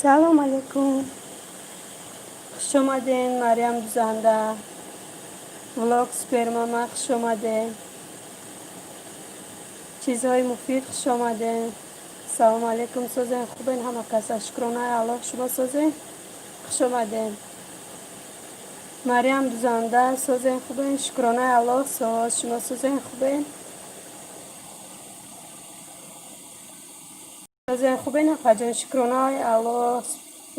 Салом алейкум, хуш омаден, Марьям Дузанда, влог Супермама, хуш омаден. Чизҳои муфид, хуш омаден. Салому алейкум, созен, хубен ҳама каса? Шукронаи Аллоҳ, шумо созен? Хуш омаден. Марьям Дузанда, созен, хубен? Шукронаи Аллоҳ, соз. Шумо созен, хубен? Созен, хубен, апаҷон? Шукронаи Аллоҳ,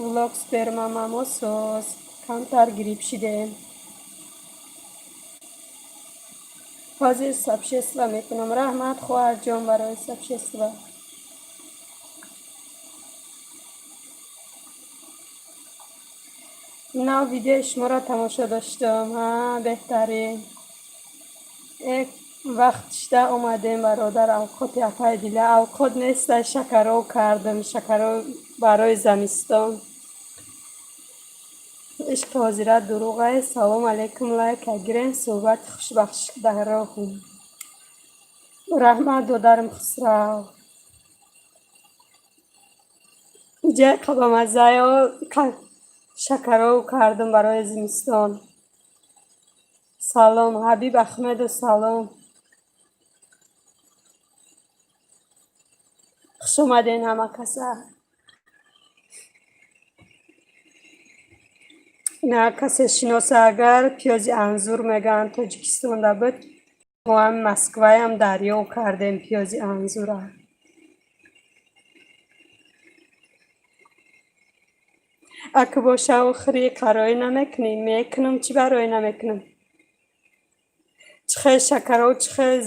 влог Супермама, мо соз, камтар грипп шидем. Ҳозир сообщество мекунам. Раҳмат, хоҳарҷон, барои сообщество. Нав видеои шуморо тамошо доштам. Ҳа, беҳтарин. Як вақт шида омадем, бародар. Авқоти апай Диля авқот неста, шакаров кардам, шакаров барои замистон. Ишқи ҳозира дурӯғ аст. Салом алейкум, лайка гирем, суҳбати хушбахш дар роҳум. Раҳмат, додарам Хусрав. Ҷай қабамаззаё шакаров кардам барои зимистон. Салом, Ҳабиб Ахмедов, салом. Хуш омаден ҳама каса. На касе шиноса, агар пиёзи анзур мегӯянд, Тоҷикистонда буд, мо ҳам Москваям дарёфт кардем пиёзи анзура. Аку боша, охири қароӣ намекунӣ? Мекунам, чӣ барои намекунам? Чӣ хел шакаров, чӣ хел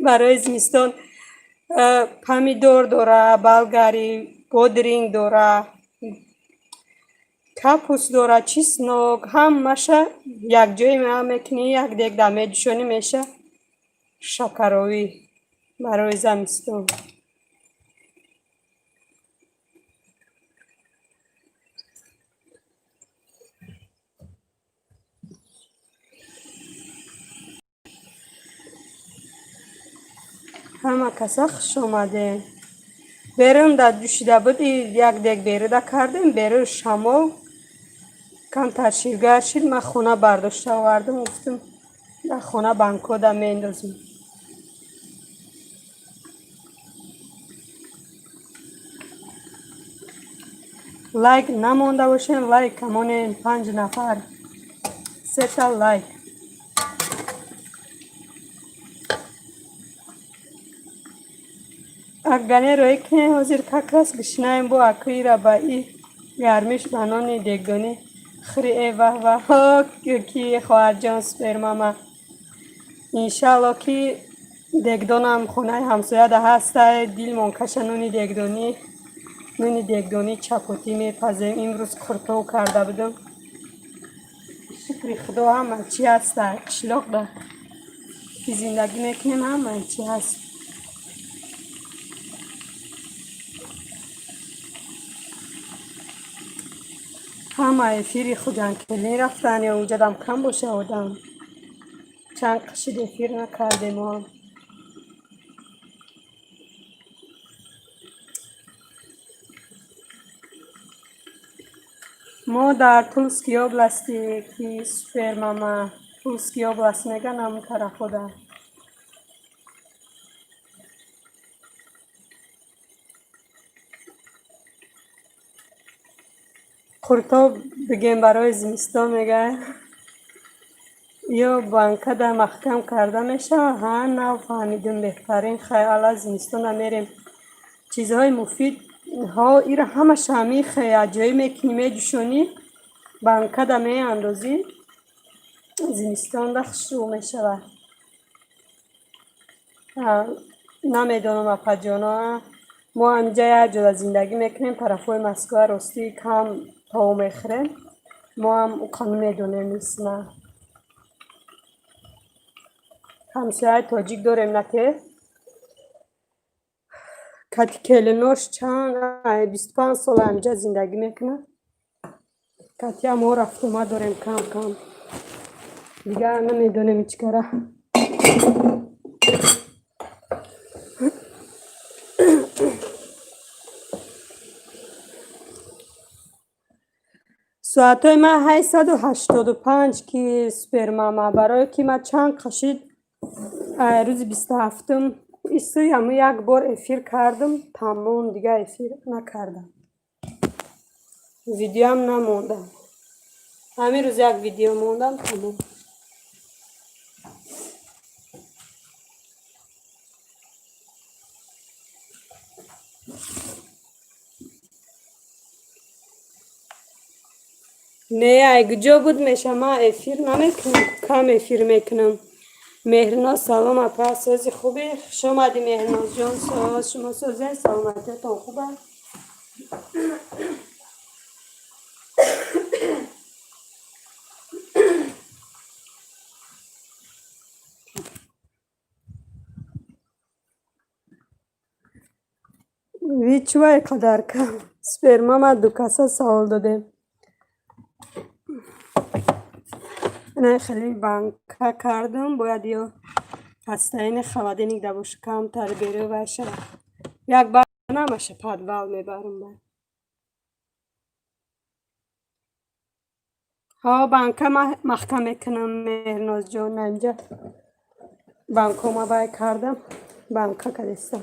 барои зимистон помидор дора, болгари, бодринг дора, капуст дора, чеснок, ҳамаша якҷоя мекунӣ, як дегда меҷӯшонӣ, меша шакаровӣ барои замистон. Ҳама каса хуш омадем. Берун да ҷӯшида буд, як дег беруда кардем, берун шамол камтар ширгар шид, ман хона бардошта овардам, гуфтам, дар хона банкода меандозем. Лайк намонда бошем, лайк камонем, панҷ нафар, сета лайк. Акгане роӣ кунем, ҳозир как раз гушнаем, бо акӯира ба и гармиш ба нони дегдонӣ хӯри. Э, ваҳ ваҳ, ки хоҳарҷон Супермама, иншаалло, ки дегдонам хонаи ҳамсояда ҳастай, дилмон каша нони дегдонӣ, нони дегдонӣ, чапотӣ мепазем. Имрӯз қуртов карда будам. Шукри Худо, ҳама чӣ ҳастай. Қишлоқда ки зиндагӣ мекунем, ҳама чӣ ҳаст. Ҳама эфири Хуҷандкелин рафтан ё уҷадам кам боша одам? Чанд қишид эфир накардем мо. Мо дар Тульский области, ки Супермама, Тульский область меган, ҳамун тарафода. Қуртоб бигем барои зимистон мега ё банкада маҳкам карда мешавад? Ҳа, нав фаҳмидум, беҳтарин. Хай, ала зимистона мерем. Чизҳои муфид ҳо, ира ҳамаша ҳамихе аҷоиб мекунӣ, меҷӯшонӣ, банкада меандозӣ, зимистонда хушрӯ мешавад. Намедонам, апаҷоно, мо ҳаминҷа як ҷода зиндагӣ мекунем, тарафҳои Москва, ростӣ, кам то мехӯрем, мо ҳам уқа намедонем исма. Ҳамсояи тоҷик дорем, на ке кати келинош чанд 25 сол ҳаминҷа зиндагӣ мекунад, катия мо рафтуомад дорем кам кам, дигар намедонем чӣ кара. Соатҳои ман 885, ки супермама, барое ки ман чанд қашид, рӯзи 27-ум исӯи ҳамун як бор эфир кардам, тамом, дигар эфир накардам. Видеоам намондам. Ҳамин рӯз як видео мондам, тамом. Не, ай куҷо буд меша, ман эфир намекунам, кам эфир мекунам. Меҳрноз, салом, апа, сози, хубе? Хуш омадӣ, Меҳрнозҷон, соз, шумо созен, саломатиятон хуб аст? Чувай қадар кам? Спермама дукаса савол додем. Ина хеле банка кардам, бояд ё ҳастаини холодильник да боша, камтар берӯ вайша. Як бар намаша подвал мебарам ба. Ҳо, банка маҳкам мекунам, Меҳрнозҷон, инҷа банкома вай кардам, банка кадестам.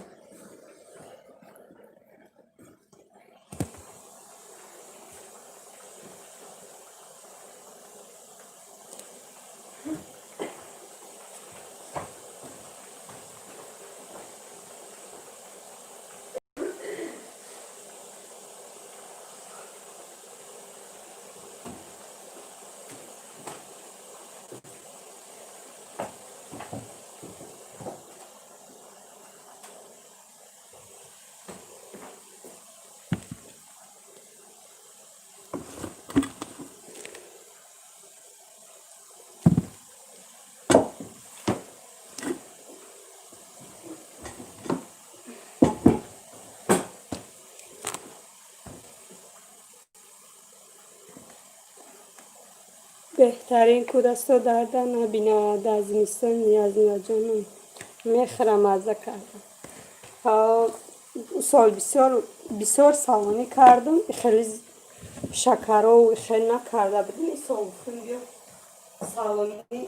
Беҳтарин кӯдасто дарда набинад, дар зимистон ниязниёзҷонам мехӯрам, мазза кардам. Сол бисёр бисёр салонӣ кардам, хеле шакарову хеле накарда будем. Ин сол гуфтам, биё салонӣ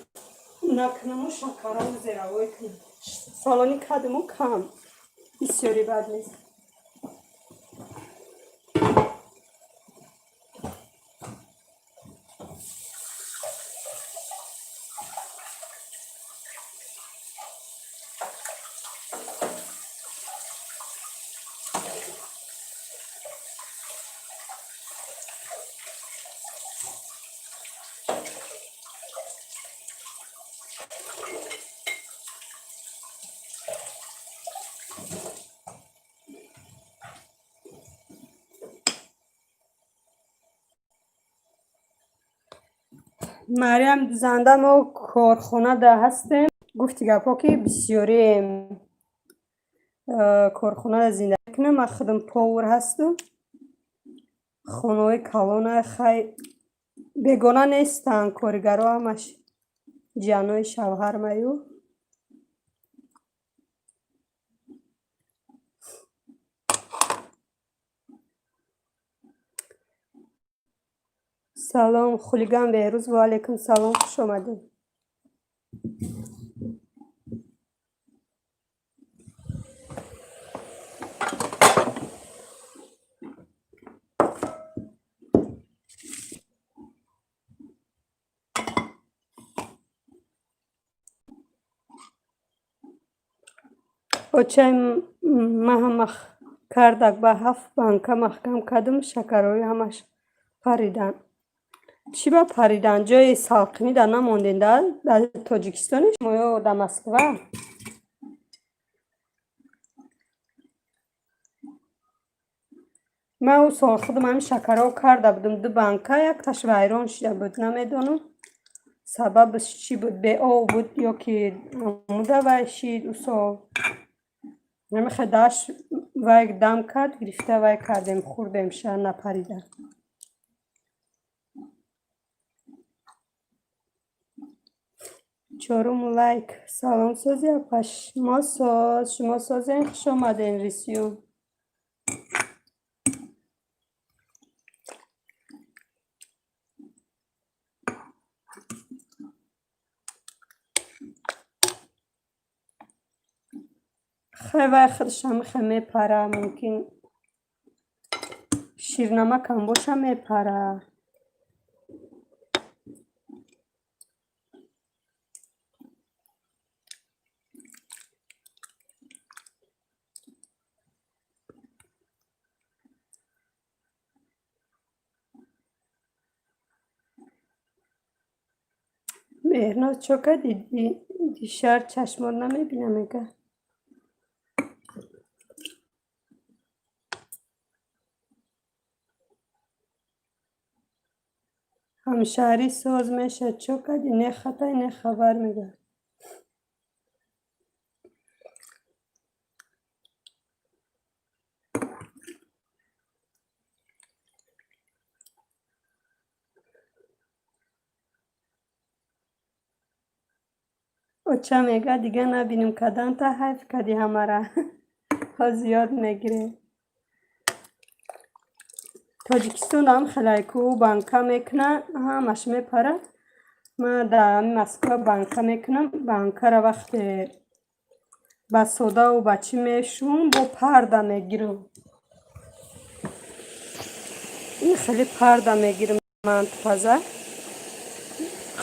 накунаму шакарову зеравой кунам. Салонӣ кардаму кам, бисёри бад нест. Мариам дузанда, мо корхона да ҳастем. Гуфти гапҳо, ки бисёри корхонада зиндагӣ мекунам. Ман худам повар ҳастам. Хонаҳои калона, хай, бегона нестанд коригаро, ҳамаш ҷанои шавҳармаю. Салом, хулиган Беҳрӯз, ва алайкум салом, хуш омадед. Очаи маҳам кардак, ба ҳафт банка маҳкам кардам, шакарҳои ҳамаш париданд. Чӣ ба паридан? Ҷои салқинӣ да намондем, да дар Тоҷикистони шумо ё дар Москва? Ман ӯ сол худам ҳамин шакарҳо карда будам, ду банка, якташ вайрон шуда буд, намедонам сабабаш чӣ буд, беоб буд ё ки омуда вай шид. Ӯ сол ҳамихе даш вай дам кард, гирифта вай кардем, хӯрдем, ша напарида. Чорум лайк. Салом, сози, апа, шумо соз, шумо созен, хуш омаден, рисю. Хай, вай худашам хе мепара, мумкин ширнамакам боша, мепара. Меҳрноз, чо кардӣ дишар, чашмот намебинам, мега. Ҳамшаҳрӣ, соз меша, чо кардӣ, не хатай, не хабар, мега. Оча мега, дига набинем каданта, ҳайф кардӣ ҳамара. Ҳо, зиёд мегирем. Тоҷикистонам хелайку банка мекуна, ҳамаш мепара. Ман дар Москва банка мекунам. Банкара вақте ба содаву ба чӣ мешӯм, бо парда мегирам. Ин хеле парда мегирам, мантупаза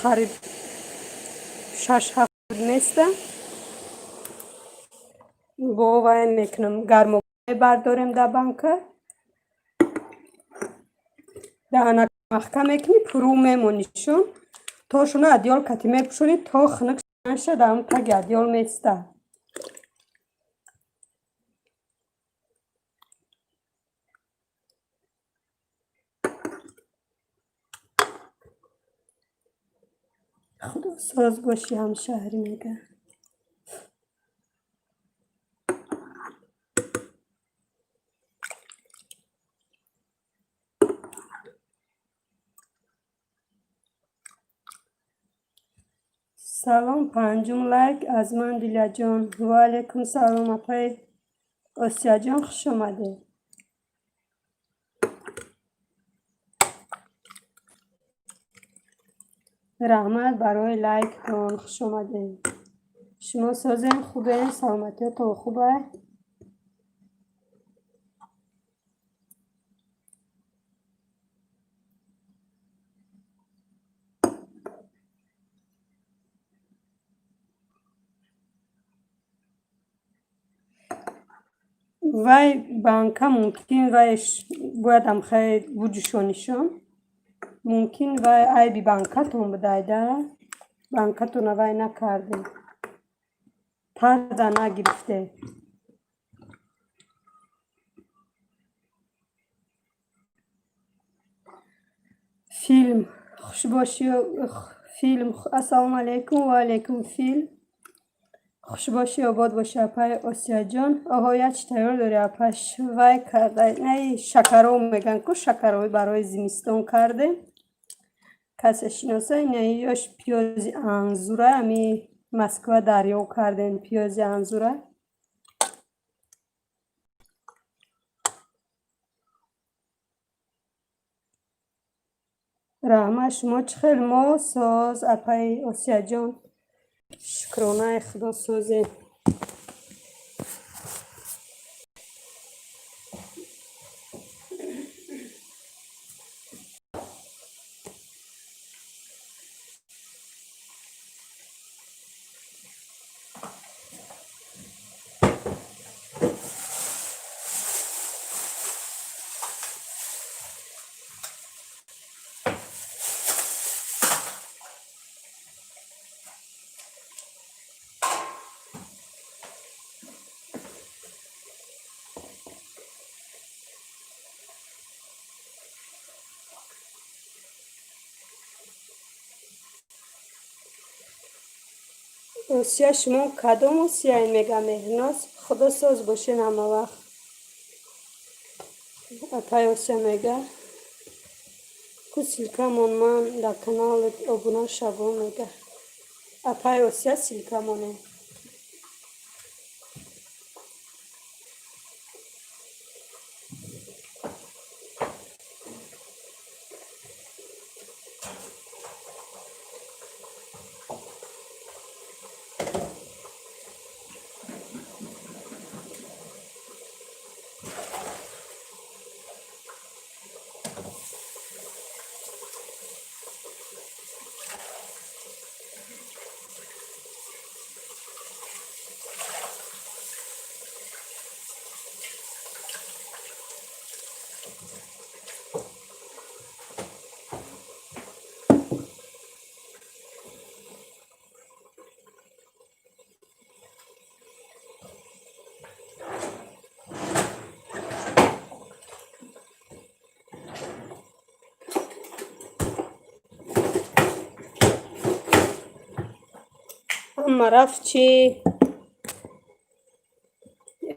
қариб 6-7 места бо вай мекунам, гармо мебардорем. Дар банка даҳана маҳкам мекунӣ, пурӯ мемонишон, то шуна одеял кати мепӯшонӣ, то хунук наша, дар ҳам таги одеял места. Худо соз бошӣ, ҳамшаҳрӣ, мега. Салом, панҷум лайк аз ман, Диляҷон. Ва алайкум салом, апаи Осияҷон, хуш омадед. Раҳмат барои лайктон, хуш омадед. Шумо созем, хубем, саломатиётон хуба? Вай банка мумкин вай бояд ҳамхай буҷӯшонишон, мумкин вай айби банкатон будайда, банкатона вай накардем, парда нагирифте. Филм хушбошӣ, филм. Ассалому алайкум. Ва алайкум, филм. Хушбошӣ, обод бошӣ, апаи Осияҷон. Оҳо, як чи тайёр дорӣ, апаш, вай карда, най, шакаров меган ку, шакарови барои зимистон кардем. Касе шиноса, инаёш пиёзи анзура, ами Москва дарёб кардем пиёзи анзура. Раҳмат, шумо чӣ хел? Мо соз, апаи Осияҷон, шукронаи Худо, созем. Осия, шумо кадом Осияй, мега Меҳрноз. Худо соз бошен ҳама вақт. Апай Осия мега ку, ссылка мон, ман дар каналат обуна шавом, мега. Апай Осия, ссылка монем. Ҳама рафт чӣ?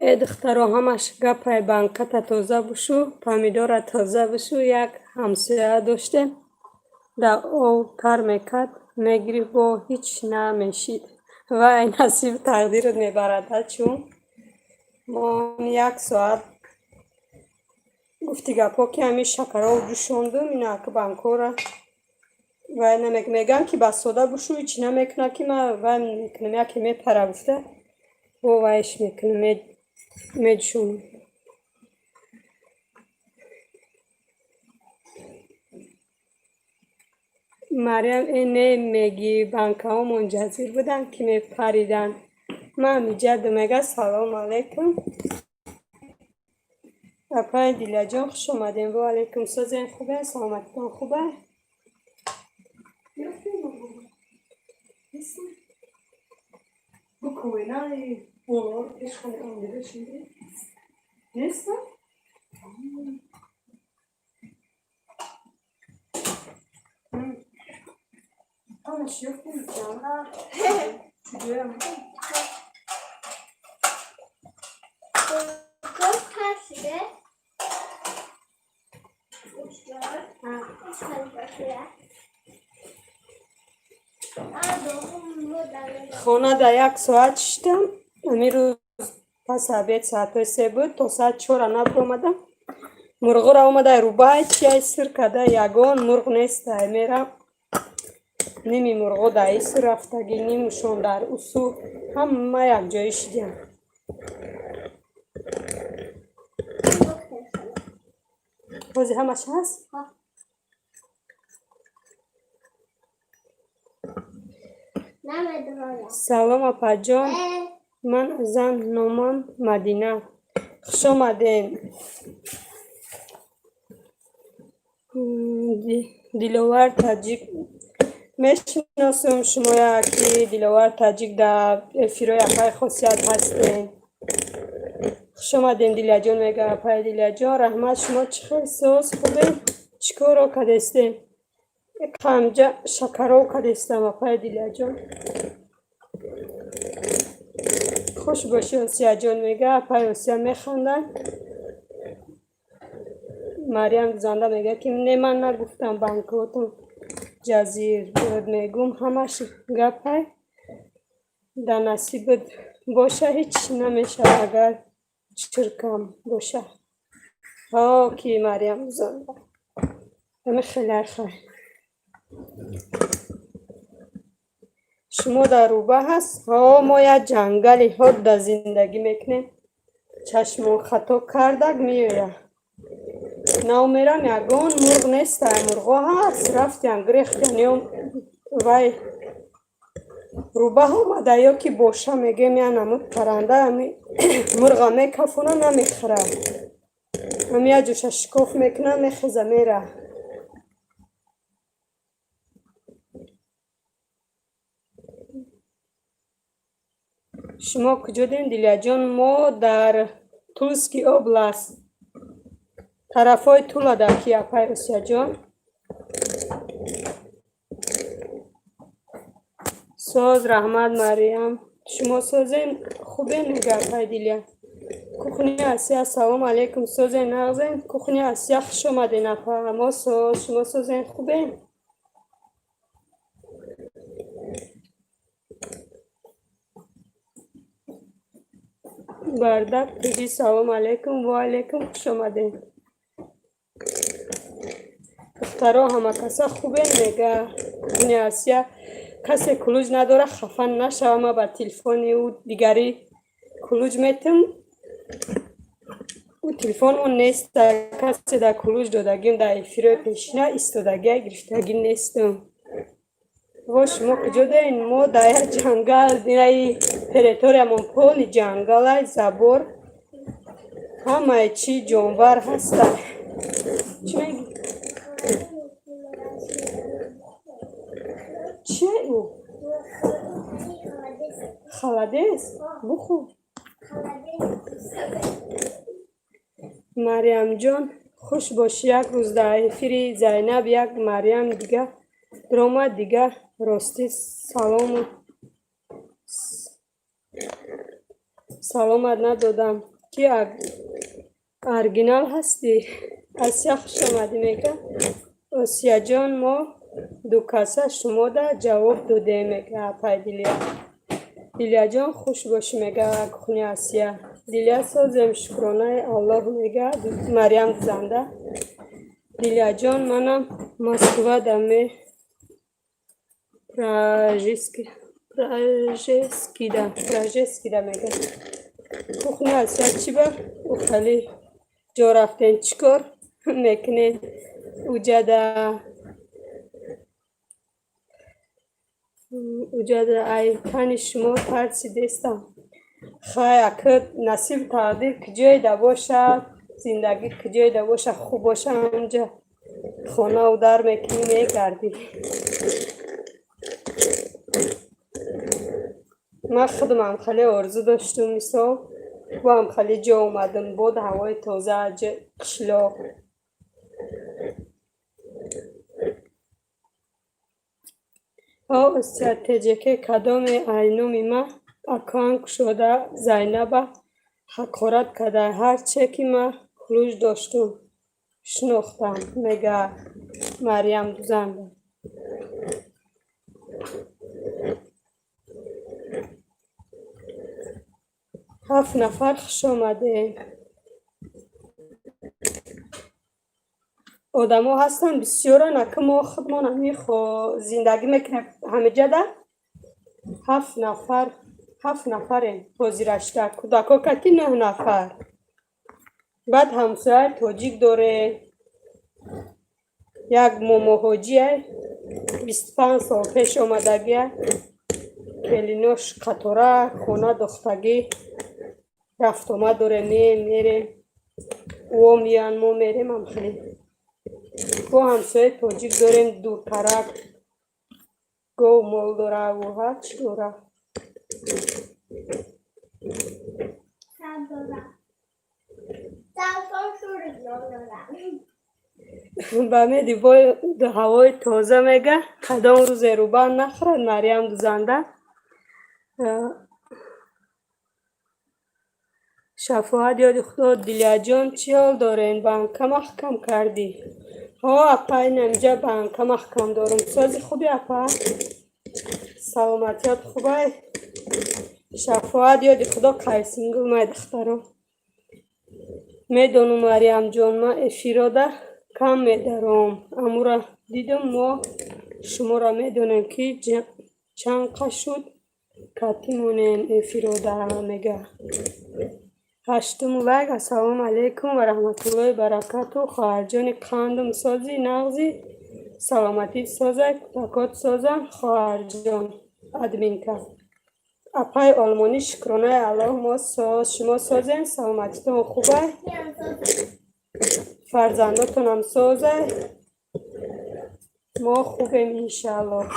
Э, духтаро, ҳамаш гапай: банката тоза бушу, помидора тоза бушу. Як ҳамсоя доштем, дар об тар мекард, мегирифт, бо ҳеҷ намешид. Вай, насиб тақдират мебарад, чун мо як соат гуфти гапҳо, ки ҳамин шакарҳо ҷӯшондум, ина банкора вай мегӯям, ки ба сода бушу, ҳеҷ намекунад, ки ман вай мекунам, яке мепара гуфта, бо вайш мекунам, меҷӯшонам. Марьям, э, не мегӣ, банкаҳомон ҷазир буданд, ки мепариданд. Ман миҷаду мега. Салому алайкум, апаи Дилаҷон, хуш омадем. Ва алайкум. Созем, хубе, саломатитон хубе? Неста? Ҳамаш ёфтем. Чуҷоям? Dokuz kaçtı? Üç, dört, üç kaç. Хона дар як соат шиштам. Ҳамин рӯз пас обед соатҳои 3 буд, то соати 4 набуромадам. Мурғора омада рубай чиай сир карда, ягон мурғ нестай. Мерам, ними мурғо дар ису рафтагӣ, нимушон дар усу, ҳама якҷоӣ шидям. Ҳозир ҳамаш ҳаст. Салом, апаҷон, ман зан, номам Мадина. Хуш омадем, Диловар Таҷик. Мешиносум шумоя, ки Диловар Таҷик, дар эфирҳои апаи Хосият ҳастем. Хуш омадем, Дилияҷон, мега апаи Дилияҷон. Раҳмат, шумо чӣ хел, соз, хубем? Чӣ корро кардестем? Қамҷа шакаров кардестам, апаи Дилияҷон. Хуш бошӣ, Осияҷон, мега апаи Осия, механданд. Марьям занда мега, ки не, ман нагуфтам банкотон ҷазир буд, мегум, ҳамаш гапай дар насибат боша, ҳеҷ намешавад, агар чиркам боша. Ҳо, ки Марьям занда ами хеле хай. Шумо дар рӯба ҳаст? Ҳо, мо як ҷангали ҳодда зиндагӣ мекунем. Чашмон хато кардак, меояд. Нав мерам, ягон мурғ нестай. Мурғо ҳаст, рафтян, гирехтян, ё вай рӯбаҳ омада, ё ки боша мегӯем, я намуд паранда, ами мурға мекафона, намехӯрад. Ами як ҷоша шикоф мекуна, мехеза, мера. Шумо куҷодем, Дилияҷон? Мо дар Тульский область, тарафҳои Тула дар ки, апай Осияҷон. Соз, раҳмат, Мариям. Шумо созем, хубем, мега апай Дилия. Кухни Асия, ассалому алайкум, созен, нағзен? Кухни Асия, хуш омаден, апа. Мо соз, шумо созен, хубем? Бардак Туҷи, салому алайкум. Ва алайкум, хуш омадем. Духтаро, ҳамакаса хубен, мега Кухни Асия. Касе кулуҷ надора, хафа нашава, ма ба телефони ӯ дигарӣ кулуҷ метам. Ӯ телефон он нест, касе дар кулуҷ додагим, дар эфирҳои пешина истодагия, гирифтагӣ нестам. Во, шумо куҷо дорен? Мо дар як ҷангал, инаи территориямон полный ҷангалай, забор, ҳамаи чӣ ҷонвар ҳаста. Чӣ мегӣ? Чие ӯ? Холодец? Бухӯр. Марьямҷон, хуш бошӣ. Як рӯз дар эфири Зайнаб як Марьям дига даромад, дига ростӣ салому Саломат надодам. Ки оригинал ҳастӣ? Асия, хуш омадӣ, мега. Осияҷон, мо дукаса шумода ҷавоб додем, мега апай Дилия. Дилияҷон, хуш бошӣ, мега кухни Асия. Дилия, созем, шукронаи Аллоҳ, мега Марьям дузанда. Дилияҷон, манам Москвада ме пражескида, мега. Кухни Асия, чӣ ба ухали ҷо рафтен, чӣ кор мекунед уҷада? Уҷада ай тани шумо тарсидестам. Хай, ака, насиб тақдир куҷоеда бошад, зиндагӣ куҷоеда боша, хуб боша, ҳамҷа хонау дар мекунӣ, мегардӣ. Ман худам хеле орзу доштум, мисол, бо ҳам хеле ҷо омадам, бод, ҳавои тоза, қишлоқ. О, Осия Теҷеке, кадоме ай номи ман аккаунт кушода Зайнаба ҳақорат карда? Ҳарче ки ман ключ доштум, шинохтам, мега Марьям дузанда. Ҳафт нафар, хуш омадем. Одамо ҳастанд бисёран, ака, мо худмон ҳами зиндагӣ мекунем ҳамиҷада. Ҳафт нафар, ҳафт нафарем ҳозирашта, кӯдако кати нӯҳ нафар. Баъд ҳамсояи тоҷик дорем, як момоҳоҷия, 25 сол пеш омадагия, келинош қатора хона дохтагӣ, рафтомад дорем, меем, мерем, ӯо меянд, мо мерем, ҳамхеле. Бо ҳамсояи тоҷик дорем дуртарак, гов мол дораву ҳарчи дора. Сам дора. Сам шурик дора. Ба меди ҳавои тоза, мега, кадом рӯзе рӯбан нахӯрад Марьям дузанда. Шафоат ёди Худо, Дилияҷон, чӣ ҳол дорен? Банка маҳкам кардӣ? Ҳо, апа, инамиҷа банка маҳкам дорум. Сози хуби, апа? Саломатият хубай? Шафоат ёди Худо, қайсингул май, духтаро. Медонум, Марьямҷон, ман эфирода кам медаром. Амура дидум, мо шуморо медонем, ки чанқа шуд катӣ монем эфирода, мега. Ҳаштум лайк. Ассалому алайкум ва раҳматуллоҳи баракату, хоҳарҷони қандум, сози нағзи, саломатӣ созай, кӯдакот созанд, хоҳарҷон админка. Апаи олмонӣ, шукронаи Аллоҳ, мо соз, шумо созем, саломатитон хубай, фарзандотонам созай, мо хубем, иншааллоҳ.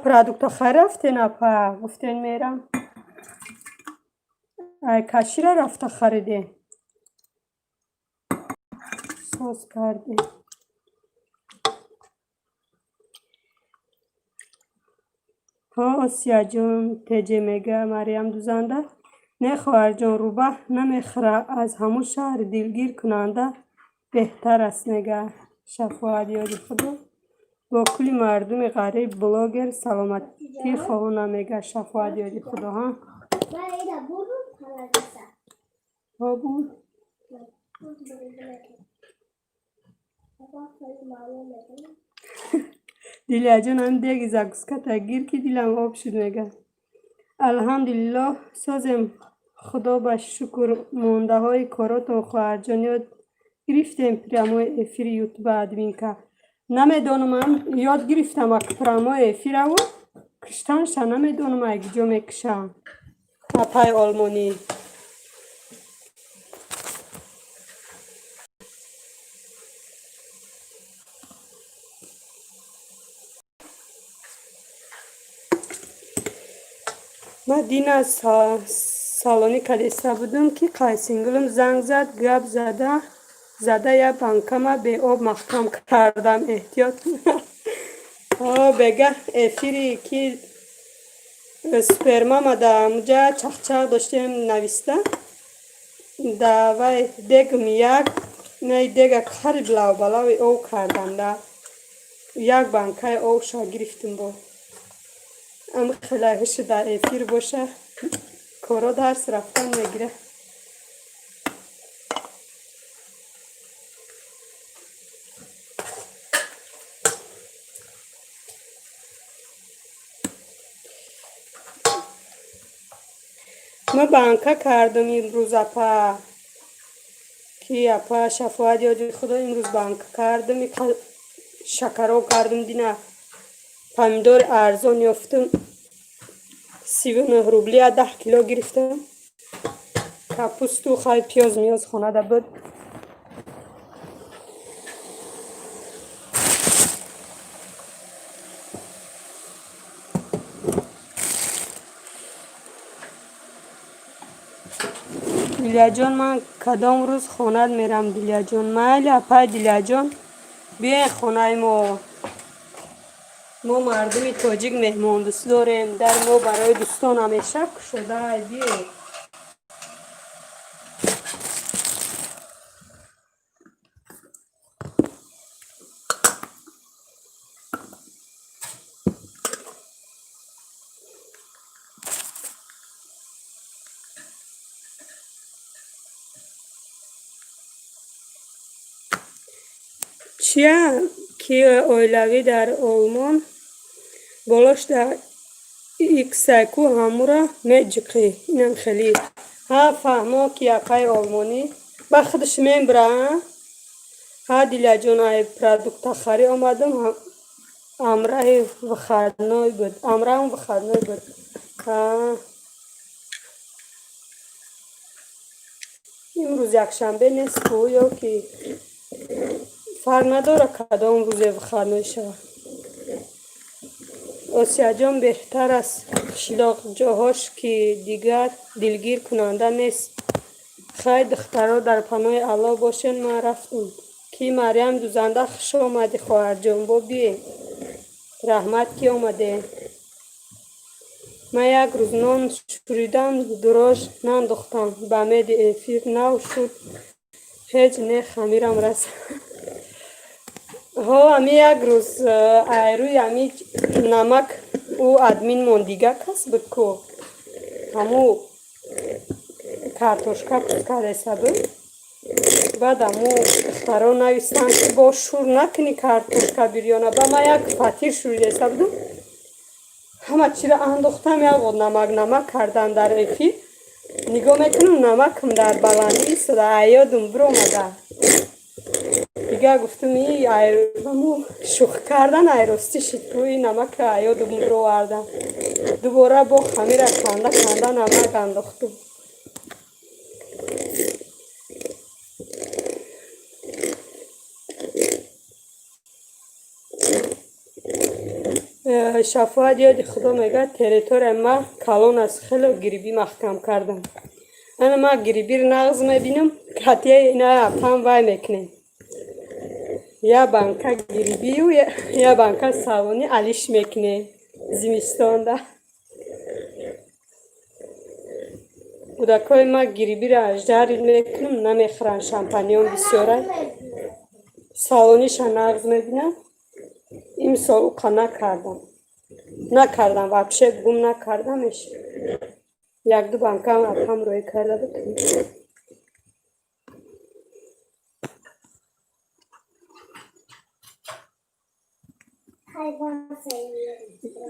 Продукта хай рафтен, апа? Гуфтен мерам. Ай кашира рафта харидем, соз кардем. Ҳо, Осияҷон Теҷе, мега Марьям дузанда. Не, хоҳарҷон, рӯбаҳ намехӯра, аз ҳамун шаҳри дилгир кунанда беҳтар аст, мега Шафоат ёди Худо. Бо кулли мардуми ғариб блогер саломатӣ хоҳонам, мега Шафоат ёди Худо, ҳа. Ман ина бурум халадиса. Ҳо, буд. Баба хеле маълум мекунад. Дилияҷон, ҳам деги закуската гир, ки дилам об шуд, мега. Алҳамдулиллоҳ, созем, Худо ба шукр. Мондаҳои коротон, хоҳарҷон, ёд гирифтем прямой эфири ютуба, админка? Намедонам, ёд гирифтам ак прямой эфираву киштанша намедонам, ай куҷо мекушам, апаи олмонӣ. Ман дина салонӣ кадеста будум, ки қайсингулум занг зад, гап зада зада як банкама беоб маҳкам кардам. Эҳтиёт. Бегаҳ эфири ки спермама да амҷа чахчах доштем, нависта да вай дегм, як най дега қариб лавбалави ов кардам, да як банкаи овша гирифтим. Бо ам хелаҳиши дар эфир боша, коро дарс рафтан мегира. Ма банка кардам имрӯз, апа, ки апа Шафоат ёди Худо, имрӯз банка кардам, шакаро кардам. Дина помидори арзон ёфтам, 39 рубли 10 кило гирифтам. Капусту хай, пиёз миёз хонада буд. Дилияҷон, ман кадом рӯз хонат мерам, Дилияҷон? Майли, апай Дилияҷон, биёен хонаи мо. Мо мардуми тоҷик меҳмондӯст дорем, дар мо барои дӯстон ҳамеша кушодаай, биёед. Чия ки оилавӣ дар Олмон болошда иксайку, ҳамура меҷиқӣ, инам хеле. Ҳа, фаҳмо, ки апаи олмонӣ ба худаш мебра. Ҳа, Дилияҷон, ай продуктахарӣ омадам, амраҳи выходной буд, амраҳам выходной буд. Ҳа, имрӯз якшанбе нест ку? Ё ки фарқ надорад, кадом рӯзе выходной шавад? Осияҷон, беҳтар аст қишлоқҷоҳош, ки дигар дилгир кунанда нест. Хай, духтаро, дар паноҳи Аллоҳ бошед, ман рафтум. Ки Марьям дузанда, хуш омадӣ, хоҳарҷон, бо биед. Раҳмат, ки омадед. Ман як рӯз нон шӯридам, дрожж нандохтам, ба меди эфир нав шуд, ҳеҷ не, хамирам рас. Ҳо, ами як рӯз айрӯи ами намак ӯ админмон дига кас буд ку, ҳаму картошка пуст кардаиста буд. Баъд аму духтаро навистанд, ки бо шур накунӣ картошка бирёна. Ба ман як фатир шӯридаиста будам, ҳама чиро андохтам, як намак намак кардам дар эфир. Нигоҳ мекунам, намакам дар баландӣ истода, аёдум биромада. Дигар гуфтам, аму шӯх кардан айростӣ шид, рӯи намака аёдум бировардам. Дубора бо хамира канда канда намак андохтум. Шафоат ёди Худо мегӯяд, территорияи ма калон аст, хеле грибы маҳкам кардам. Ана ман грибиро нағз мебинам, катияи ина апам вай мекунем. Я банка грибию, я банка салони алиш мекунем зимистонда. Кӯдакҳои ма грибиро жарить мекунам, намехӯранд, шампиньон бисёра. Салониша нағз мебинам. Имсол уқа накардам. Накардам, вообще гум накардамеш. Якду банкаам апам рӯй карда буд.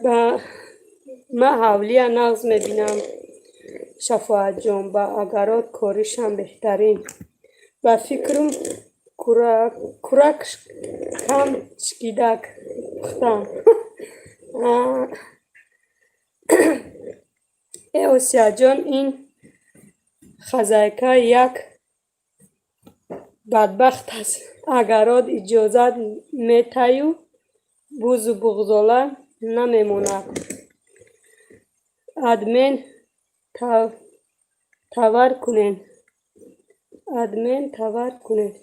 Ба ман ҳавлия нағз мебинам, Шафоатҷон, ба огород коришам беҳтарин. Ба фикрам, курак кам чикидак пухтам. Э, Осияҷон, ин хозяйка як бадбахт аст. Огород иҷозат метаю, бузу буғзола намемонад. Адмен тавар кунед. Адмен тавар кунед.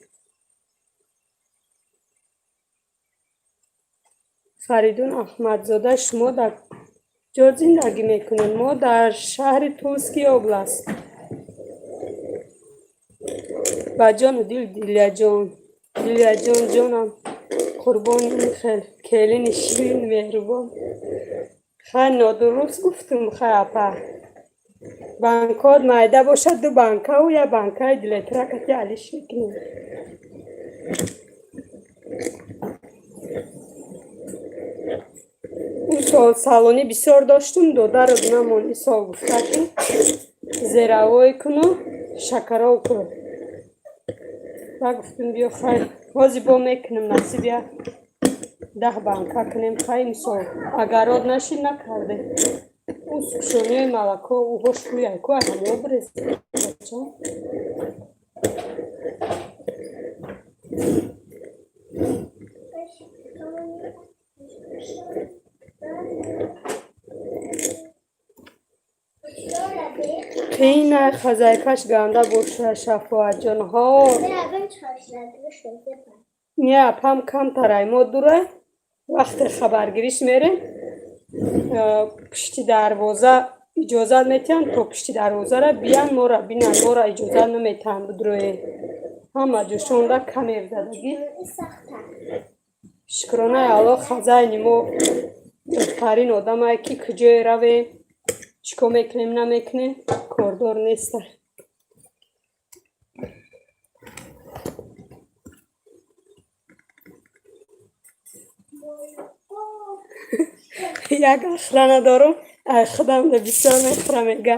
Фаридун Аҳмадзода, шумо дар куҷо зиндагӣ мекунед? Мо дар шаҳри Тульский область. Ба ҷону дил, Дилияҷон. Дилияҷон, ҷонам, қурбони ин хел келини ширин, меҳрубон. Хай, нодуруст гуфтум, хай, апа. Банкот майда бошад, ду банкаву як банкаи дилетракати алиш мекунем. Ӯ сол салонӣ бисёр доштум, додаро дунамон исол гуфта, ки зеравой куну шакаров кун. Ба гуфтум, биё, хай, ҳозир бо мекунем, насиб як 10 банка кунем. Хай, мисол, агарод нашид, накардем. Ӯ сукшониҳои малако ӯҳош рӯяй ку, ҳамо бирез, бача. Қийна, хозяйкаш ганда боша, Шафоатҷонҳо. Не, апам камтарай мо дура. Вақте хабаргириш мерем, пушти дарвоза иҷозат метиҳанд, то пушти дарвозара биян, моро бинанд, моро иҷозат наметиҳанд бидроем. Ҳама ҷӯшонда камер задагӣ. Шукронаи Аллоҳ, хозяини мо беҳтарин одамае, ки куҷое равем, чӣ кор мекунем, намекунем, кордор неста. Як охрана дорум, ай худам бисёр мехӯрам, мега.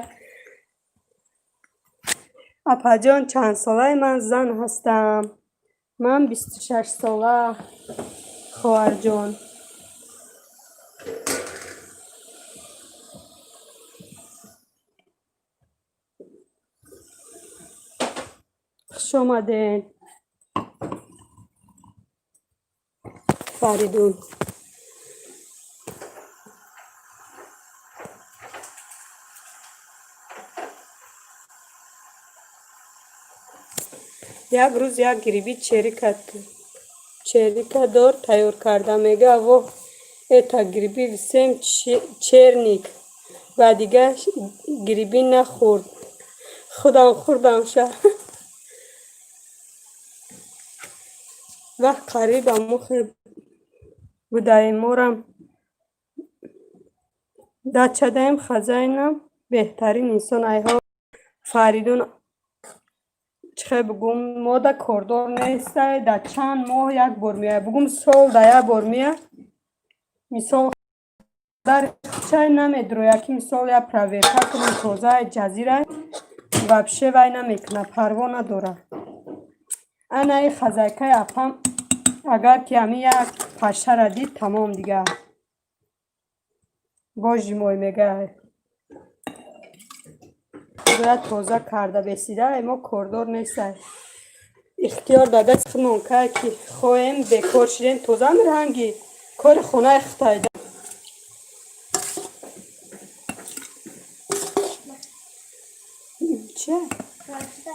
Апаҷон, чандсолаи? Ман зан ҳастам. Ман 26 сола, хоҳарҷон. Хуш омадед, Фаридун. Як рӯз як гриби черикадор тайёр карда, мега: «Во, это гриби всем черник». Ба дигар гриби нахӯрд, худам хӯрдамша. Вақт қариб амохе будаем, морам дачадаем. Хозяинам беҳтарин инсон айҳо. Фаридун, чӣ хел бугум, мода кордор нестай, дар чанд моҳ як бор меояд, бугум, сол да як бор меяд. Мисол, дар чай намедрояд, ки мисол як проверка кунем, тозаи ҷазира вообще вай намекунад, парво надорад. Анаи хозяйкаи апам, агар ки ҳамин як пашшара дид, тамом, дигар, божи мой, мега, бояд тоза карда бесида. Мо кордор нестай, ихтиёр ба дасти худмон, кай ки хоҳем, бекор шидем, тоза миранги кори хонаи хитайда. Чия? Başta.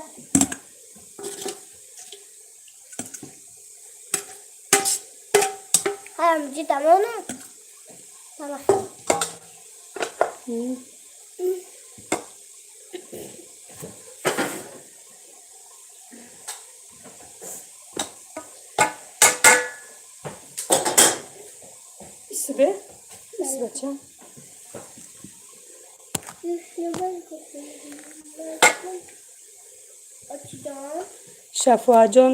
Hayır, tamam mı? Tamam. Исбе ис, бача. Açacağım. Шафоатҷон,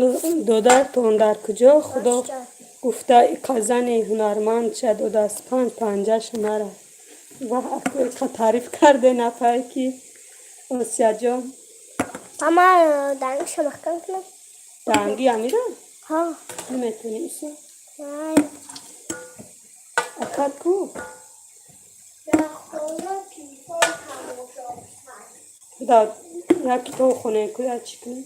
додартон дар куҷо? Худо Açacağım. гуфта, иқа зани ҳунарманд ша додааст, панҷ панҷаш ҳунар. Ва иқа таъриф карде, нафаре ки Осияҷон. Ama danışa bakalım. Данги амира? Ha. Наметавонӣ, Исо? Hayır. Акат ку? Ya خونه telefon تماشا. Да, як китоб хонем ку, як чӣ кунем?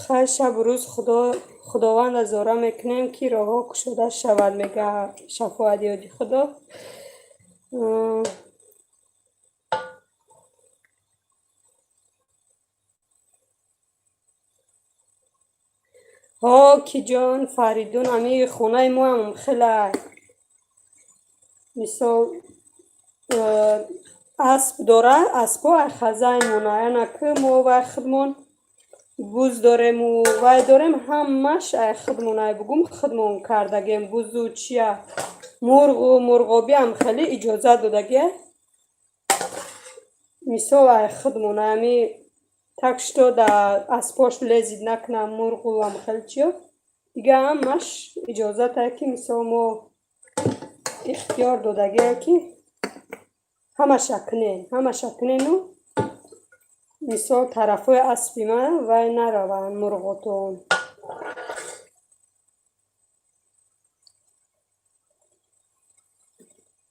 Хайр, шабу рӯз Худованда зора мекунем, ки роҳҳо кушода шавад, мега Шафоат ёди Худо. Ҳо, ки ҷон Фаридун, ами хонаи моам хеле, мисол, асп дора, аспҳо айхазаймона, яна ки мо вай худмон буз дорему вай дорем, ҳамаш ай худмон, ай бугум худмон кардагем бузу чия, мурғу мурғобиам хеле иҷозат додагия, мисол, ай худмон ами, так что да аспош лезить накунам, мурғу ам хеле чиё, дига ҳамаш иҷозатае, ки мисол мо ихтиёр додагие, ки ҳамаша кунем, ҳамаша кунену, мисол, тарафҳои аспи ман вай нараванд мурғотон.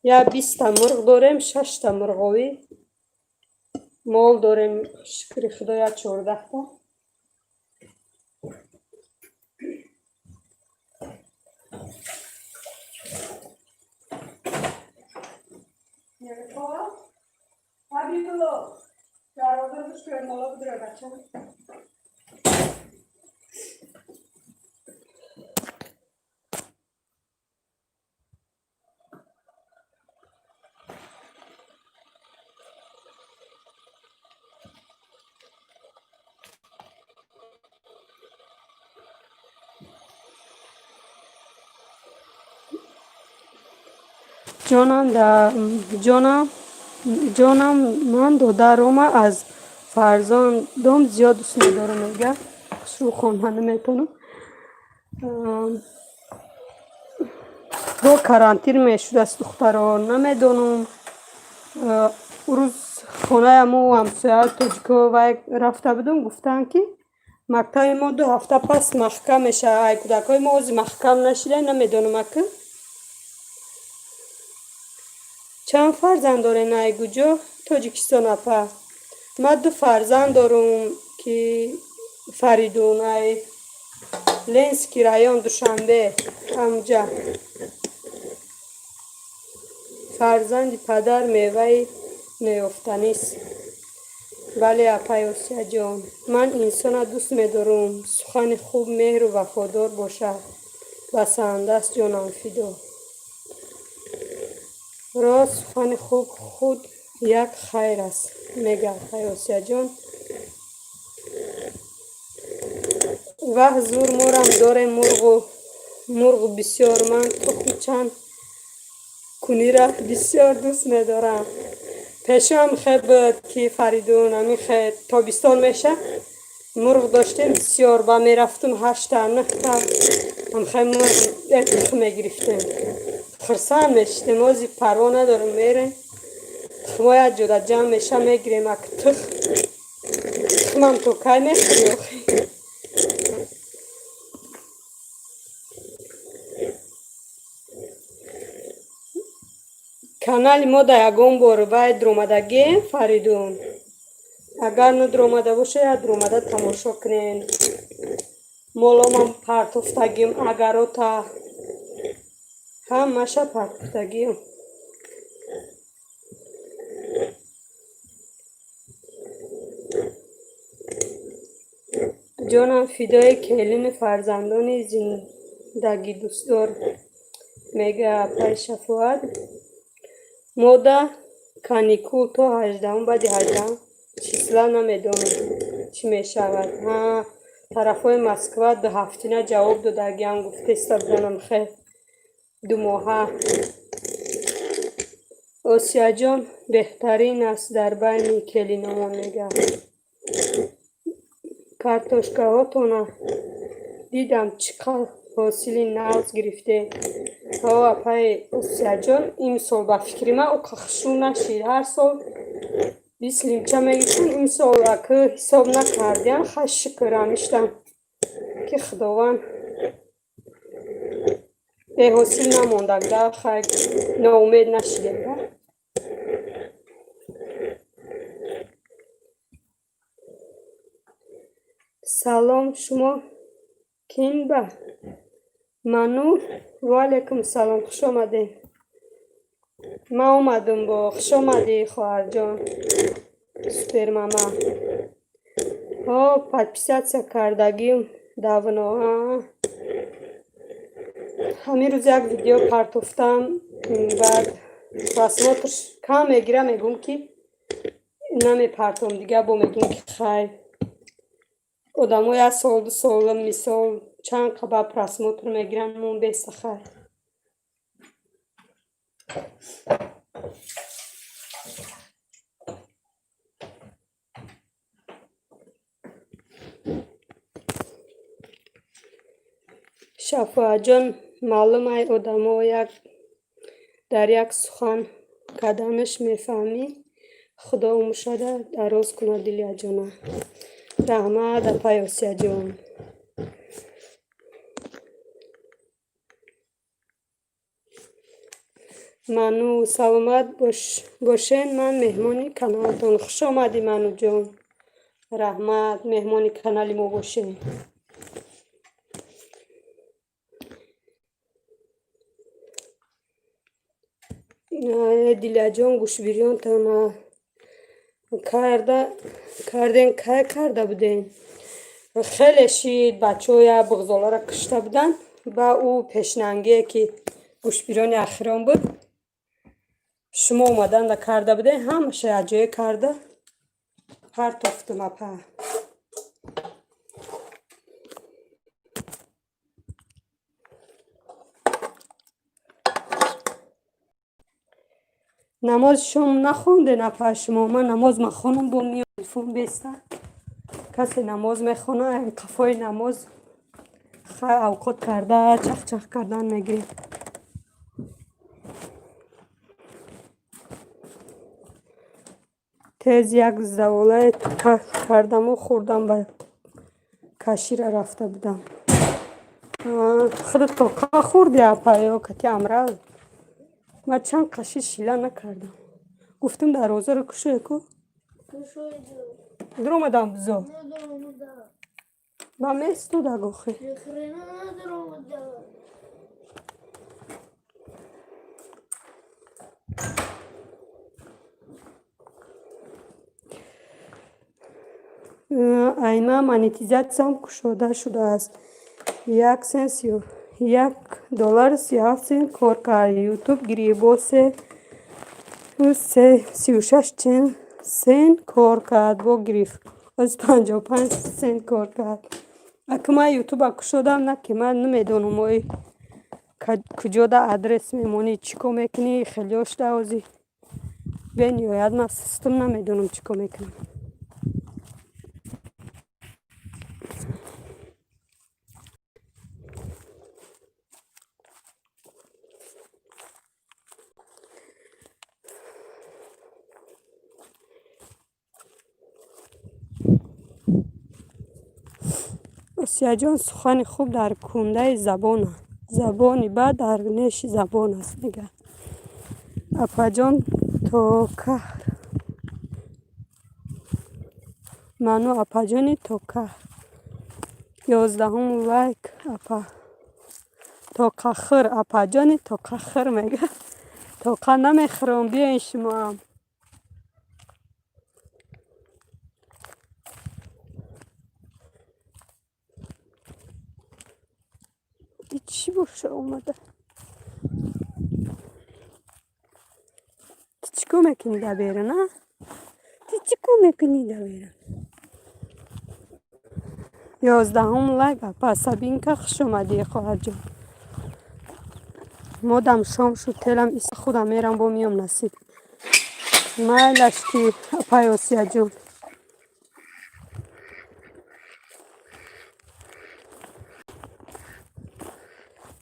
Я 20-та мурғ дорем, шашта мурғовӣ, мол дорем, шукри Худо, я 14-та. Ҳабибулло, дарвоза бушкӯ, мола бидура, бача. Ҷонам, ҷонам, ҷонам, ман додарома аз фарзандом зиёд дӯст медорам, мега. Хушрӯ хонда наметавонам. Бо карантин мешудааст, духтаро, намедонам. Рӯз хонаи мо ҳамсоя тоҷико вай рафта будум, гуфтанд, ки мактаби мо 2 ҳафта пас маҳкам мешавад. Ай кӯдакҳои мо ҳозир маҳкам нашида, намедонам ака. Чанд фарзанд дорен, ай куҷо Тоҷикистон, апа? Ман ду фарзанд дорум, ки Фаридун, ай Ленинский район, Душанбе, ҳамҷа. Фарзанди падар меваи неёфтанист. Бале, апаи Осияҷон, ман инсона дӯст медорум, сухани хуб, меҳру вафодор бошад, басанда аст, ҷонам фидо. Рост, сухани хуб худ як хайр аст, мега апаи Осияҷон. Ваҳ, зур, морам дорем мурғу, мурғ бисёр. Ман тухм чанд кунира бисёр дӯст медорам. Пешоам хе буд, ки Фаридун, ами хе тобистон меша, мурғ доштем бисёр, ба мерафтум ҳашта, нӯҳта ҳамхе мурғ тухм мегирифтем, хурсанд мешидем. Ҳозир парво надорем, мерем, тухмҳо як ҷода ҷамъ меша, мегирем. Ак тухмам то кай мехӯрӣ охи? Канали мо да ягон бор вай дуромадагием, Фаридун? Агар надуромада боша, як дуромада тамошо кунен. Моломам партофтагим, агарота ҳамаша партофтагием. Ҷонам фидои келину фарзандони зиндагидӯстдор, мега апаи Шафоат. Мода каникул то 18-ум, баъди 18 числа намедонам чӣ мешавад. Ҳа, тарафҳои Москва 2 ҳафтина ҷавоб додагиам, гуфтеста буданам, хе 2 моҳа. Осияҷон беҳтарин аст дар байни келиномон, мега. Картошкаҳотона дидам, чӣ қадр ҳосили нағз гирифтем. Ҳо, апаи Осияҷон, имсол ба фикри ман оқа хушрӯ нашид. Ҳар сол 20 лимча мегирифтем, имсол аки ҳисоб накардиам. Хай, шукр ҳамиштам, ки Худованд беҳосил намондаг да, хай, ноумед нашидем да. Салом, шумо кин ба? Ману, ва алайкум салом, хуш омадед. Ман омадам бо. Хуш омадӣ, хоҳарҷон Супермама. Ҳо, подписаться кардагим давно. Ҳамин рӯз як видео партофтам, баъд просмотр кам мегирам, мегӯм, ки намепартом дига, бо мегӯм, ки хай, одамо як сол, 2 сол, мисол, чанд қаба просмотр мегиранд, мон беста, хай. Шафоатҷон, маълум, ай одамо як дар як сухан карданаш мефаҳмӣ. Худо умршада дароз кунад, Дилияҷона. Раҳмат, апай Осияҷон. Ману, саломат бошен, ман меҳмони каналтон. Хуш омадӣ, Мануҷон, раҳмат, меҳмони канали мо бошен. Дилияҷон, гӯшбирёнтона карда карден, кай карда будем? Хеле шид, бачаҳо як буғзоларо кушта буданд, ба ӯ пешнангие, ки гӯшбирёни ахирон буд, шумо омаданда карда будем, ҳамаша якҷоя карда партофтум, апа. Намози шом нахонден, апа, шумо? Ман намоз махонам, бо миён телефон беста, касе намоз мехона, қафои намоз хай авқот карда чахчах кардан мегирем. Тез як заволае кардаму хӯрдам, ба кашира рафта будам. Худат тоқа хӯрди, апа, ё кати амра? Ман чанд қаши шила накардам, гуфтам дарвозаро кушое ку. Дуромадам бизо ба местуда гохе. Айма монетизатсиям кушода шудааст, як сент, 1 доллару 37 сент кор кард, Ютуб гирифт, бо 36 сент кор кард, бо гирифт, оз 55 сент кор кард. Ака, ман Ютуба кушодам, на ки ман намедонам, ой, куҷода адрес мемонӣ, чӣ кор мекунӣ, хелеошда ози бениҳоят ман систам, намедонам, чӣ кор мекунам. Осияҷон, сухани хуб дар кундаи забон, забони бад дар неши забон аст, мегӯяд. Апаҷон Токаҳр, ману апаҷони Токаҳр, 11-ум лайк, апа. Тоқахӯр, апаҷони тоқахӯр, мегӯяд. Тоқа намехӯрам, биёен шумоам. Чӣ боша омада? Ту чӣ кор мекунӣ дар берун, а? Ту чӣ кор мекунӣ дар берун? 11-ум лайк, апа Сабинка, хуш омадӣ, хоҳарҷон. Модам шом шуд, телам иса, худам мерам, бо миём, насиб. Майлаш ки, апай Осияҷон.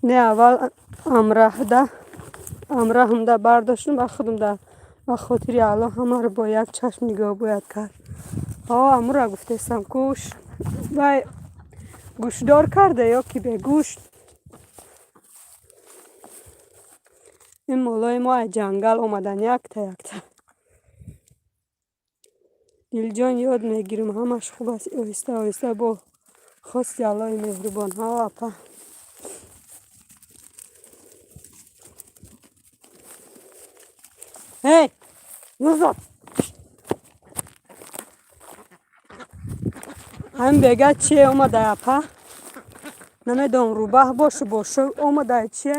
Не, аввал амраҳда амраҳамда бардоштум ба худам. Ба хотири Аллоҳ ҳамаро бо як чашм нигоҳ бояд кард. О, амура гуфтестам, куш вай гӯштдор карда ё ки бегӯшт. Ин молои мо аз ҷангал омадан, якта якта. Дилҷон, ёд мегирам, ҳамаш хуб аст, оҳиста оҳиста бо. Хости Аллоҳи меҳрубонҳо, апа. Эй, Нурзод! Ҳамин бега чие омадай, апа? Намедонам, рӯбаҳ бошу бошу омадай, чие?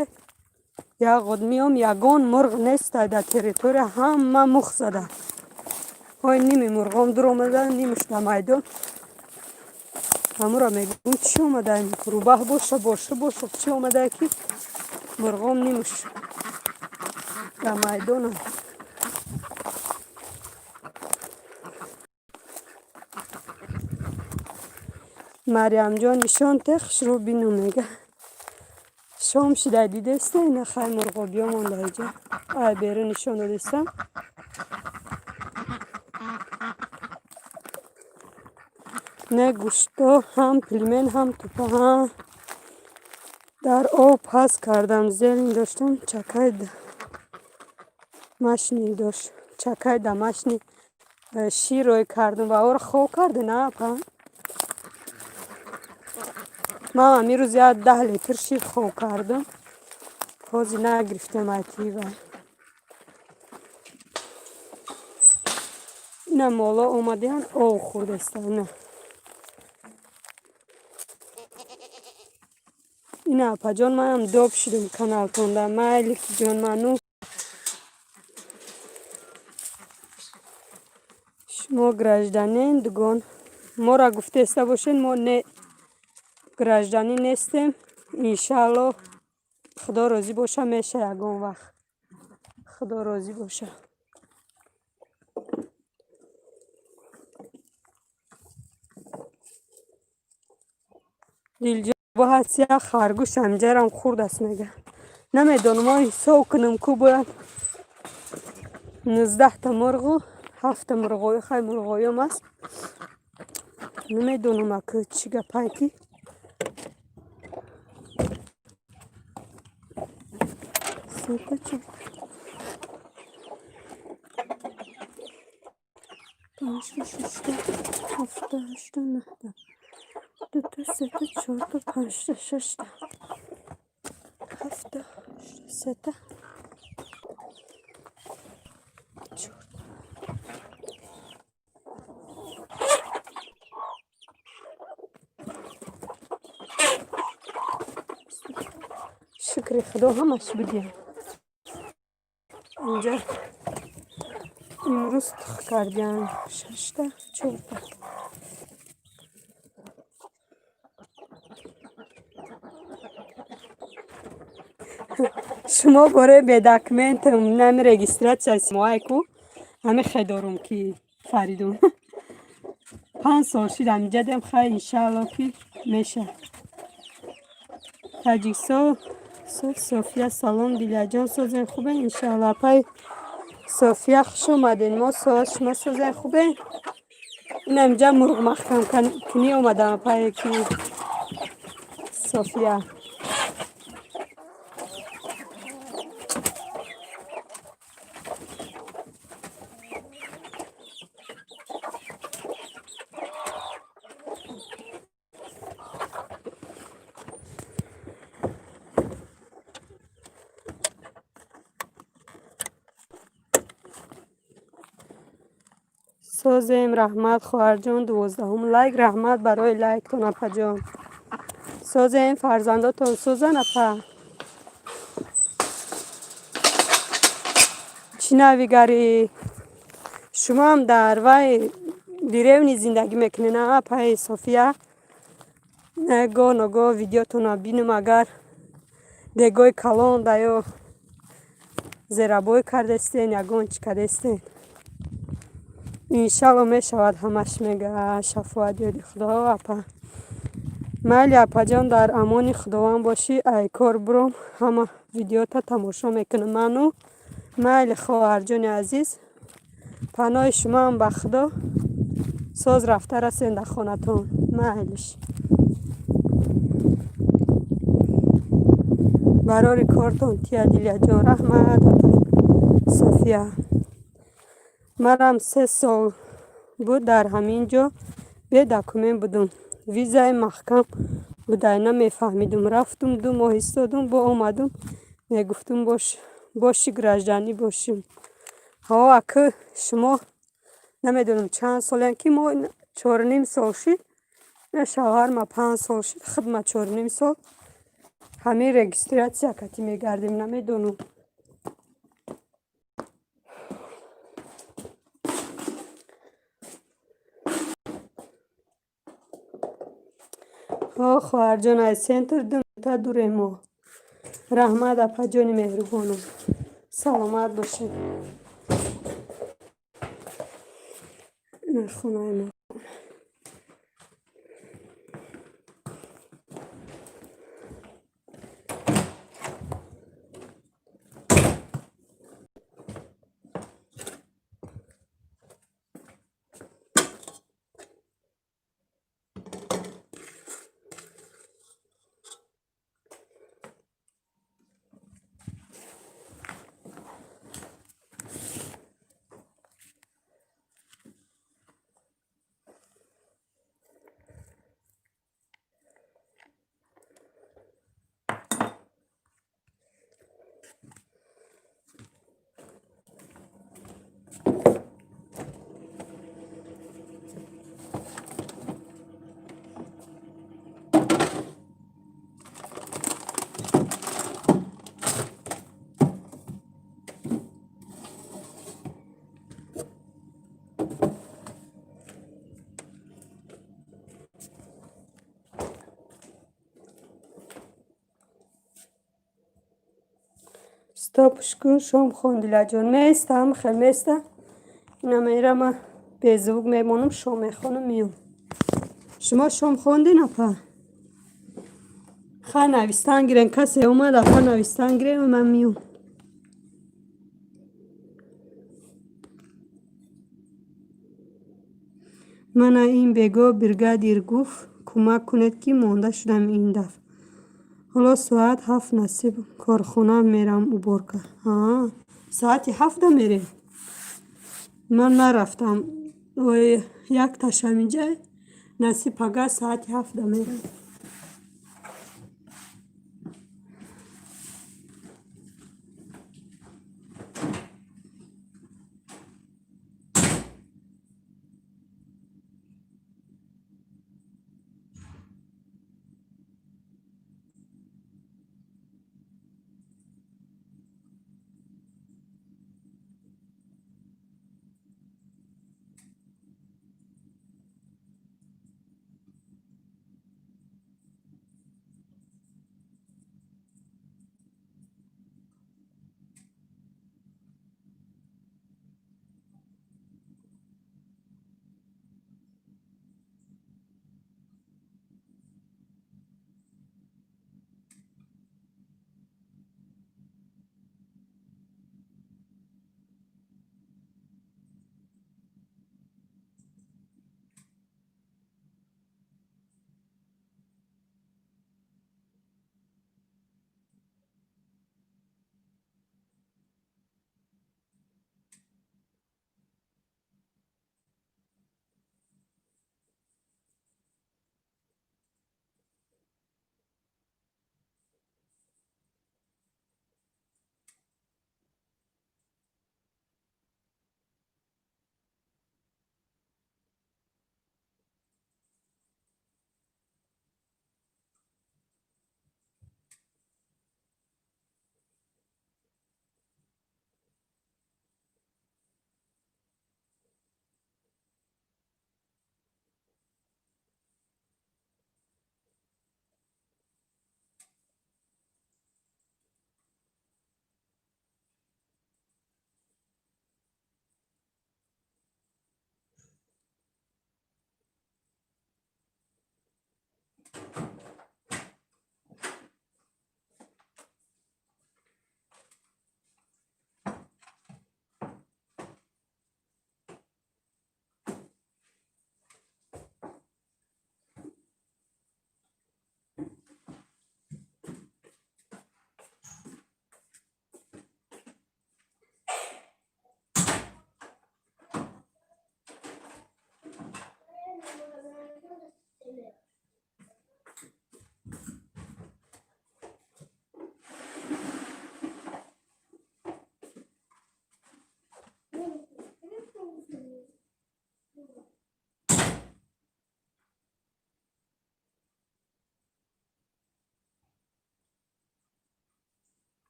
Як ғод миём, ягон мурғ нестай дар территория, ҳама мух зада. Ҳой, ними мурғом дур омада, нимаш дар майдон. Ҳамуро мегӯм, чӣ омадай? Рӯбаҳ боша боша боша, чӣ омадай, ки мурғом нимаш дар майдонам. Марьямҷон, нишон те, хушрӯ бину, мега. Шом шидай, дидесте, ина хай, мурғобиё монда иҷа. Ай берун нишон додистам. Не, гӯшто ҳам пельмень, ҳам тупа, ҳа. Дар об паз кардам, зелень доштам, чакаи домашний дошт. Чакаи домашний шир рой кардам ва ора хоб карде, на, апа? Ман ҳамин рӯз як 10 литр шир хоб кардам. Ҳозир нагирифтем айтива. Ина моло омадиян, об хӯрдастанд. Ина. Ина, апаҷон, манам доб шудам каналтонда. Майли, ҷон, ману. Шумо гражданин, дугон. Моро гуфтеста бошед, мо не, гражданин нестем. Иншаалло, Худо розӣ боша, меша ягон вақт. Худо розӣ боша. Дилҷон ҳаст, як харгӯш ҳамҷарам хурдаст, мега. Намедонам, мо ҳисоб кунам ку, бояд 19-та мурғу ҳафта мурғоӣ, хай, мурғоиём аст. Намедонам, ака, чӣ гапае ки. Сета, чорта, панҷта, шашта, ҳафта, ҳашта, наҳта, дута, сета, чорта, панҷта, шашта, ҳафта, ҳашта, сета, чорта. Шукри Худо, ҳамаш будиям. Инҷа имрӯз тухм кардиам шашта, чорта. Шумо бораи бе документам нами регистрация моай ку, ҳами хе дорум ки, Фаридун. 5 сол шид ҳаминҷа дем, хай, иншаалло, ки меша. Таҷиксо София, салом, Дилияҷон, созен, хубе, иншаалло. Апай София, хуш омаден. Мо соз, шумо созен, хубе? Ина инҷа мурғ маҳкамкунӣ омадам, апае ки София. Созем, раҳмат, хоҳарҷон, 12-ум лайк, раҳмат барои лайктон, апаҷон. Созем, фарзандотон созан, апа. Чӣ навигарӣ? Шумоам дар вай деревни зиндагӣ мекунед, а, апаи София? Гоҳ ногоҳ видеотонро бинам, агар дегои калон да ё зерабой кардастен, ягон чӣ кардастен. Иншалло, мешавад ҳамаш, мега шафоат ёди Худо, апа. Майли, апаҷон, дар амони Худованд бошӣ, ай кор буром, ҳама видеота тамошо мекунам ману. Майли, хоҳарҷони азиз, паноҳи шумоам ба Худо, соз рафта расен дар хонатон. Майлиш. Барори кортон тия, Дилияҷон, раҳмат, апаи София. Манам 3 сол буд дар ҳамин ҷо бе документ будум. Визаи маҳкам будай, намефаҳмидум. Рафтум, 2 моҳ истодум, бо омадум, мегуфтум, боши гражданӣ бошим. Ҳо, акы шумо намедонам чанд солем, ки мо 4,5 сол шид, шавҳарма 5 сол шид, худма 4,5 сол ҳамин регистрация кати мегардем, намедонам. Ҳо, хоҳарҷон, аз центр 2 минута дурем мо. Раҳмат, апаҷони меҳрубонам, саломат бошед. Хонаи мо. Стопш кун, шом хон, Дилаҷон. Местам, хел места. Ина мерама, беззвук мемонам, шом мехонам, миём. Шумо шом хондин, апа? Ха, навистан гирен, касе омад, апа, навистан гирен, ман миём. Мана ин бего бригадир гуфт, кӯмак кунед, ки монда шудам ин дафъ. Ҳоло соат 7, насиб корхона мерам уборка. Соати 7-да мерем? Ман нарафтам. Ой, якташам инҷа, насиб пага соати 7-да мерам.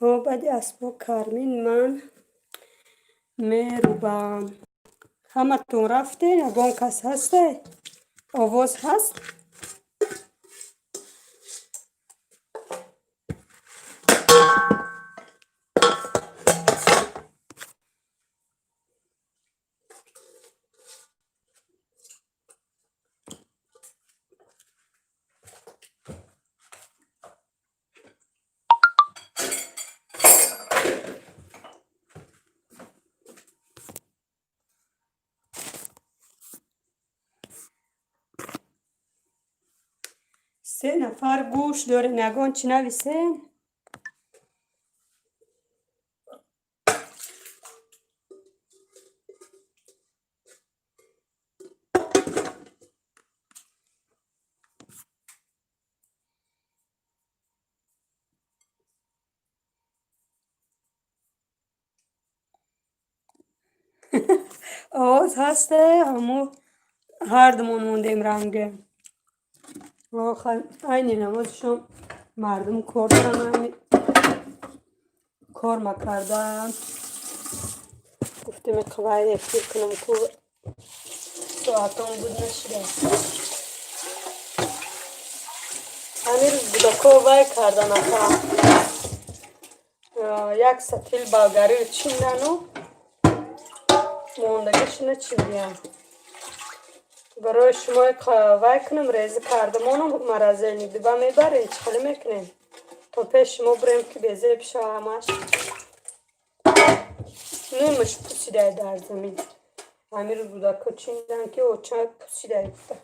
Ҳо, баъди асбоб кармин ман мерубам. Ҳаматон рафтен? Ягон кас ҳасте? Овоз ҳаст? Се нафар гӯш дорем, ягон чӣ нависем? Овоз ҳасте? Ҳамо ҳардумон мондем ранге. Айни намозишон мардум кор доранд, айни кор макардаанд. Гуфтем қавай эфир кунам, ку соатон буд нашуда. Ҳамин рӯз будако вай кардан, ака, як сатил болгариро чиндану мондагишина чиндиям. Барои шумо вай кунам, реза кардамонам, морозильник диба мебарем, чӣ хеле мекунем? То пеш шумо бурем, ки безеб шава ҳамаш. Нимаш пусидай дар замин. Ҳамин рӯз будако чиндан, ки оча пусидай гуфта.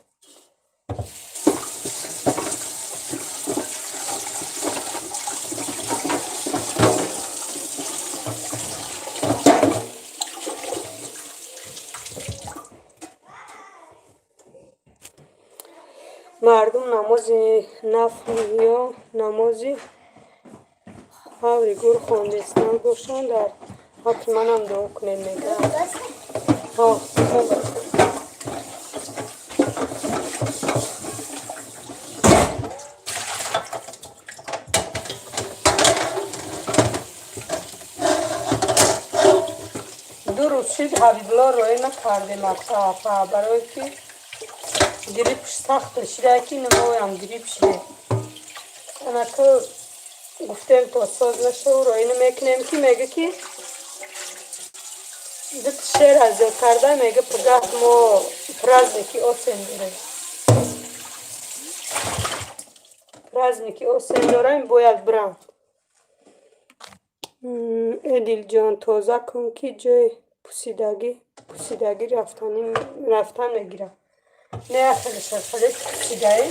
Мардум намози нафл ё намози қабри гур хондистан бошанд, дар ҳаққи манам дуо кунед, мегӯям. Ҳо. Ду рӯз шид, Ҳабибулло роя накардем, апа, барое ки гриппш сахт шида, ки намоям грипп шиде. Анаку гуфтем, то соз нашав, роя намекунем, ки мега, ки дута шер азёд карда, мега, пагаҳ мо праздники осень дорем. Праздники осень дорем, бояд бирам. Эдилҷон, тоза кун, ки ҷои пусидагӣ рафтан мегирад. Не, ахелша хеле пусидаи.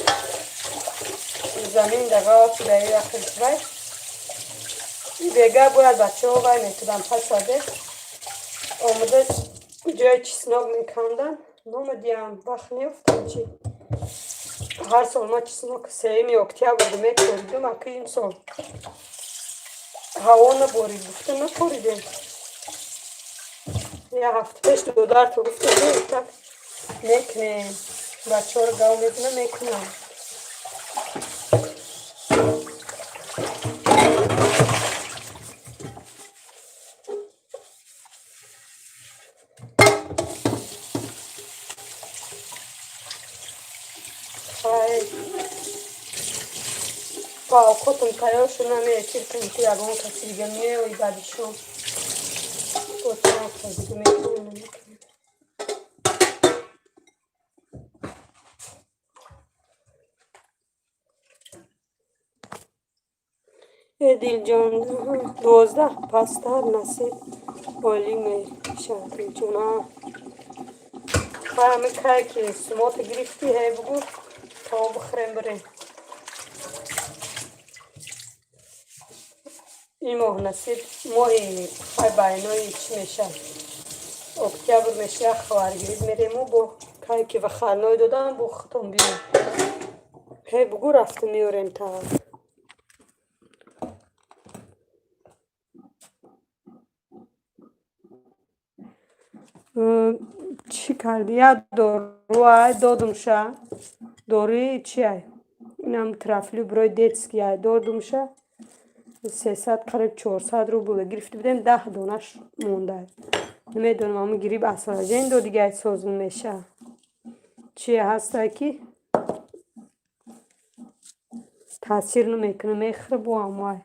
Замин дага шудаи, ахел вай. Бега бояд бачаҳо вай метуданд, пасаде. Омада ҷои чеснок мекандан. Номадиям, вақт меёфтам чи. Ҳар сол ма чеснок 3 октябр мекоридум, аки имсол ҳаво наборид, гуфта накоридем. Як ҳафта пеш додарто гуфта, так мекунем. Бачаҳоро гав мекунам, мекунам. Хай, овқотам тайёр шуд, намеэфир кунем, ки ягон каси дига меои баъди шом. Бо чанд кас дига мекунем, намекунем. Эдилҷон, 12 пасттар насиб олӣ мешавад, Дилҷон. Хай, ами кай ки сумота гирифтӣ, ҳей бугӯ, то бихӯрем, бирем. Ин моҳ насиб, моҳи хай байнои чӣ мешавад? Октябр мешавад, хабаргирӣ мерему, бо кай ки выходной додам, бо худтон биём. Ҳей бугӯ, рафта меорем та. Чӣ кардӣ? Як дору ай додумша. Доруи чи ай? Инам трафлю барои детский ай додумша. 300, қариб 400 рубл гирифта будем, 10 донаш монда. Намедонам, ҳамун гриб осложнение додига соз меша. Чие ҳаста, ки таъсир намекунад, мехӯра бо ҳамвай.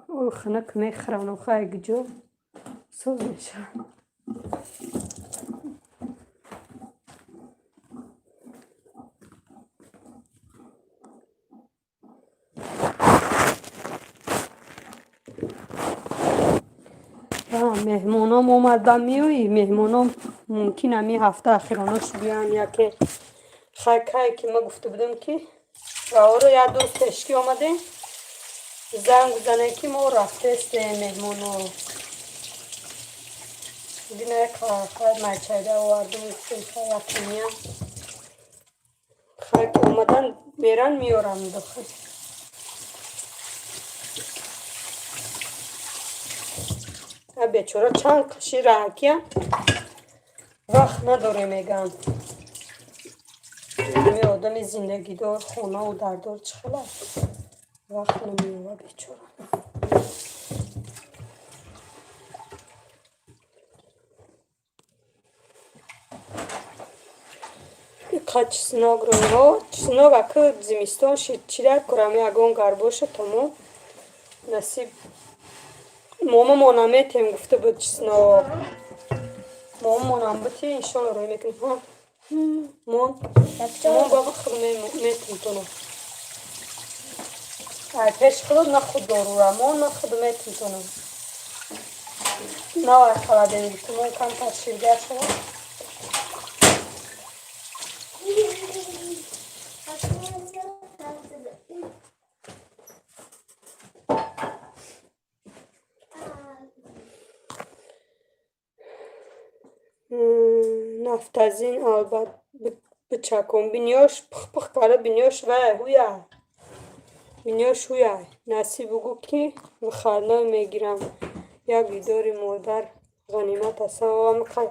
Ой, хунук мехӯран, охай гиҷо соз мешавад. Меҳмоном омада меоӣ, меҳмоном мумкин ҳамин ҳафта ахиронош биёянд, яке хай кае ки ма гуфта будам, ки ваоро як рӯз пешкӣ омадем, занг бизанем, ки мо рафтестем меҳмоно. Дина хай майчайда овардум, гуфтем, хай якумия хай ки омадан меран меёрам дохил. Бечора чанд қаши раҳакия вақт надоре, мегӯянд. Ами одами зиндагидор, хонаву дардор чӣ хела вақт намеёбад бечора. Иқа чеснок ро, чеснок ака зимистон шид, чидар курам, ягон гар боша, тамом. Насиб момамонам метем гуфта буд чеснок. Момамонам бути, иншолло, рӯй мекунем. Мон мон баба худ метем туно. Ай пеш худ на худ дорура мон на худ метем туно. Навай холодильник мон камтар ширгар шавад. Нафтазин албат бичакон, бинёш пих-пих карда, бинёш вай ҳуяй. Бинёш ҳуяй. Насиб, бугӯ, ки выходной мегирам. Як дидори модар ғанимат аст. Ҳамақай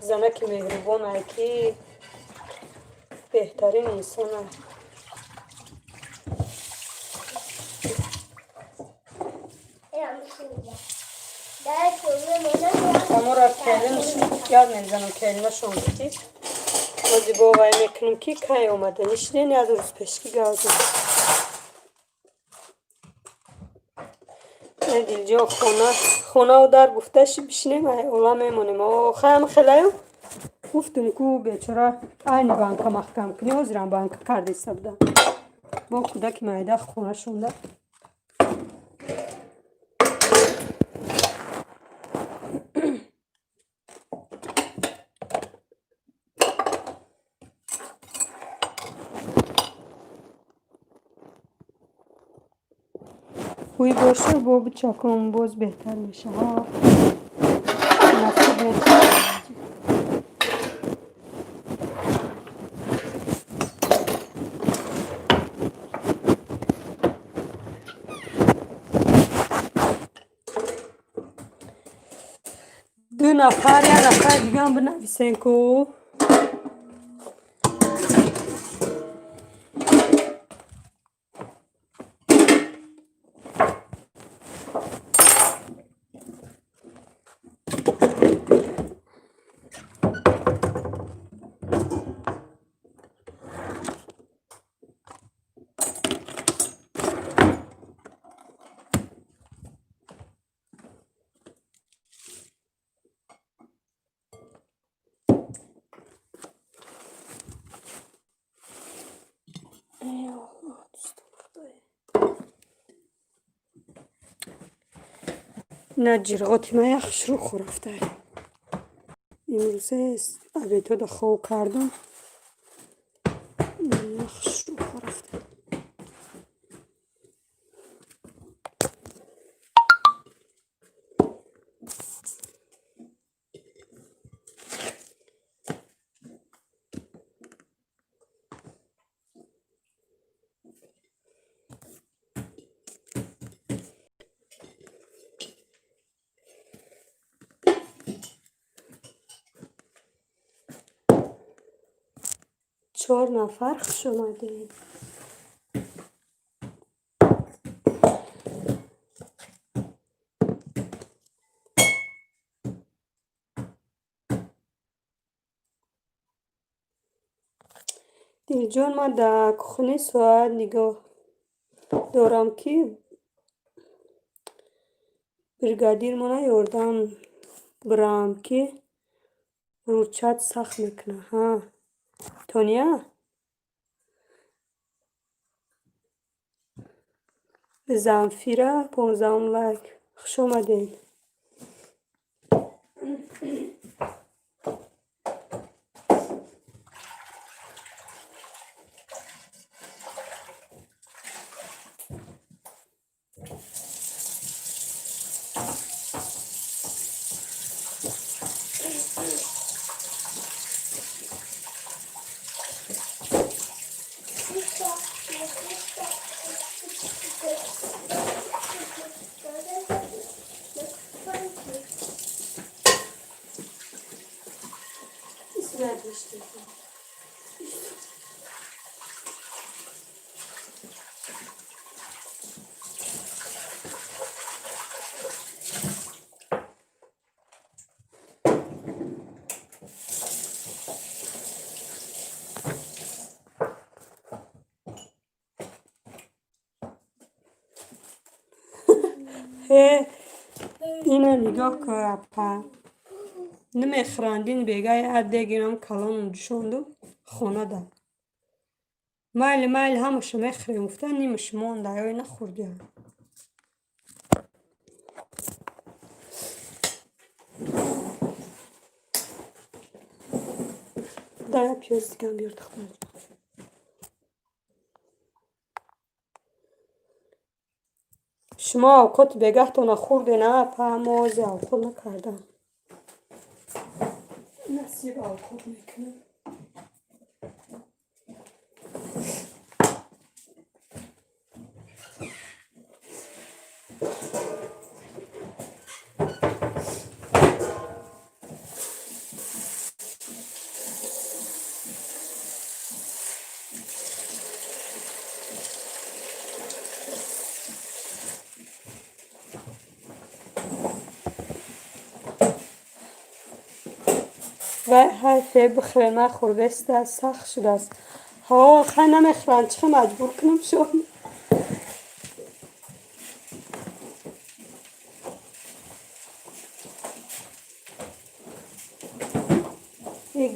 занаки меҳрубонае, ки беҳтарин инсонае. Ҳамора келин гап мезанам, келинашон ки ози бо вай мекунем, ки кай омаданӣ шуден, як рӯз пешкӣ гап зад. Дилҷон, хона хонаву дар гуфташи бишинем, ай ола мемонем. Охаям хелаю гуфтум ку, бечора айни банка маҳкам кунӣ, ҳозирам банка кардиста будам. Бо кӯдаки майда хонашонда. Ҳуй боша, бо бичакон боз беҳтар мешавад. Насиб мешавад. Ду нафар, як нафар дигам бинависен ку. Эй Аллоҳ, дӯстон, Худоё. На ҷирғоти ман як хушрӯ хӯрафтай. Имрӯзе обедҳода хоб кардам. Як хушрӯ хӯрафта. Чор нафар, хуш омадед. Дилҷон, ман дар кухни соат нигоҳ дорам, ки бригадирмона ёрдам бирам, ки ручать сахт мекунад. Ҳа, Тоня? Замфира, 15-ум лайк. Хуш омадед. Ина нигоҳ кун, апа. Намехӯранд, ин бега як дегинам калонам ҷӯшонду хонада. Майли, майли, ҳамаша мехӯрем гуфта, нимаш монда, ё нахӯрдиам. Да, як пиёз дигам биёр, духтарҷон. Шумо авқоти бегаҳтона хӯрден, а, апа? Мо ози авқот накардам. Насиб, авқот мекунем. Вай ҳайфе, бихӯрен, ман хӯрдеста, сахт шудааст. Ҳо, хай, намехӯранд, чӣ маҷбур кунам шон?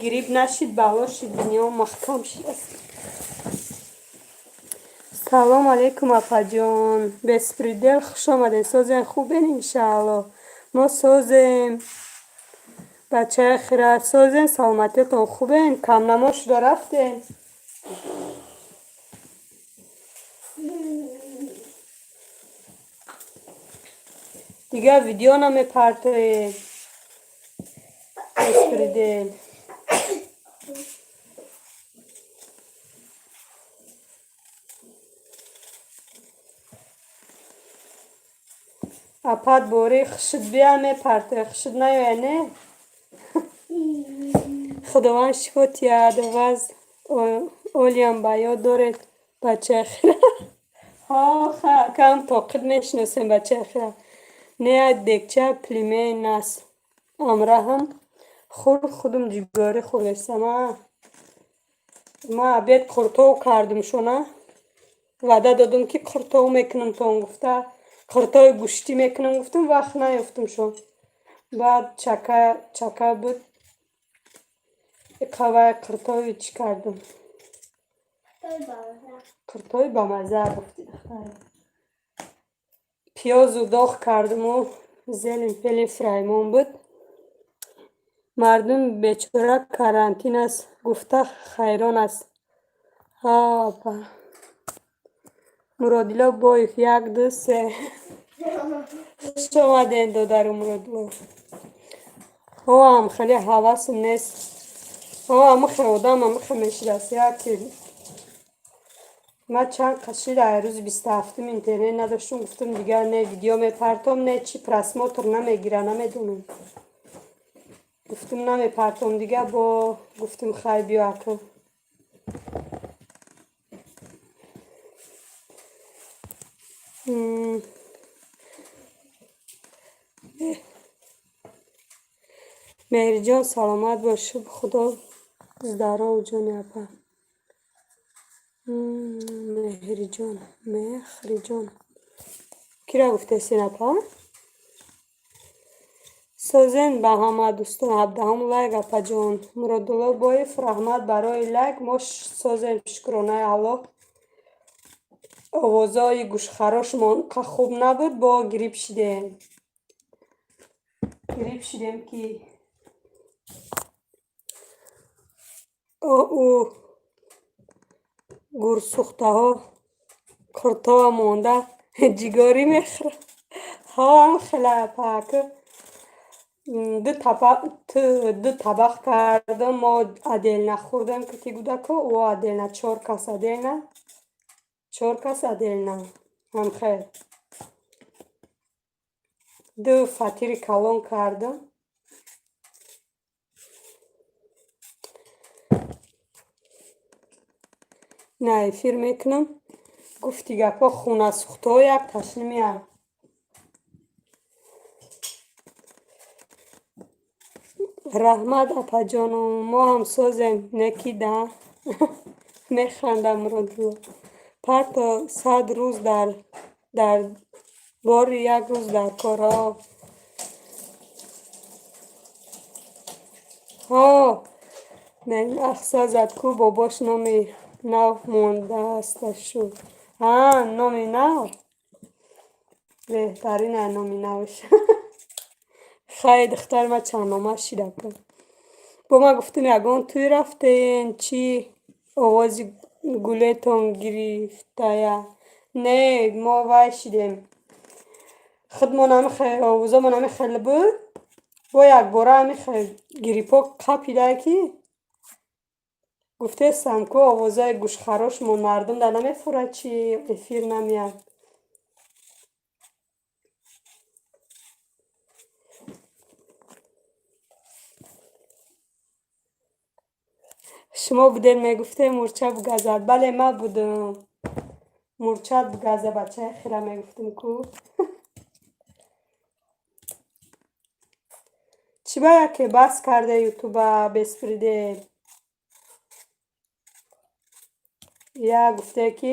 Грипп нашид, бало шид, дунё маҳкам шудааст. Салом алейкум, апаҷон. Беспредел, хуш омадед. Созен, хубен, иншаалло? Мо созем. Бачаи хират, созен, саломатиятон хубен? Камнамо шуда рафтем. Дигар видео намепартоед. Беспредел. Апат бори хушуд бия, мепартоед, хушуд наёя, не? Худованд шифо тиҳад. Ваз олиам ба ёд доред, бачаи хира. Ҳо, кам тоқит мешиносем, бачаи хира. Не, як дегча пельмень аст. Амраҳам хӯрд, худум ҷигарӣ хӯрдестам. Ма обед қуртов кардум шона. Ваъда додум, ки қуртов мекунам тон гуфта. Қуртови гӯштӣ мекунам гуфтум, вақт наёфтум шон. Баъд чака чака буд. Иқавай қуртови чӣ кардум? Қуртови бамазза гуфти, духтаре. Пиёзу доғ кардуму зелень пелень фраймон буд. Мардум бечора карантин аст гуфта хайрон аст. Ҳа, апа. Муродило Боев, як, ду, се. Хуш омадед, додару Муродило. Ҳо, ам хеле ҳавасм нест. Ҳо, амихе одам амихе мешидааст. Яке ман чанд қашид ай рӯзи 27-ум интернет надоштум, гуфтум, дигар не видео мепартом, не чи, просмотр намегира, намедонам. Гуфтум, намепартом дигар, бо гуфтум, хай, биё ака. Меҳриҷон, саломат бош, худо здоров, ҷони апа. Меҳриҷон, Меҳриҷон. Кира гуфтесин, апа? Созен ба ҳама дӯстон, 17-ум лайк, апаҷон. Муродулло Боев, раҳмат барои лайк. Мо созем, шукронаи Аллоҳ. Овозои гӯшхарошмон қа хуб набуд, бо грипп шидем. Грипп шидем ки ӯ гурсӯхтаҳо қуртова монда ҷигорӣ мехӯрад. Ҳам хела, апа, ду табақ кардам, мо отдельно хӯрдем, ки гудако ӯ отдельно, чор кас отдельно, чор кас отдельно, ҳамхел. Ду фатири калон кардам. На эфир мекунам. Гуфти гапҳо, хунасӯхтаҳо як ташнимиянд. Раҳмат, апаҷону, мо ҳам созем, неки да механдам. Муродулло парто 100 рӯз дар бори як рӯз дар корҳо. Ҳо, ахса зад ку бобош номи нав мондаасташу. А, номи нав? Беҳтарин номи навш. Хай, духтари ман чанднома шида ку. Бо ман гуфтам, ягон тӯй рафтен, чӣ овози гулетон гирифтая? Не, мо вай шидем. Худмон овозамон ҳами хел буд. Бо якбора ҳами хел гриппо қапидае ки гуфтестам ку овозаи гӯшхарошмон мардум да намефурад, чи эфир намеяд. Шумо будем, мегуфтем, мурча бугазад. Бале, ман будам. Мурчат бугаза, бачаи хира, мегуфтем ку. Чӣ ба яке бас карда ютуба беспредел? Я гуфте ки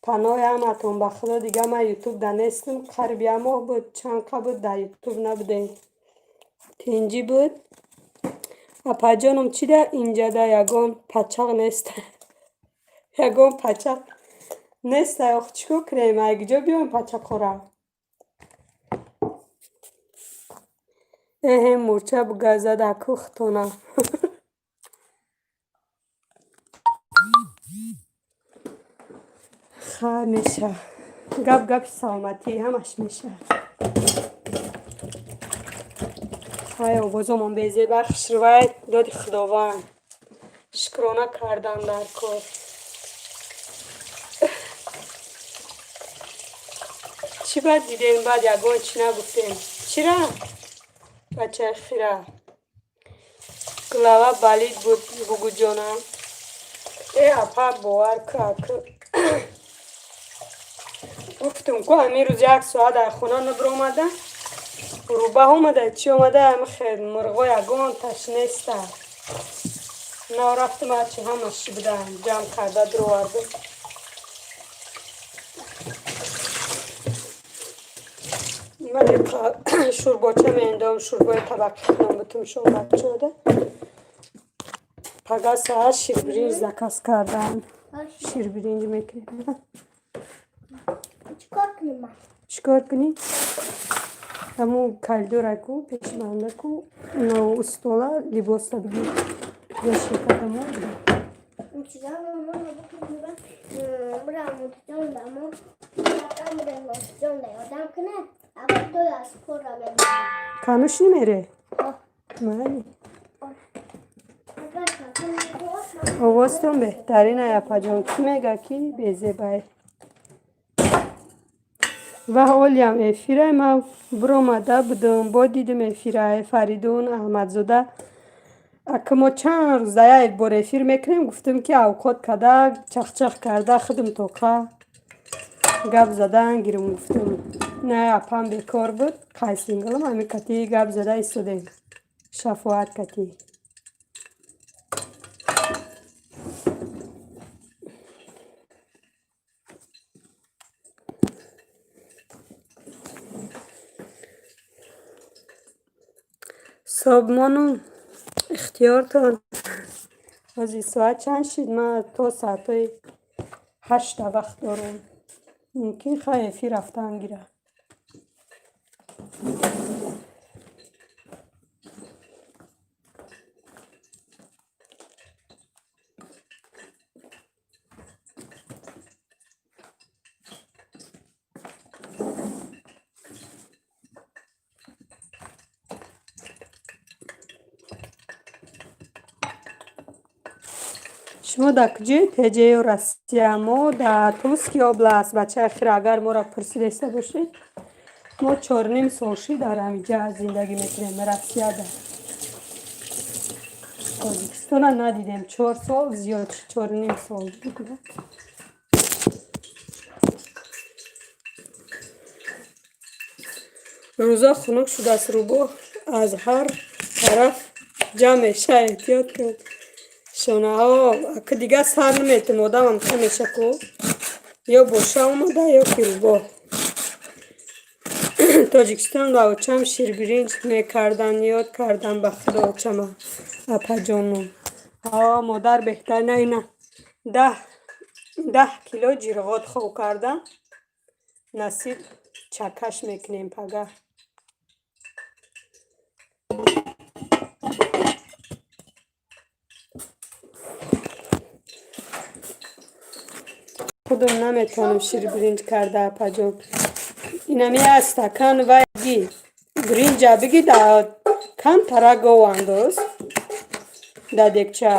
паноҳи ҳаматон ба Худо, дига ман ютуб да нестам. Қариб як моҳ буд, чанд қа буд, дар ютуб набудем. Тинҷӣ буд. Апаҷоном, чӣ да инҷада ягон пачақ нест? Ягон пачақ нест, ох, чӣ кор кунем? Ай куҷо биём пачақора? Эҳе, мурча бугазад аку хутона. Хай, меша. Гап гапи саломатӣ, ҳамаш меша. Ай, овозомон безебар, хушрувай, доди Худованд. Шукрона кардан дар кор. Чӣ бад дидем, баъд ягон чӣ нагуфтем? Чира? Бачаи хира. Голова болит буд, бугуҷона. Э, апа, бовар ку, аку. Гуфтум ку ҳамин рӯз як соат дар хона набиромада. Рӯбаҳ омада, чӣ омада, ҳами хел мурғо ягон таш неста. Нав рафтам, ҳарчи ҳамаш буда, ҷамъ карда дуровардам. Вале шӯрбоча меандом, шӯрбои табақи худам бутум шом бачода. Пага саҳар ширбиринҷ заказ кардам. Ширбиринҷ мекунем. Чикор кунем ман? Чӣ кор кунӣ? Ҳамун коридора ку, пеши банда ку, стола либоса бигир. Вешикадамо. Чиза мо бикунем, бира мутҷон дамо. Бира мутҷон да ёдам кунад. Аввал той аз кора мебарам. Кануш намере? Майли. Агар какун Овозтон беҳтарин, ай апаҷон. Кӣ мега ки безебай? Ва ҳолиам эфирай ман биромада будам, бо дидим эфирай Фаридун Аҳмадзода. Ака, мо чанд рӯз як бор эфир мекунем, гуфтем ки авқот када чахчах карда худам тоқа гап задан гирим, гуфтем. Не, апам бекор буд, қайсингалам ҳами кати гап зада истодем. Шафоат кати. Собмону ихтиёртон. Ҳозир соат чанд шид? Ман то соатҳои 8-та вақт дорам. Мумкин хай эфир рафтан гирад. Шумо дар куҷои ТҶ-ю Россия? Мо дар Тульский область, бачаи хира, агар моро пурсидаиста бошед, мо 4,5 сол шид дар ҳамиҷа зиндагӣ мекунем, Россияда. Тоҷикистона надидем, 4 сол зиёд, 4,5 сол. Рӯза хунук шудааст, рӯбоҳ аз ҳар тараф ҷамъ меша, эҳтиёт кун. Шонаҳо ака дигар сар наметум, одамам ка меша ку, ё боша омада, ё ки рӯбоҳ. Тоҷикистон ба очам ширбиринҷ мекардан, ёд кардам ба худо очама, апаҷоном. Ҳо, модар беҳтар на ина 10 10 кило ҷирғот хоб кардам, насиб чакаш мекунем пагаҳ. Худам наметавонам ширбиринҷ карда, апаҷон. Инами як стакан вайги биринҷа биги, да камтара гов андоз да дегча.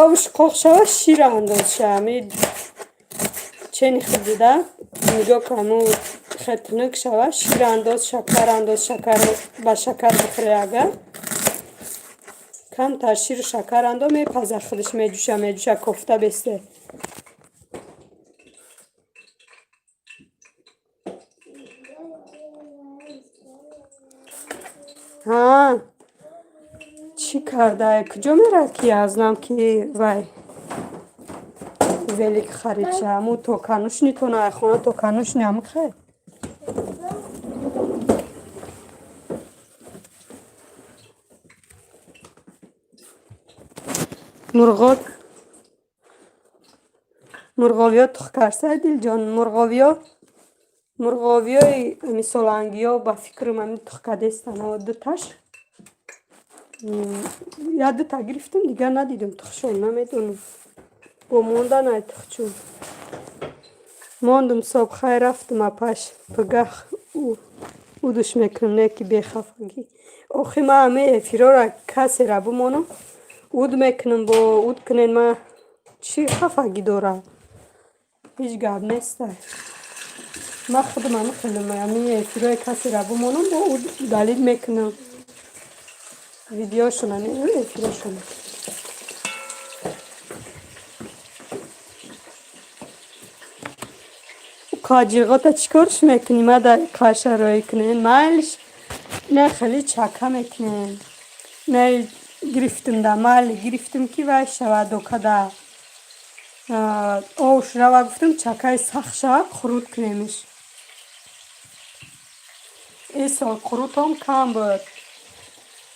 Обш қоқ шава, шира андоз ша. Ами чени худ дида нигоҳ кун, аму хел тунук шава, шира андоз, шакар андоз, шакар ба шакар бихӯре агар. Камтар ширу шакар андоз, мепаза худаш, меҷӯша, меҷӯша, кофта бесте. Ҳа, чӣ кардае? Куҷо меравад ки азнам ки вай велик харид ша? Аму то конюшнитона, хона то конюшни ам хел. Мурғот мурғовиё тухм карсай, Дилҷон, мурғовиё, мурғовиёи ами солангиё ба фикрам ами тухм кардестан. Дуташ як дута гирифтам, дигар надидам тухшон, намедонам. Бо мондан ай тухчун. Мондум соб хайр, рафтум апаш, пагаҳ удуш мекунам, не ки бехафагӣ. Охи ман ами эфирора касера бимонам, уд мекунам, бо уд кунен, ман чӣ хафагӣ дорам? Ҳеҷ гап нестай. Ман худам ами хелам, ами эфирои касера бимонам, бо уд далил мекунам. Видеошона, эфирошона. Қаҷиғота чӣ корш мекунӣ? Ма дар қаша роӣ кунем, майлиш не, хеле чака мекунем. Не гирифтум да майли гирифтум ки вай шавад докада. Овш рава гуфтум, чакаи сахт шавад, қурут кунемиш. Ин сол қурутом кам буд.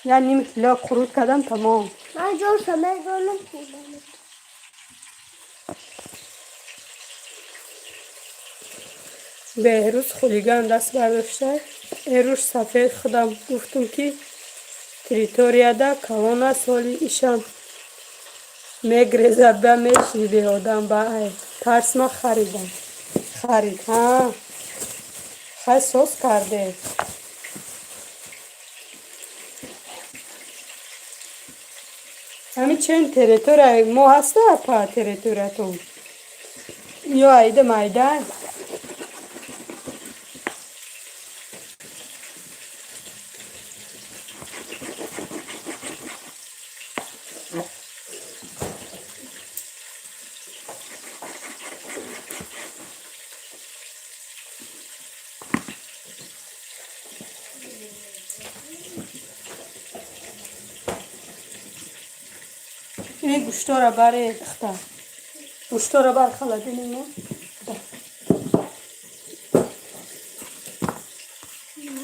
Як ним кило қурут кардам, тамом. Ман ҷоша медонам. Беҳрӯз хулиган даст бардошта. Эруш сафед худам гуфтум ки территорияда калон аст, ҳоли ишам мегрезад ба мешни беодам ба ай тарс ма харидам. Харид, ҳа. Хай соз карде. Ҳами чен территория мо ҳаста па территориятон? Ё айда майда? Ин гӯштора баре духтар. Гӯштора бар холодильник мо.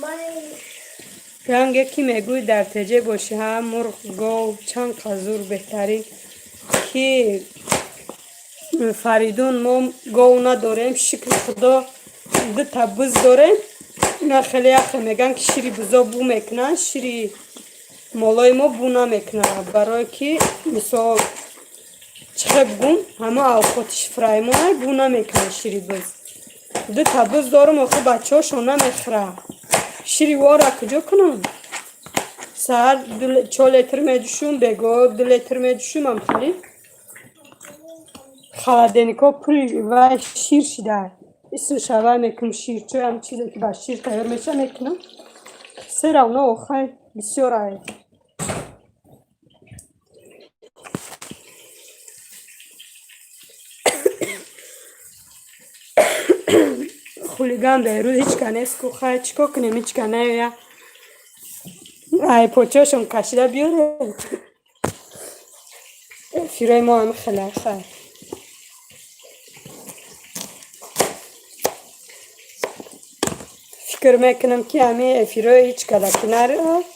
Ман Ранге ки мегӯй, дар теҷе бошӣ, ҳа, мурғ, гов чанд қазур беҳтарин. Ки, Фаридун, мо гов надорем, шукри Худо, дута буз дорем. Ина хеле яхе мегӯянд, ки шири бузо бӯ мекунанд, шири молои мо бӯ намекунад, барое ки, мисол, чӣ хел бигӯм, ҳама авқоти шифраимона бӯ намекунад шири буз. Дута буз дорум, охи бачаҳошон намехӯрад. Шири вора куҷо кунам? Саҳар 4 литр меҷӯшум, бего 2 литр меҷӯшум, амхели холодильникҳо пури вай шир шида. Исмша вай мекунам, ширчой, ҳам чизе ки ба шир тайёр мешавад, мекунам. Все равно охай бисёр ай. Хулиган берӯз ҳеч ка нест ку, хай, чӣ кор кунем, ҳеч ка наоя. Ай почаашон кашида биёре. Эфирои мо ҳами хеле, хай. Фикр мекунам, ки ҳами эфирои ҳеч када ки нарояд,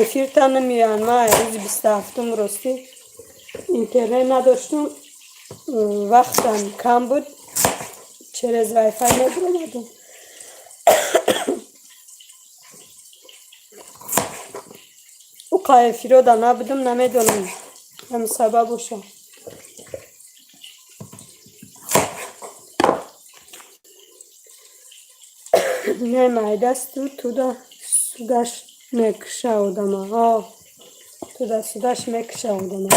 эфирта намеоянд. Ман рӯзи 27-ум, ростӣ, интернет надоштум, вақтам кам буд, через вайфай мебуромадам. Уқа эфирода набудам, намедонам, ҳами сабаб бошад. Не, майдасту туда судаш мекуша одама. Туда судаш мекуша одама.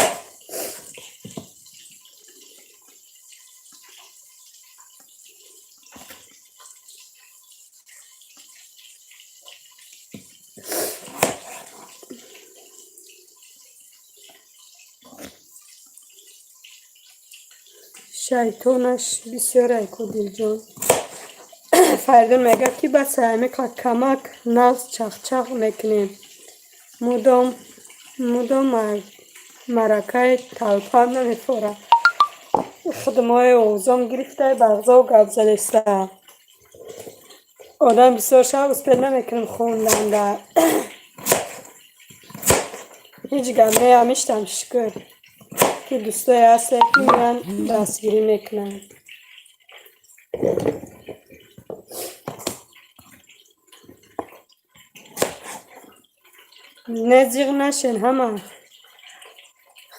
Шайтонаш бисёр айку, Дилҷон. Фаридун мегӯяд, ки бас ҳамиқа камак нағз чахчах мекунем. Мудом мудом маракаи талпа намефорад. Худмои овозон гирифта, бағзо гап задеста. Одам бисёр шав успеть намекунем хонданда. Ҳеҷ гап не, ҳамиштам шукр, ки дӯстое ҳастед, ки меян дастгирӣ мекунанд. Не, зиғ нашен, ҳама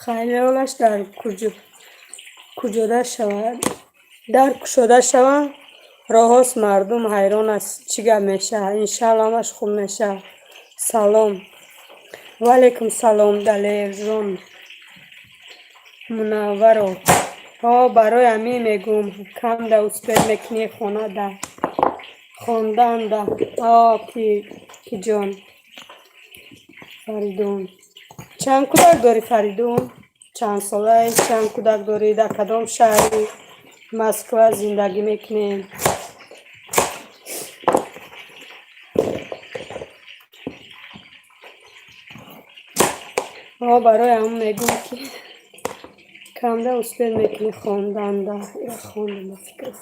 хайролаш дар куҷода шавад, дар кушода шаванд, роҳост, мардум ҳайрон аст, чӣ гап мешавад. Иншаалло, ҳамаш хуб мешавад. Салом. Ва алайкум салом, Далерҷон Мунавваров. Ҳо, барои ҳамин мегӯм, камда успеть мекунӣ хонада хонданда. О, ки ҷон, Фаридун. Чанд кӯдак дорӣ, Фаридун? Чанд солаи, чанд кӯдак дорӣ, дар кадом шаҳри Москва зиндагӣ мекунем? Ҳо, барои ҳамин мегӯм, ки камда успеть мекунӣ хонданда. Ира хондам, ба фикрам.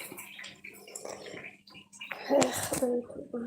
Худои тавба.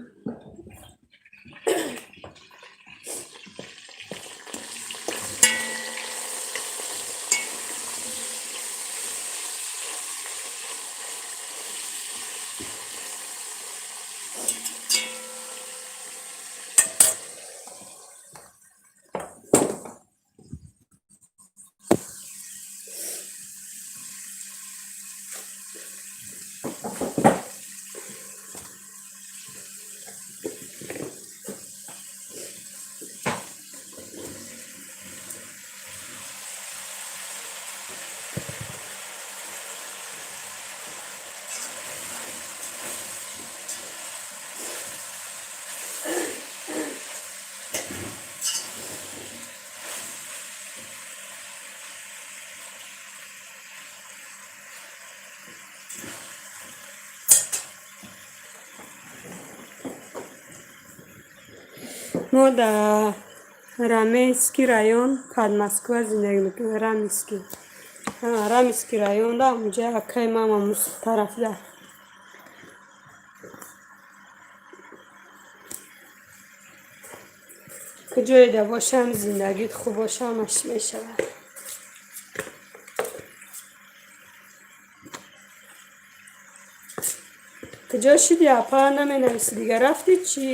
Мо дар Раменский район, под Москва зиндагӣ мекунем. Раменский районда, онҷа акаи ман тарафда. Куҷоеда бошам, зиндагит хуб боша, ҳамаш мешавад. Куҷо шиди, апа, наменависи дига, рафти чӣ?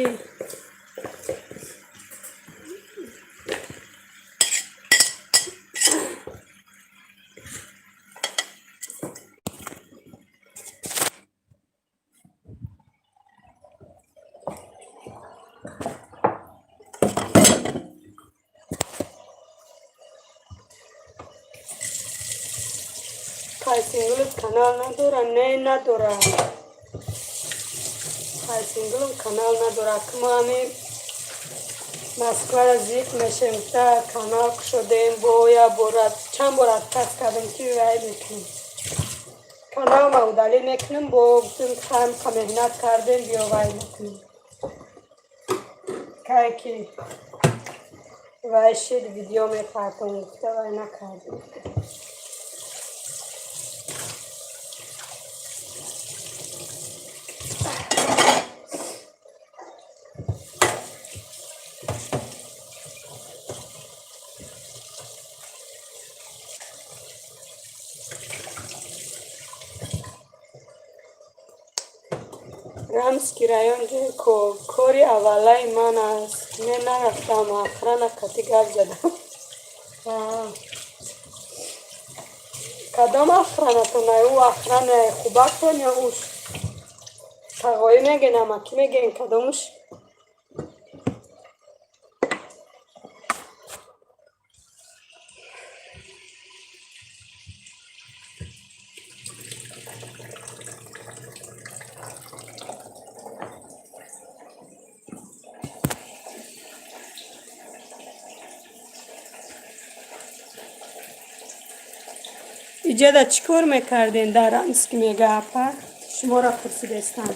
Қайсингулут канал надора? Не, надора. Қайсингулум канал надора. Ма ами Москвара зиқ мешем, та канал кушодем, боя бора чанд бор отказ кардем, ки вай мекунем, каналма удалить мекунем. Бо гуфтем, ҳамқа меҳнат кардем, биё вай мекунем. Кай ки вай шид, видео мепартом гуфта, вай накардем. Рамский район ҷои кори аввалаи ман аст. Не, нарафтам, охрана кати гап задам. Кадом охранатон? Ӯ охранаи хубактон ё уш тағоӣ мегӯен, амакӣ мегӯен, кадомуш? Иҷода чӣ кор мекардем дар Рамски, мега апа, шуморо пурсидестам.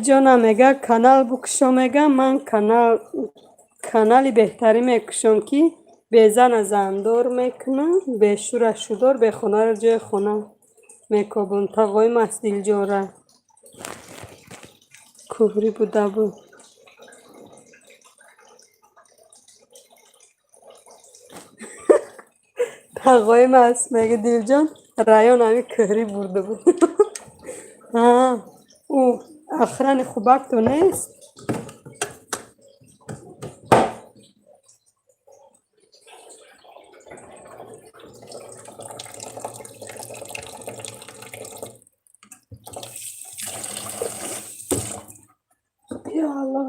Ҷона, мега, канал букушо, мега, ман канали беҳтарин мекушом, ки безана зандор мекунам, бешӯра шӯдор, бехонаро ҷои хона мекобам. Тағои маст Дилҷонра кӯҳрӣ буда буд. Тағои маст, мега, Дилҷон район ҳами кӯҳрӣ бурда буд. Ӯ охрани хубакто нест? Я Аллоҳ.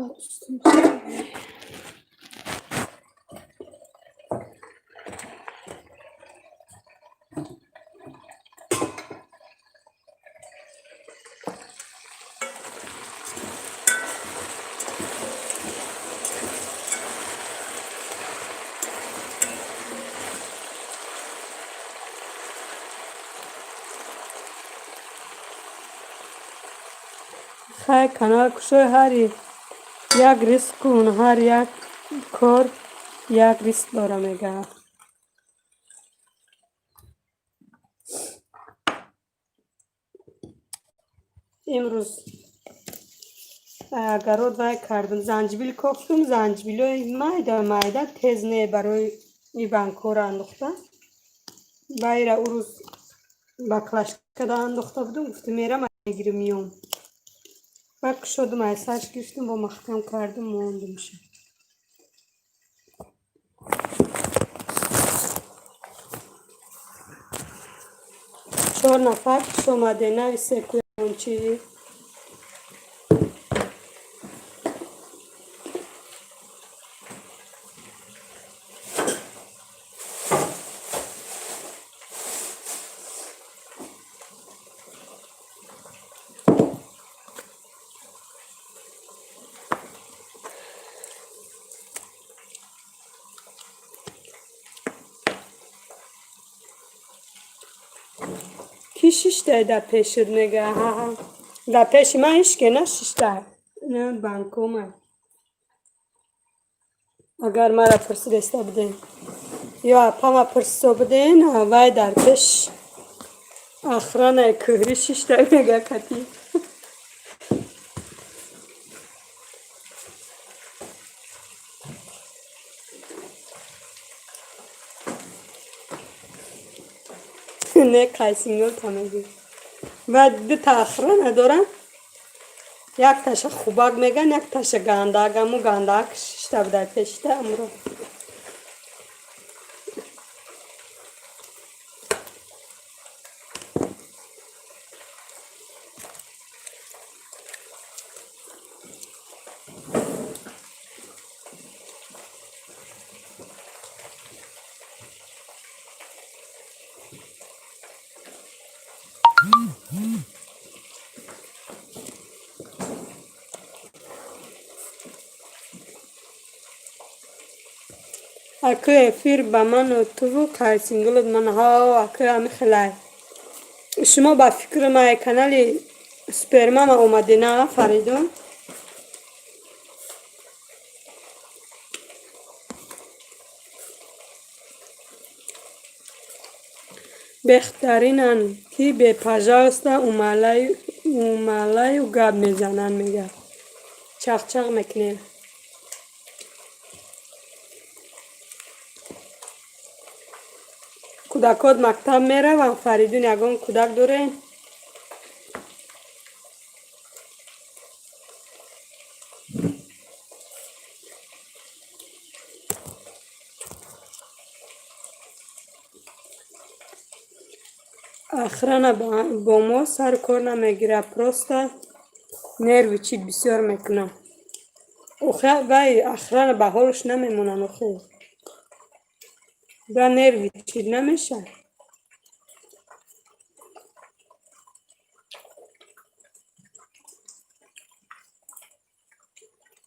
Хай, канал кушои, ҳар як риск кун, ҳар як кор як риск дора, мега. Имрӯз агарот вай кардам, занҷибил кофтум, занҷибилои майда майда, тез не, барои и банкҳоро андохта. Байра урӯз баклашкада андохта будум, гуфтум, мерам, мегирим, миём. Баъд кушодум, айсарш гирифтум, бо маҳкам кардум, мондумша. Чор нафар хуш омадед, нависе куён чӣ. Кӣ шиштай дар пешат, мега? Дар пеши ман ҳичке нашишта, банкома. Агар мара пурсидаиста будем ё апама пурсида буден, вай дар пеш охранаи кӯҳрӣ шишта, мега, кати. Не, қайсингол тамеги ва дута охрана дорам, якташа хубак меган, якташа гандак. Аму гандак шишта буда пешта амро. Аку эфир ба ману туву қайсингулут ман ҳо, аку ами хелай. Шумо ба фикри май канали Супермама омадина, Фаридун? Беҳтаринанд, ки бе пожалуйста, умоляю гап мезананд, мега. Чақчақ мекунем. Кӯдакот мактаб мераванд, Фаридун? Ягон кӯдак дорем? Охрана бо мо сару кор намегирад, просто нервничать бисёр мекунад. Охи, вай охрана ба ҳолаш намемонад, охи. Ба нервничать намешавад.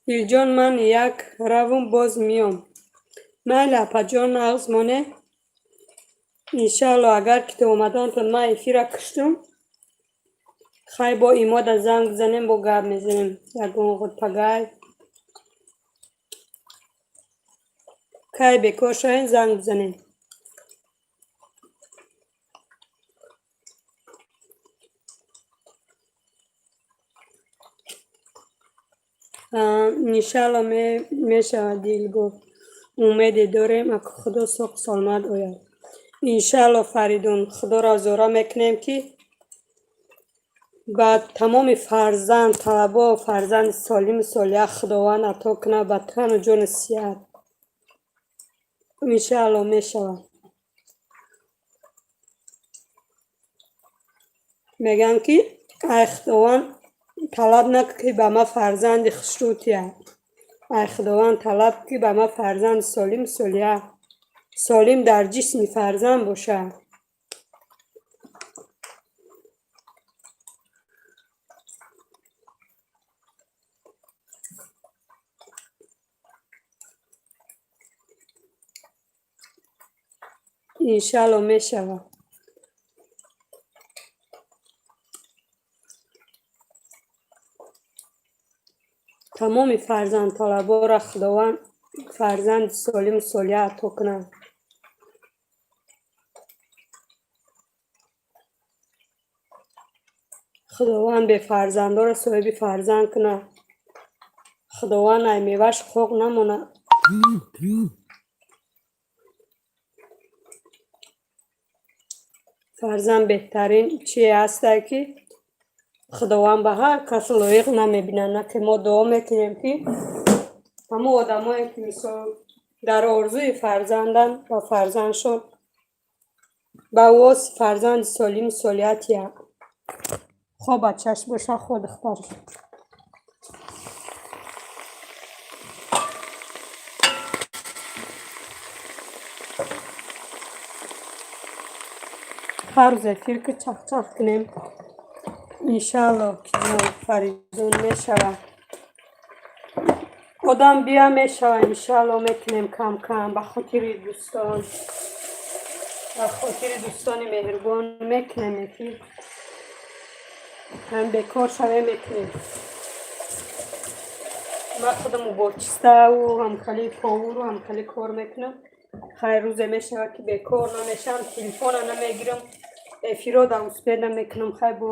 Дилҷон, ман як равум, боз меом. Майли, апаҷон, нағз моне. Иншаалло, агар ки то омадантон ман эфира куштум, хай, бо имода занг бизанем, бо гап мезанем. Ягон ғудпагай. Кай бекор шавем, занг бизанем. Иншаалло, мешавад, дилгоҳ. Умеде дорем, аку Худо соғ саломат ояд. Иншаалло, Фаридун, Худоро зора мекунем, ки ба тамоми фарзанд талабо фарзанди солиму солиҳа Худованд ато кунад, ба тану ҷону сиҳат. Иншаалло, мешавад. Мегӯянд, ки ай Худованд талаб накун, ки ба ман фарзанди хушрӯ тиҳад. Ай Худованд талаб, ки ба ман фарзанди солиму солиҳа, солим дар ҷисми фарзанд бошад. Иншаалло, мешавад. Тамоми фарзандталаборо Худованд фарзанди солиму солиҳа ато кунад. Худованд бефарзандоро соҳиби фарзанд кунад. Худованд ай меваш қоқ намонад. Фарзанд беҳтарин чие ҳастае, ки Худованд ба ҳар кас лоиқ намебинад. На ки мо дуо мекунем, ки ҳамон одамое, ки мисол дар орзуи фарзанданд, ба фарзандшон ба ӯ фарзанди солиму солиҳа тиҳад. Хо бачаш боша, хо духтараш. Ҳар рӯз эфир ки чақчақ кунем. Иншаалло, ки Фаридун, мешавад. Одам бия, мешава, иншаалло, мекунем кам кам ба хотири дӯстон. Ба хотири дӯстони меҳрубон мекунем эфир. Ҳам бекор шавем, мекунем. Ман худам уборчиставу ҳамхали повару ҳамхали кор мекунам. Хайр, рӯзе мешавад, ки бекор намешавам, телефона намегирам, эфирода успеть намекунам. Хай, бо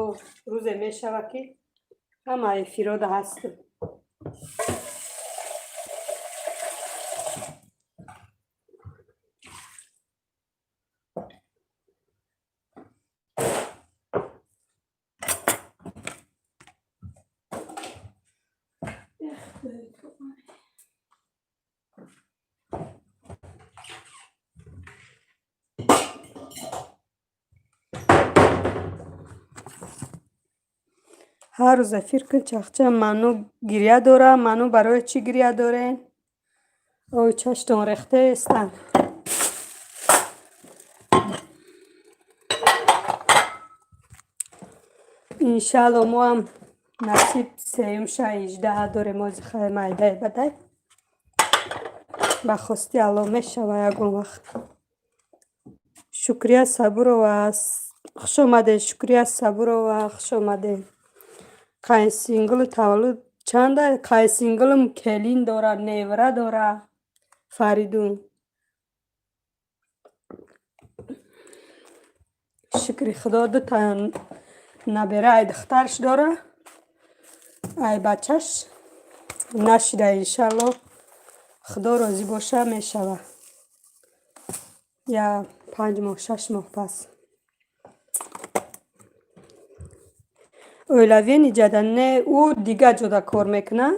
рӯзе мешавад, ки ҳама эфирода ҳастам. Ҳар рӯз эфир кун, чахча. Ману гиря дорам. Ману, барои чӣ гиря дорен? Ой, чаштон рехтаестан. Иншалло, моам насиб сеюмша 18 дорем. Ози хай, майдай бадай, ба хости Алло мешава ягон вақт. Шукрия Сабурова, хуш омадед. Шукрия Сабурова, хуш омадед. Қайнсингилу таваллуд чанда? Қайнсингилум келин дора, невра дора, Фаридун. Шукри Худо, дута набера ай духтарш дора, ай бачаш нашида. Иншалло, Худо розӣ боша, мешава я 5 моҳ, 6 моҳ пас. Оилавӣ иҷада не, ӯ дигар ҷода кор мекунад.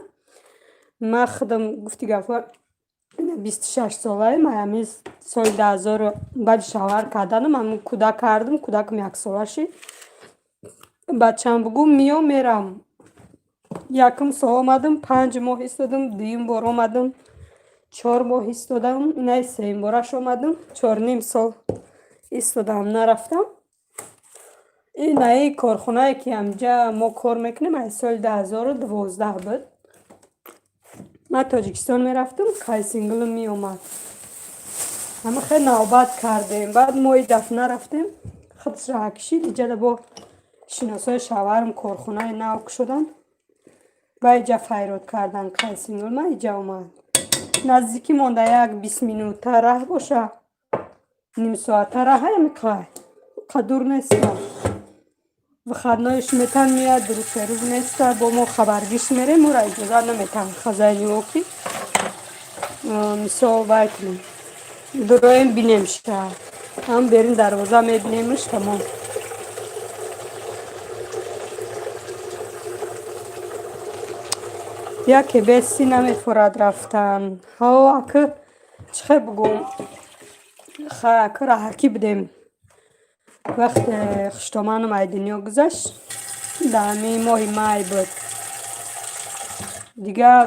Ман худам, гуфти гапҳо, 26 солаем. Ҳамин соли 2000 баъди шавҳар карданам ҳамин кӯдак кардам. Кӯдакам яксола шид. Бачам бугӯ, миём, мерам. Якум сол омадам, 5 моҳ истодам. Дуюм бор омадам, 4 моҳ истодам. Инаи сеюм бораш омадам, 4.5 сол истодам, нарафтам. Инаи корхонае, ки ҳамҷа мо кор мекунем, аз соли 2012 буд. Ман Тоҷикистон мерафтам, қайнсингилам меомад. Ҳама хеле навбат кардем. Баъд мо и дафъа нарафтем, худаш раҳа кишид. Иҷада бо шиносои шавҳарам корхонаи нав кушоданд ва иҷа файрод кардан. Қайнсингилма иҷа омад. Наздикӣ монда, як 20 минута раҳ боша, нимсоата раҳ, ҳамиқай қадур неста. Выходной ш метан, меяд, рӯз неста, бо мо хабаргиш мерем. Моро иҷозат наметан хозяини ки мисол вай кунем, дуроем, бинем ша. Ҳам берин дарвоза мебинемш, тамом. Яке беси намефорад рафтан. Ҳо, акы чӣ хел бугум, ха, акы раҳакӣ будем. Вақте хуштоманам ай дунё гузашт, дар ҳамин моҳи май буд, дигар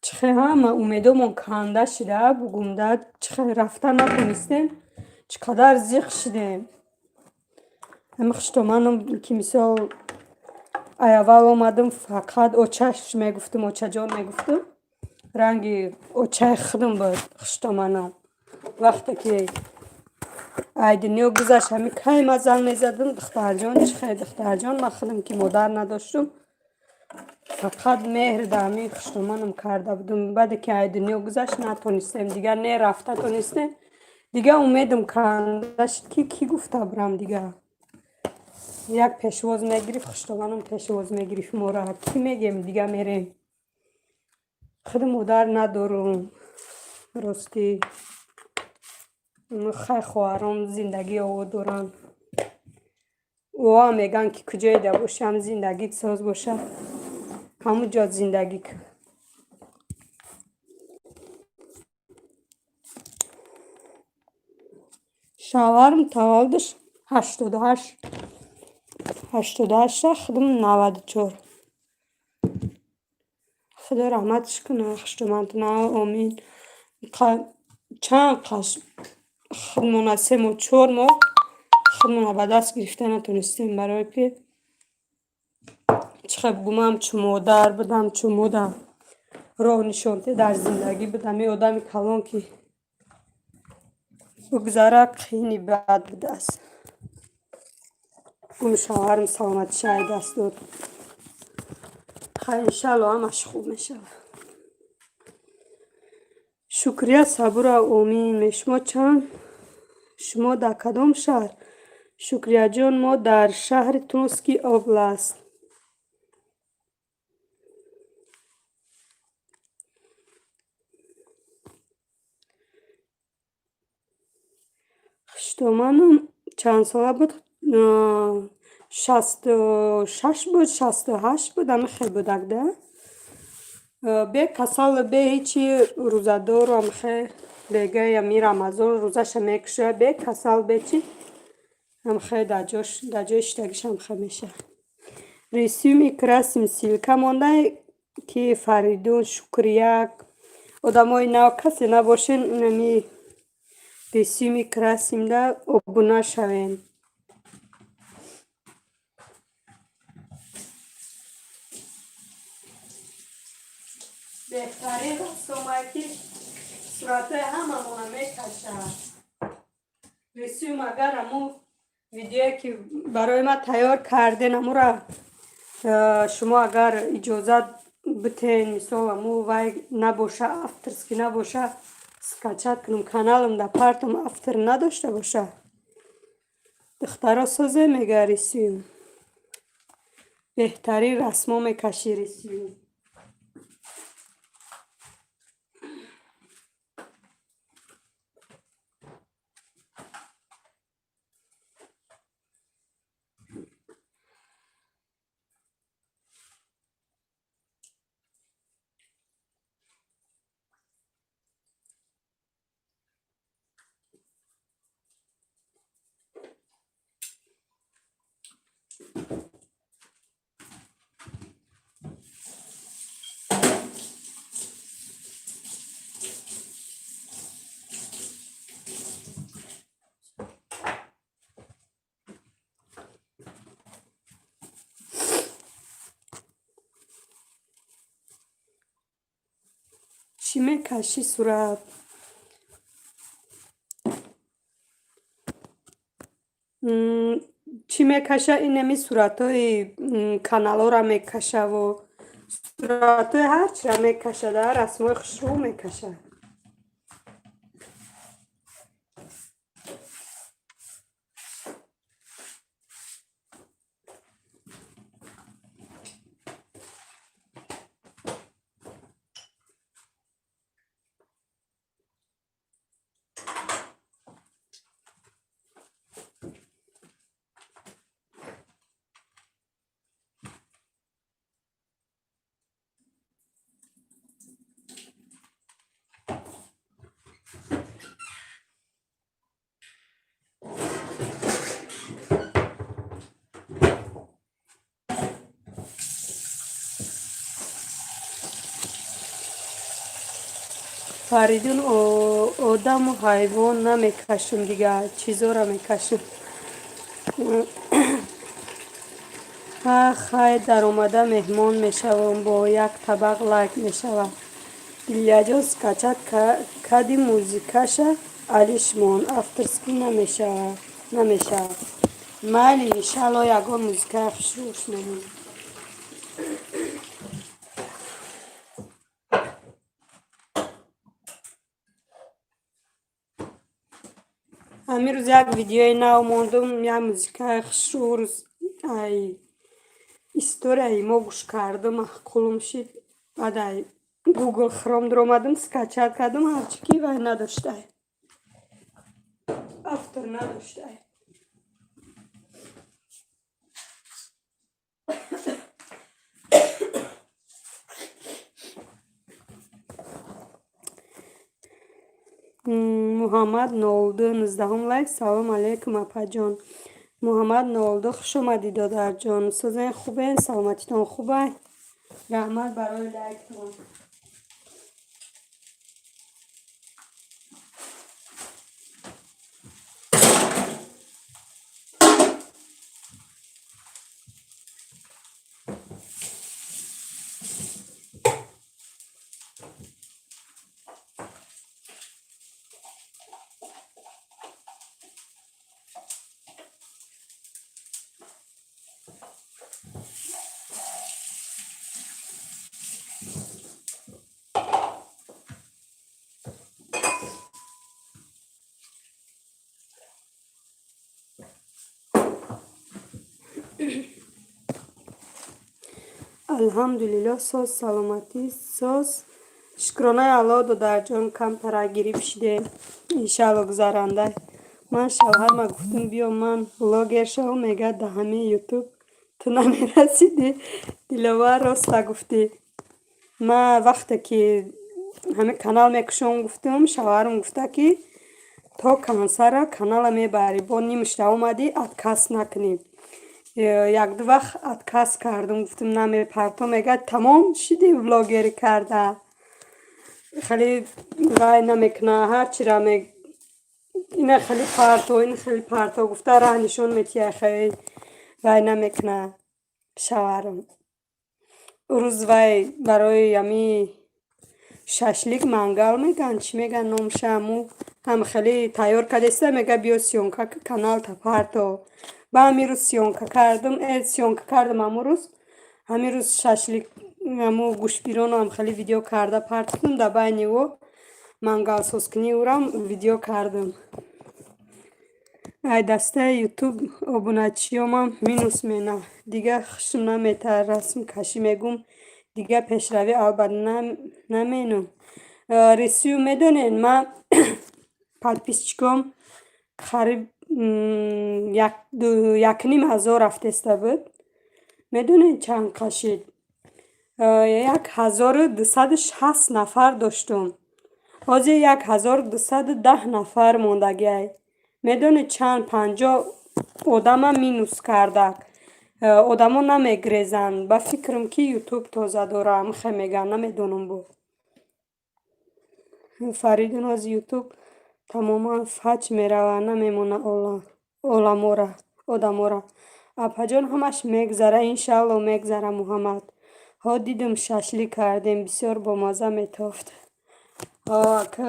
чӣ хел ҳама умедомон канда шида бугум да. Чӣ хел рафта натонистем, чӣ қадар зиқ шидем. Ҳами хуштоманам ки мисол ай аввал омадам, фақат очаш мегуфтам, очаҷон мегуфтам, ранги очаи худам буд хуштоманам. Вақте ки ай дунё гузашт, ҳами кай ма занг мезадам: «Духтарҷон, чӣ хел, духтарҷон?» Ман худам ки модар надоштум, фақат меҳр дар ҳамин хуштоманам карда будум. Баъде ки ай дунё гузашт, натонистем дигар, не рафта тонистем. Дигар умедам канда шуд, ки кӣ гуфта бурам дигар. Як пешвоз мегирифт хуштоманам, пешвоз мегирифт моро. Кӣ мегем дигар мерем? Худи модар надорум, ростӣ. Хай, хоҳаром зиндагии ово доранд. Оам мегӯянд, ки куҷоеда бошам, зиндагит соз бошад, ҳамун ҷо зиндагӣ кун. Шавҳарам таваллудаш 88, 88-а, худам 94. Худо раҳматш кунад хуштомантона, омин. Чанд қаш худмона, 3 моҳ, 4 моҳ худмона ба даст гирифта натонистем, барое ки чӣ хел бугум, ҳамчун модар буд, ҳамчун модар роҳ нишонте дар зиндагӣ буд. Ҳамин одами калон, ки Бигзара, қийни бад будааст. Гум шавҳарам саломатиша ай даст дод. Хай, иншалло, ҳамаш хуб мешавад. Шукрия Сабура, омин. Шумо чанд, шумо дар кадом шаҳр? Шукрияҷон, мо дар шаҳри Тульский область. Хуштоманом чандсола буд? 66 буд, 68 буд, ами хел будак да. Бе касал, бе ҳечи, рӯзадору амхе бегаи ами Рамазон рӯзаша мекушояд, бе касал, бе чи, амхе дар ҷош, дар ҷои иштагиш амхе мешавад. «Рисуем и красим» ссылка монда, ки Фаридун, Шукрия, одамои нав касе набошен, инами «Рисуем и красим» да обуна шавем. Беҳтарин рассомае, ки суратҳои ҳамамона мекашад. Рисуем, агар аму видеое, ки барои ман тайёр карден, амура шумо агар иҷозат битен, мисол, аму вай набоша, авторский набоша, скачать кунам, каналам да партам, автор надошта боша. Духтаро, созе мега Рисуем. Беҳтарин расмо мекашӣ, Рисуем. Чӣ мекашӣ сурат? Чӣ мекаша? Инами суратҳои каналҳоро мекашаву суратҳои ҳарчиро мекаша, да, расмҳои хушрӯ мекаша. Фаридун, одаму ҳайвон намекашам, дигар чизоро мекашам. Ҳа, хай, даромада меҳмон мешавам, бо як табақ лайк мешавад. Дилияҷон, скачать кади, музыкаша алиш мон, авторский намешавад. Майли, иншалло, ягон музыкаи хушрӯ шунавем. Ҳамин рӯз як видеои нав мондум, як музыкаи хушрӯ рӯз ай историяи мо гӯш кардам, маъқулум шид. Баъд ай Гугл Хром дуромадам, скачать кардам, ҳарчи ки вай надоштай, автор надоштай. Муҳаммад 02, 19-ум лайк. Салом алейкум, апаҷон. Муҳаммад 02, хуш омадӣ, додарҷон. Созен, хубен, саломатитон хубай? Раҳмат барои лайктон. Алҳамдулиллоҳ, соз, саломатӣ соз. Шукронаи Аллоҳ, додарҷон, камтара гириф шидем. Иншаалло, гузаранда. Ман шавҳарма гуфтум, биё, ман блогер шавам, мегӯяд, да ҳамин Ютуб ту намерасидӣ. Диловар, роста гуфтӣ. Ман вақте ки ҳамин канал мекушом гуфтум, шавҳарам гуфта, ки то конца ра канала мебарӣ, бо нимашда омадӣ, отказ накунӣ. Якду вақт отказ кардум, гуфтум, намепарто, мегӯяд, тамом шидӣ блогерӣ карда. Хеле вай намекуна, ҳарчира ина хеле парто, ин хеле парто гуфта, раҳ нишон метиҳа, хеле вай намекуна шавҳарам. Рӯз вай барои ами шашлик, мангал мегӯянд, чӣ мегӯянд номша, аму ҳам хеле тайёр кардеста, мега, биё, съёмка, каналта парто. Ба ҳамин рӯз съёмка кардум, съёмка кардам ҳамун рӯз, ҳамин рӯз шашлик, аму гӯштбиронам хеле видео карда партофтам, дар байни ӯ мангалсозкунии ӯрам видео кардам. Ай дастаи Ютуб обуначиёмам минус мена, дига хушм наметавад, расмкашӣ мегум, дига пешравӣ албат наменум. Рисию медонед, ман подписчиком қариб 1,5 ҳазор рафтеста буд. Медонед, чанд қашид? 1260 нафар доштум, ҳозир 1210 нафар мондагиай. Медонед, чанд? 50 одама минус кардак. Одамо намегрезанд, ба фикрам, ки Ютуб тоза дора, амхе мегӯянд, намедонам. Бо Фаридун, ҳозир Ютуб тамоман фач меравад, намемона оламора, одамора. Апаҷон, ҳамаш мегзара, иншаалло, мегзара. Муҳаммад, ҳо, дидум, шашлик кардем, бисёр бомазза метофт. Ака,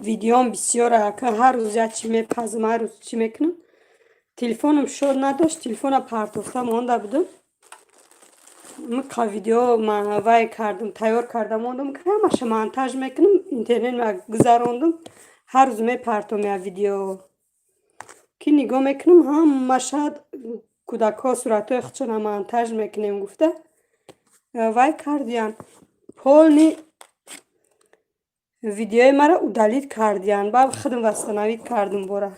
видеом бисёра, ака, ҳар рӯз як чӣ мепазм, ҳар рӯз чӣ мекунам. Телефонам шод надошт, телефона партофта монда будум. Миқа видео вай кардум, тайёр карда мондум, ҳамаша монтаж мекунам, интернет гузарондум, ҳар рӯз мепартом як видео. Ки нигоҳ мекунам, ҳамаша кӯдакҳо суратҳои худшона монтаж мекунем гуфта вай кардиянд, полный видеои маро удалить кардиянд. Баъд худам восстановить кардум бора.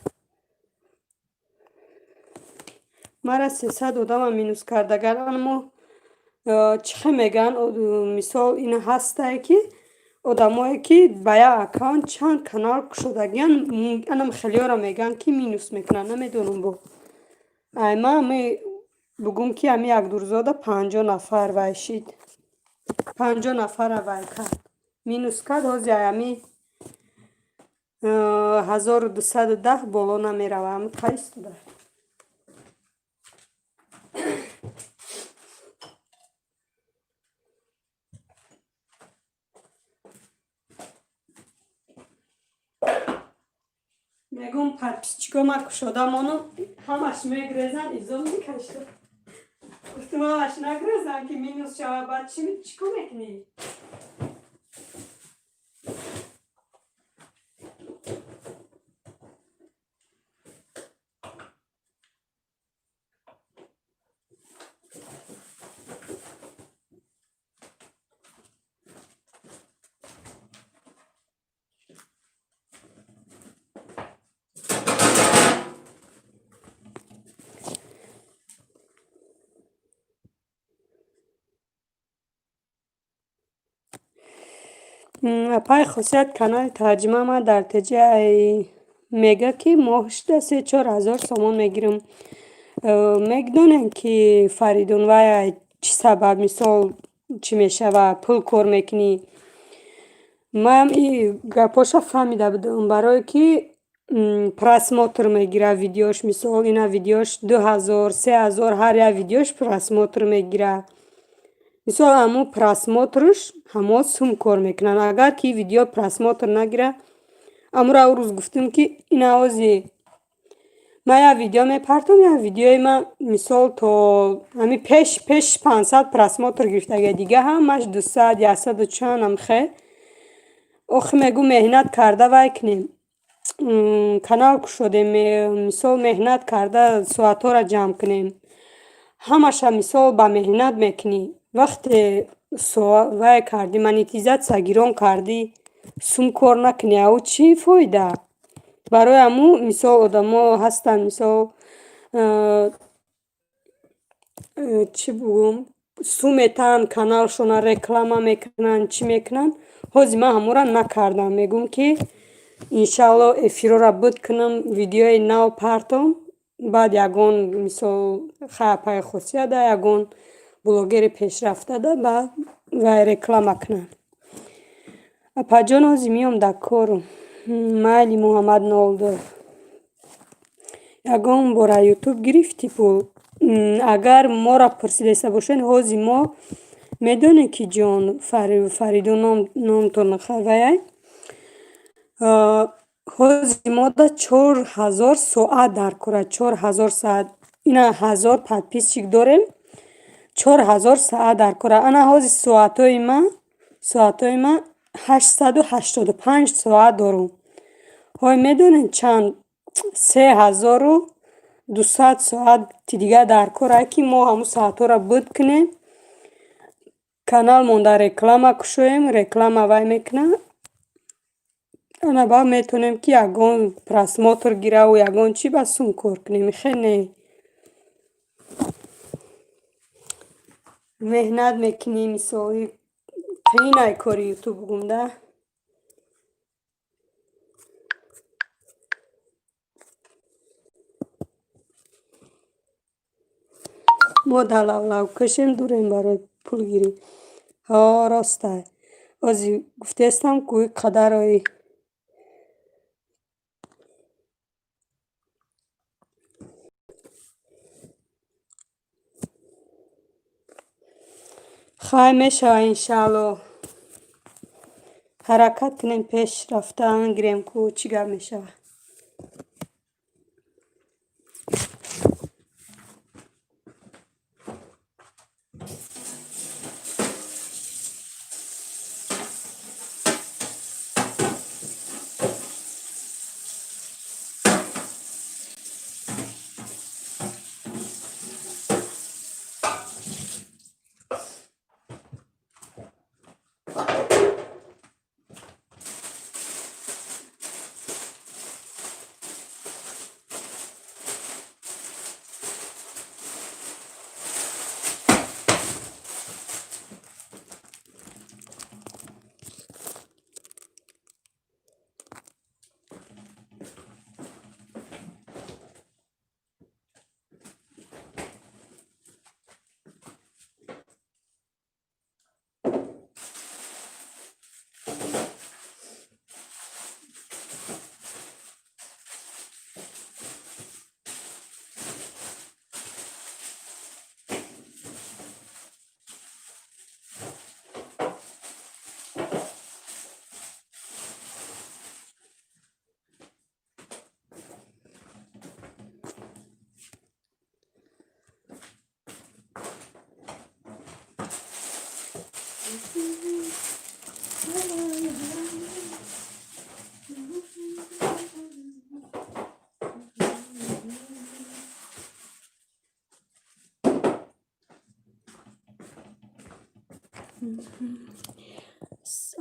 Мара 300 одама минус кардаган. Амо чӣ хел мегӯянд, мисол, ин ҳастае, ки одамое, ки ба як аккаунт чанд канал кушодагиянд, анам хелиёро мегӯянд, ки минус мекунанд, намедонам. Бо ай ман ами бугум, ки ами якду рӯзода 50 нафар вай шид, 50 нафара вай кард, минус кард. Ҳозир ами 1210 боло намерава, ами қайстуда. Мегум, подписчико ма кушода монум, ҳамаш мегрезан, изо мекашад. Гуфтум, ҳамаш нагрезан, ки минус шава, баъд чӣ кор мекунӣ? Апаи Хосият, канали тарҷима ман дар теҷи мега, ки моҳшда 3-4 ҳазор сомон мегирам. Медонем, ки Фаридун, вай чӣ сабаб, мисол, чӣ мешава, пул кор мекунӣ. Ман и гапоша фаҳмида будам, барое ки просмотр мегира видеош, мисол, ина видеош 2000, 3000, ҳар як видеош просмотр мегира. Мисол, ҳамун просмотрш ҳамо сум кор мекунанд. Агар ки видео просмотр нагира, амура ӯ рӯз гуфтум, ки ина ози ман як видео мепартом, як видеои ман, мисол, то ҳамин пеш пеш 500 просмотр гирифтага, дига ҳамаш 200, яксаду чанд амхе. Охи, мегӯ, меҳнат карда вай кунем, канал кушодем, мисол, меҳнат карда соатҳоро ҷамъ кунем. Ҳамаша мисол ба меҳнат мекунӣ. Вақте вай кардӣ, монетизатсия гирон кардӣ, сум кор накунӣ, ав чӣ фоида? Барои ҳамун мисол одамо ҳастанд, мисол чӣ бугум, сум метаҳанд, каналшона реклама мекунанд, чӣ мекунанд. Ҳозир ман ҳамонро накардам. Мегӯм, ки иншаалло эфирҳоро буд кунам, видеои нав партом, баъд ягон мисол хай хосияда, ягон блогери пешрафтада ба вай реклама кунанд. Апаҷон, ҳозир меом дар кору. Майли, Муҳаммад нолду. Ягон бора Ютуб гирифтӣ пул? Агар моро пурсидаиста бошед, ҳозир мо медонем, ки ҷон Фаридун номтон ваяй. Ҳозир мода 4000 соат дар кора, 4000 соат. Ина 1000 подписчик дорем, 4000 соат дар кора. Ана ҳозир соатҳои ман 885 соат дорум. Ҳой, медонед чанд? 3200 соати дигар дар кора, ки мо ҳамун соатҳоро буд кунем, каналмонда реклама кушоем, реклама вай мекунад. Ана баъд метавонем, ки ягон просмотр гираву ягон чӣ ба сум кор кунем. Хел не. Меҳнат мекунӣ, мисол қиин ай кори Ютуб бугум да. Мо дар лавлавкашем дурем барои пулгирӣ. Ҳо, ростай. Ҳозир гуфтаистам, ку қадарои хай мешава, иншаалло. Ҳаракат кунем, пеш рафтан гирем, ку чӣ гап мешава.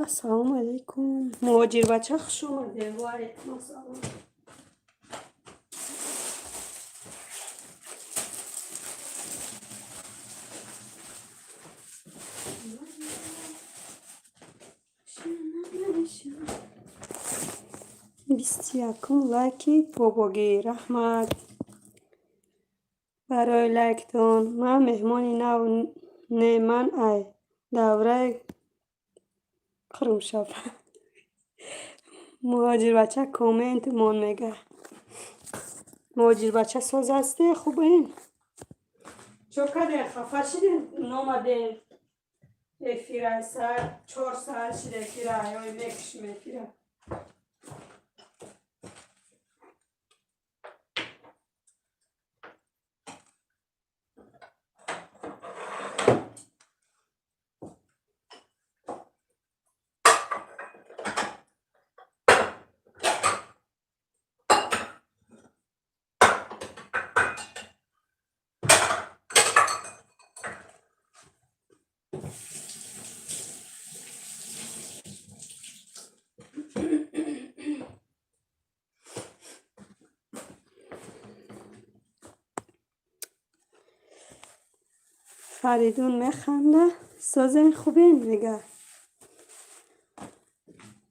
Ассалому алайкум. Муҳоҷирбача, хуш омадед. Ва алайкум ассалом. 21-ум лайки бобогӣ. Раҳмат барои лайктон. Ман меҳмони нав не, ман ай давраи Қурумшаб. Муҳоҷирбача коммент мон мега. Муҳоҷирбача, соз ҳасте, хубен? Чо кардем, хафа шидем, номадем эфира? Саат 4 саат шид эфира, ой, мекушим эфира. Фаридун механда. Созен, хубен, мега.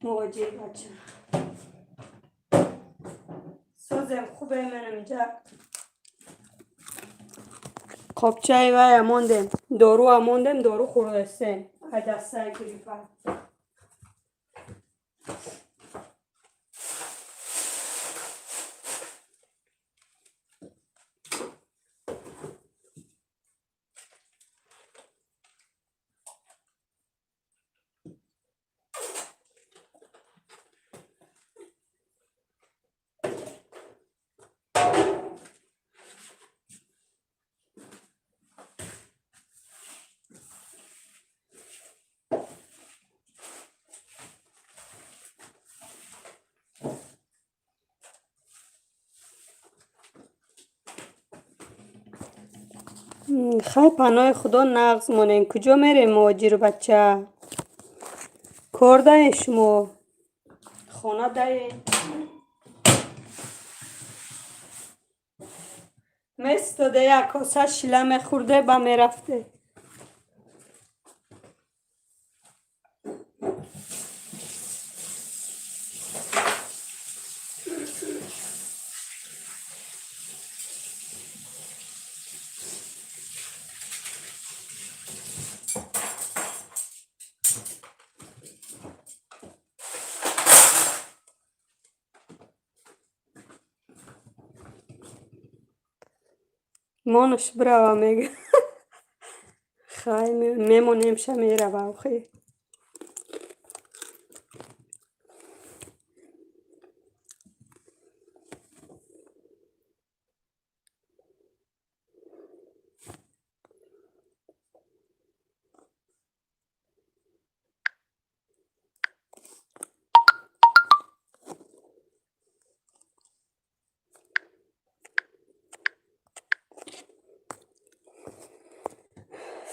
Муҳоҷир бача. Созем, хубе, манам инҷа қопчаи вая мондем, доруа мондем, дору хӯрдастем. Ай дастаи гриппа. Хай, паноҳи Худо, нағз монем. Куҷо мерем, муҳоҷиру бача? Кор даем, шумо хона даем. Местоде, як коса шила мехӯрде, ба мерафте. Монаш бирава, мега. Хай, мемонемша, мерава охи.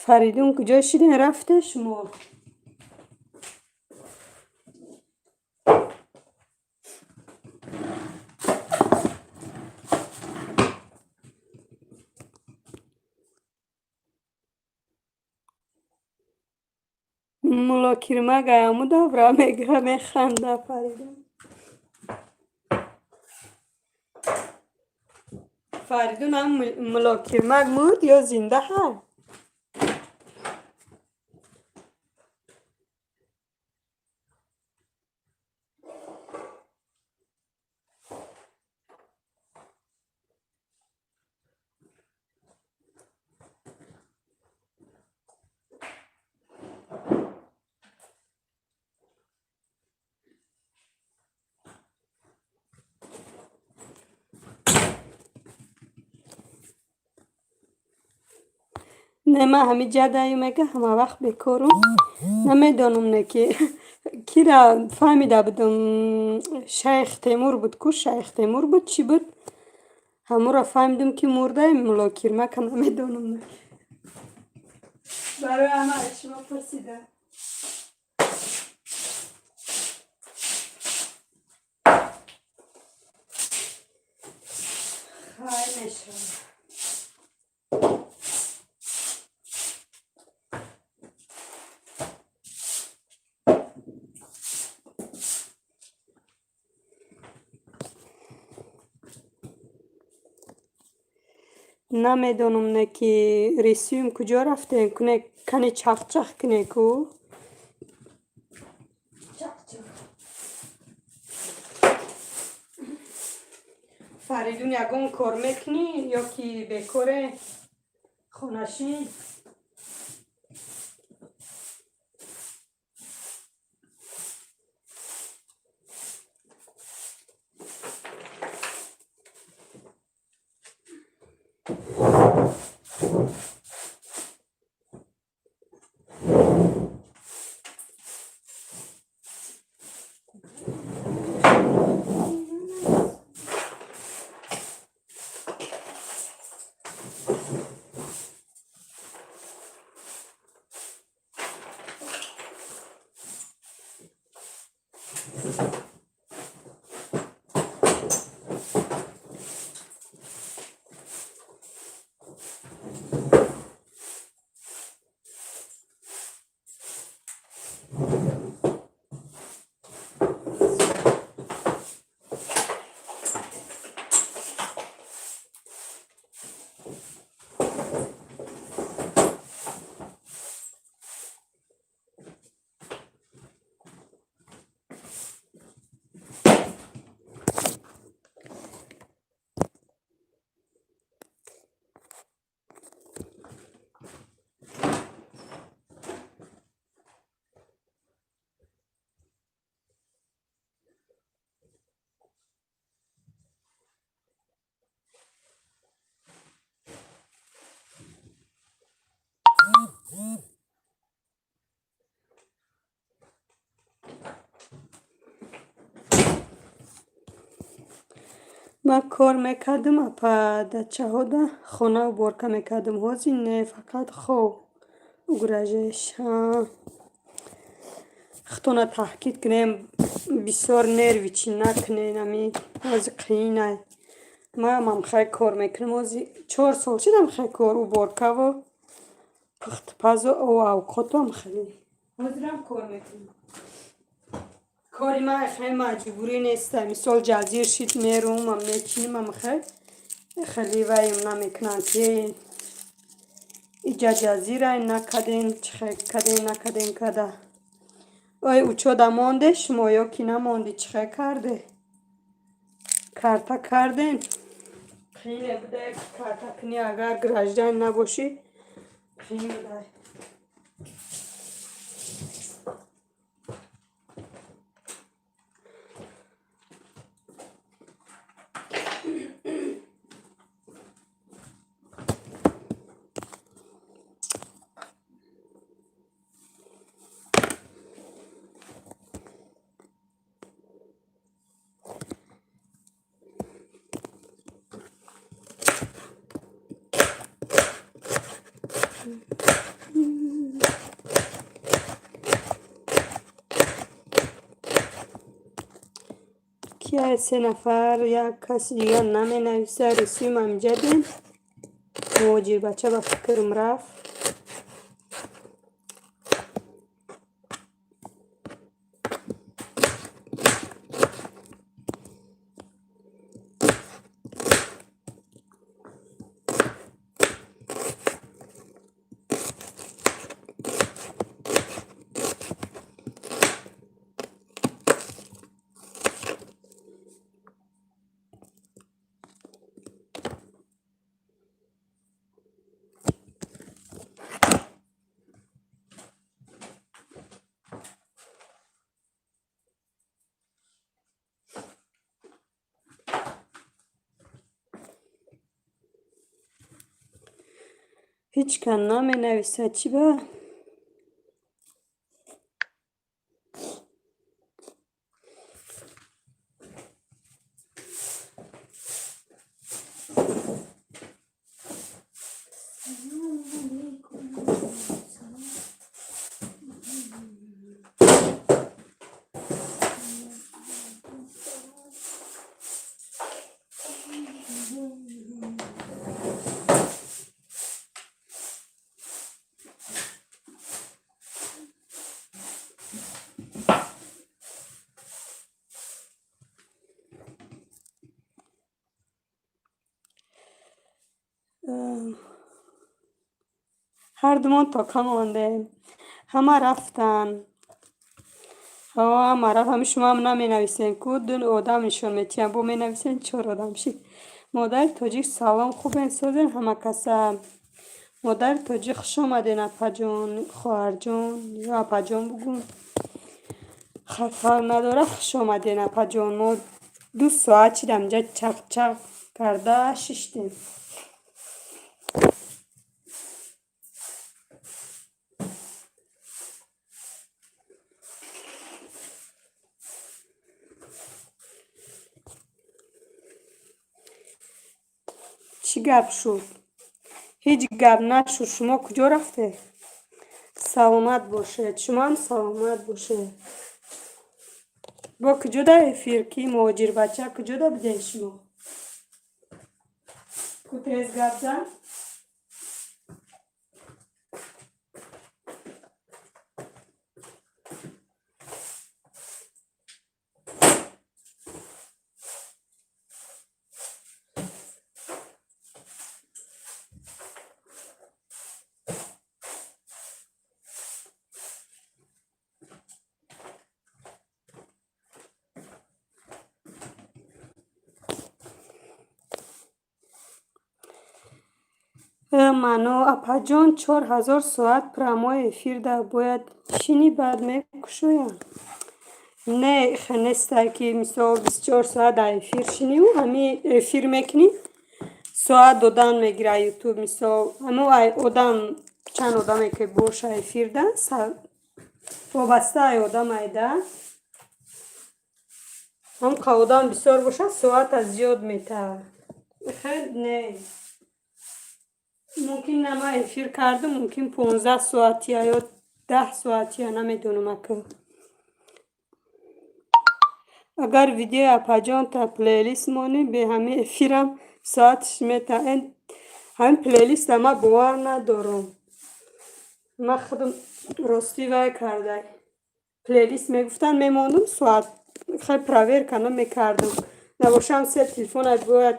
Фаридун, куҷо шиден, рафте шумо? Мулло Кирмак аяму давра, мега, механда Фаридун. Фаридун, ам Мулло Кирмак мурд ё зинда ҳаст? Не, ман ҳами ҷадаю, мега, ҳама вақт бекорум. Намедонам, не, ки кира фаҳмида будум. Шайх Темур буд ку, Шайх Темур буд, чӣ буд, ҳамуро фаҳмидум, ки мурда. Мулло Кирмака намедонам. Барои ҳама шумо пурсидам. Хай, мешавад. Намедонам, не, ки рисюм куҷо рафтем, куне, кани чахчах куне ку. Чахчах. Фаридун, ягон кор мекунӣ ё ки бекоре, хонашин? Ман кор мекардам, апа, дачаҳода хона уборка мекардам. Ҳозир не, фақат хоб. Угрожаешь. Худтона таҳқиқ кунем, бисёр нервничать накунен, ами ҳозир қиинай. Ман ҳамхел кор мекунам. Ҳозир 4 сол шуд ҳамхел кор, уборкаву пухтупазу авқоту ҳамхеле. Ҳозирам кор мекунам. Кори ман хеле маҷбурӣ неста. Мисол, ҷазир шид, мерум, мечиним ҳамхел. Хеле вайм намекунанд, ки иҷа ҷазирай накарден, чӣ хел карден, накарден када. Ой, учёда монде шумо ё ки намонди, чӣ хел карде? Карта карден? Қиине буда карта кунӣ, агар гражданин набошӣ, қиин буда. Кия, се нафар, як каси дигар наменависа. Рисюм амҷадем. Муҳоҷирбача ба фикрам рафт. Ҳеҷ кас наменависад, чӣ ба? Ҳардумон тока мондем. Ҳама рафтанд. Ҳама рафт. Ҳами шумоам наменависен ку, ду одам нишон метиҳам, бо менависен, чор одам шид. Модари тоҷик, салом, хубен, созен ҳама каса? Модари тоҷик, хуш омаден, апаҷон, хоҳарҷон ё апаҷон бугӯ. Фарқ надорад, хуш омаден, апаҷон. Мо 2 соат шид инҷа чақ-чақ карда шиштем. Чӣ гап шуд? Ҳеҷ гап нашуд. Шумо куҷо рафтед? Саломат бошед. Шумоам саломат бошед. Бо куҷо дар эфир, ки муҳоҷирбача, куҷода будем шумо? Ку, тез гап зан. Маъно, апаҷон, 4000 соат прямой эфирда бояд шинӣ, баъд мекушоянд? Не, хе нестай, ки мисол 24 соат дар эфир шиниву ҳами эфир мекунӣ, соат додан мегира Ютуб. Мисол, ҳамо ай одам, чанд одаме ки боша эфирда, вобаста ай одам айда. Ҳам одам бисёр бошад, соата зиёд метавад. Хел не. Мумкин на, ман эфир кардам, мумкин 15 соатия ё 10 соатия, намедонам ака. Агар видеои апаҷон та плейлист монӣ, бе ҳамин эфирам соаташ мета. Ҳамин плейлиста ман бовар надорам. Ман худам ростӣ вай карда. Плейлист мегуфтанд, мемондум, соат хеле проверка намекардам. Набошам, се телефона бояд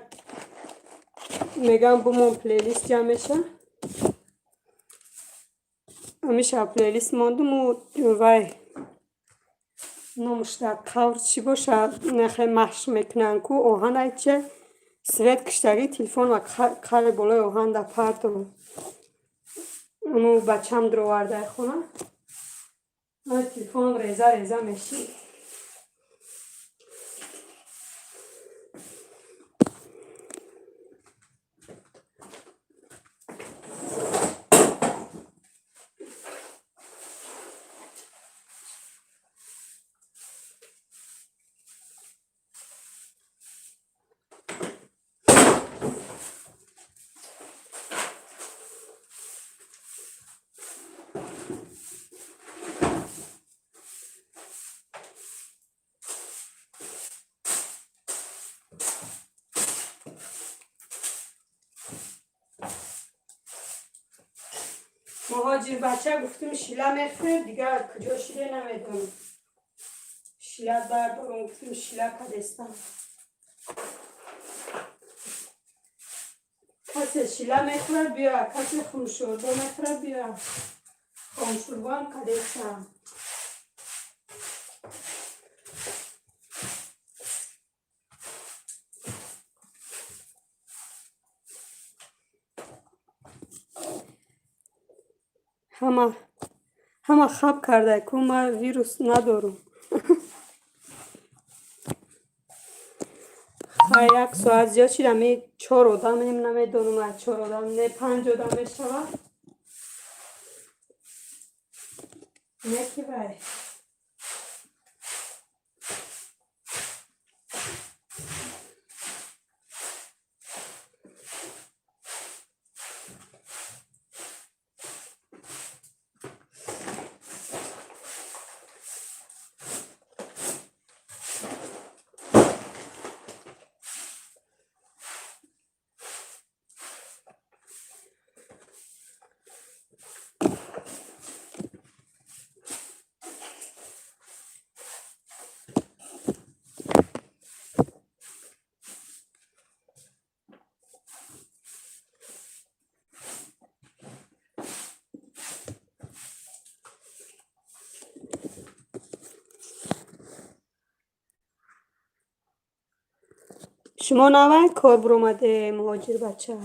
мегӯям, бумон, плейлист ҷамъ меша. Ҳамиша плейлист мондуму вай номаш дар қавр чӣ бошад, хеле машқ мекунанд ку, оҳанай че свет киштагӣ, телефонма қали болои оҳан да партов. Уну бачам дуровардаи хона. Телефоном реза реза мешид. Муҳоҷир бача, гуфтум, шила мехӯред, дигар куҷо шиде, намедонам. Шила бардорам, гуфтум, шила кадестам. Касе шила мехӯрад, биё, касе хуншӯрбо мехӯрад, биё. Хуншӯрбоам кадестам. Ҳама хаб карда ку, ман вирус надорам. Хай, як соат зиёд шид, ами чор одамем, намедонам, аз чор одам не панҷ одам мешавад. Не ки вай. Шумо навай кор биромаде, муҳоҷир бача.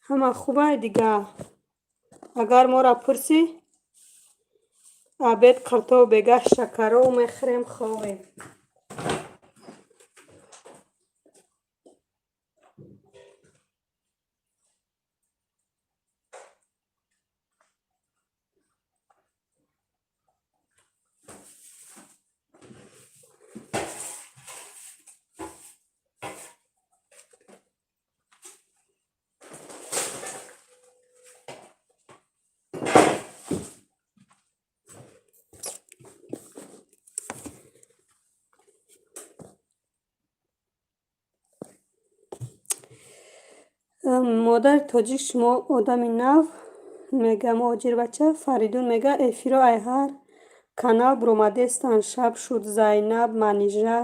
Ҳама хубай дига. Агар моро пурсӣ, обед қиртову бегаҳ шакаро мехӯрем, ховем. Модари тоҷик, шумо одами нав, мега муҳоҷирбача. Фаридун мега, эфиро ай ҳар канал биромадестанд, шаб шуд. Зайнаб, Манижа.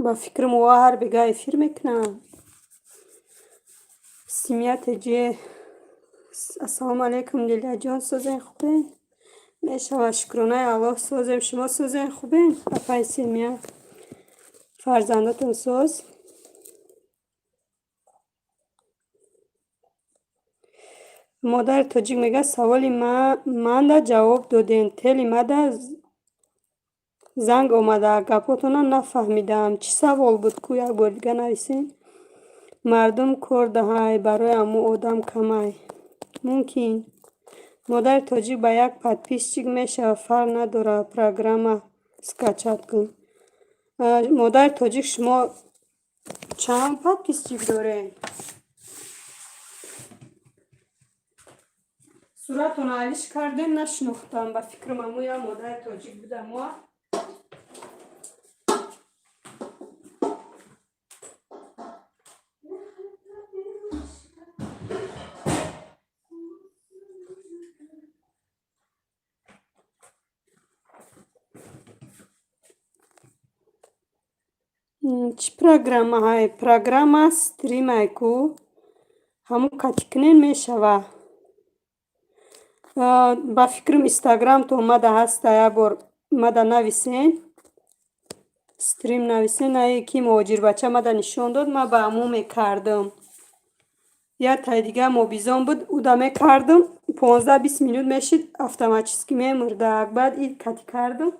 Ба фикрам, ӯ ҳар бега эфир мекунанд. Семья теҷе. Ассалому алайкум, Лилияҷон, созен, хубен? Мешавад, шукронаи Аллоҳ, созем. Шумо созен, хубен? Апаи Семья, фарзандотон соз? Модари тоҷик мега, саволи манда ҷавоб додем. Тели мада занг омада, гапотона нафаҳмидаам. Чӣ савол буд ку, як бори дига нависем. Мардум кор даҳай, барои аму одам камай. Мумкин. Модари тоҷик ба як подписчик мешавад, фарқ надорад, программа скачать кун. Модари тоҷик, шумо чанд подписчик доред? Суратона алиш кардем, нашинохтам. Ба фикрам, амоя модари тоҷик буда мо. Чӣ программаҳае? Программа стримай ку, ҳамун катикунен мешава. Ба фикрам, инстаграмто омада ҳаста, як бор мада нависен, стрим нависен. Ае ки муҳоҷирбача мада нишон дод, ман ба ҳамун мекардам. Як таи дига мобизон буд, уда мекардам, 15-20 минут мешид, автоматически мемурдак. Баъд и кати кардам,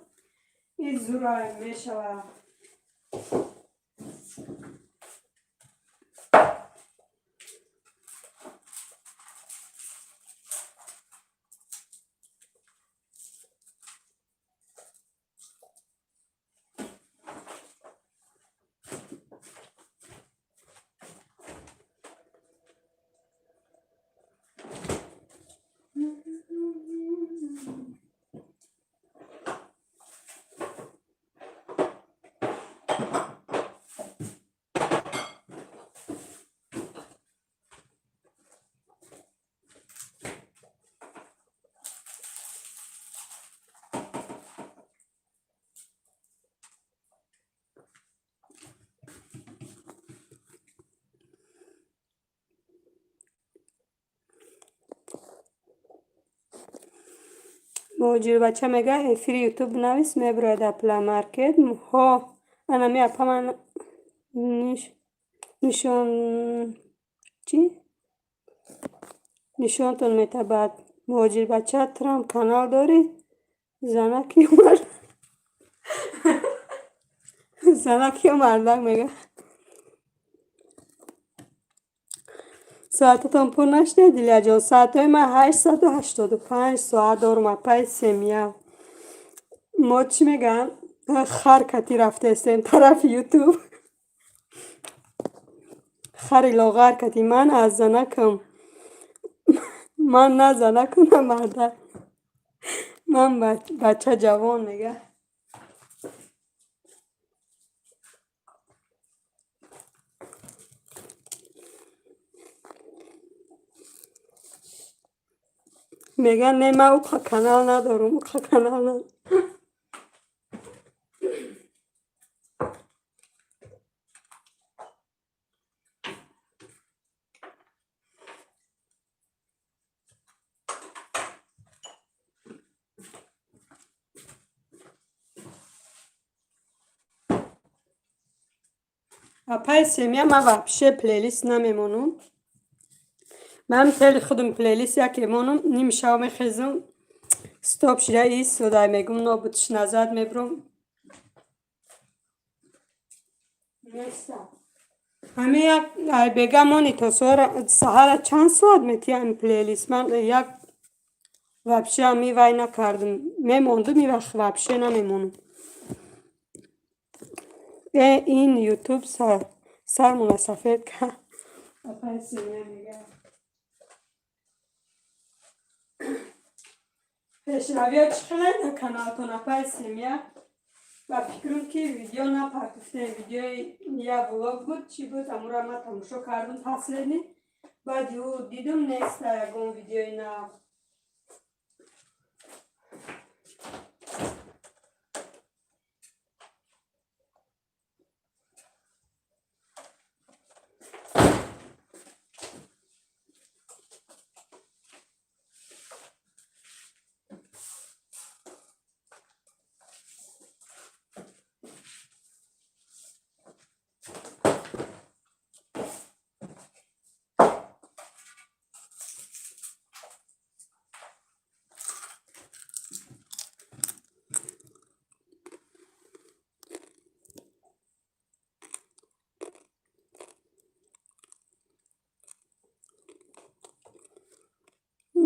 и зура мешава. Муҳоҷирбача мега: эфири Ютуб навис, мебирояд дар Плеймаркет. Ҳо, анами апа ман нишон чӣ нишонтон метабад. Муҳоҷирбача, трам канал дорӣ? Занак ё мард, занак ё мардак, мега. Соататон пур нашуда, Дилияҷон? Соатҳои ман 885 соат дорум, апаи семья. Мо чӣ мегӯям, хар кати рафтаестем тарафи Ютуб, хари лоғар кати. Ман аз занакам, ман на занакам, на мардак, ман бача ҷавон, мега. Мегӯяд: не, ман уқа канал надорум, уқа канал надорум. Апаи семья, ман вообще плейлист намемонам. Ман хеле худам плейлист яке монам, ними шав мехезам, стоп шида истода, мегум нобудш назад мебурам. Ҳами як бега мони то саҳара чанд соат метиҳам плейлист. Ман як вообще ами вай накардам. Мемондум, и вақт вообще намемонам. Э, ин Ютуб сармона сафед кард. Апаи семья мега. Пешравиё чӣ хеле дар каналтон, апаи семья? Ба фикрам, ки видео напартуфтем. Видеои я влог буд, чӣ буд, амура ман тамошо кардам последний. Баъди ӯ дидум, неста ягон видеои нав.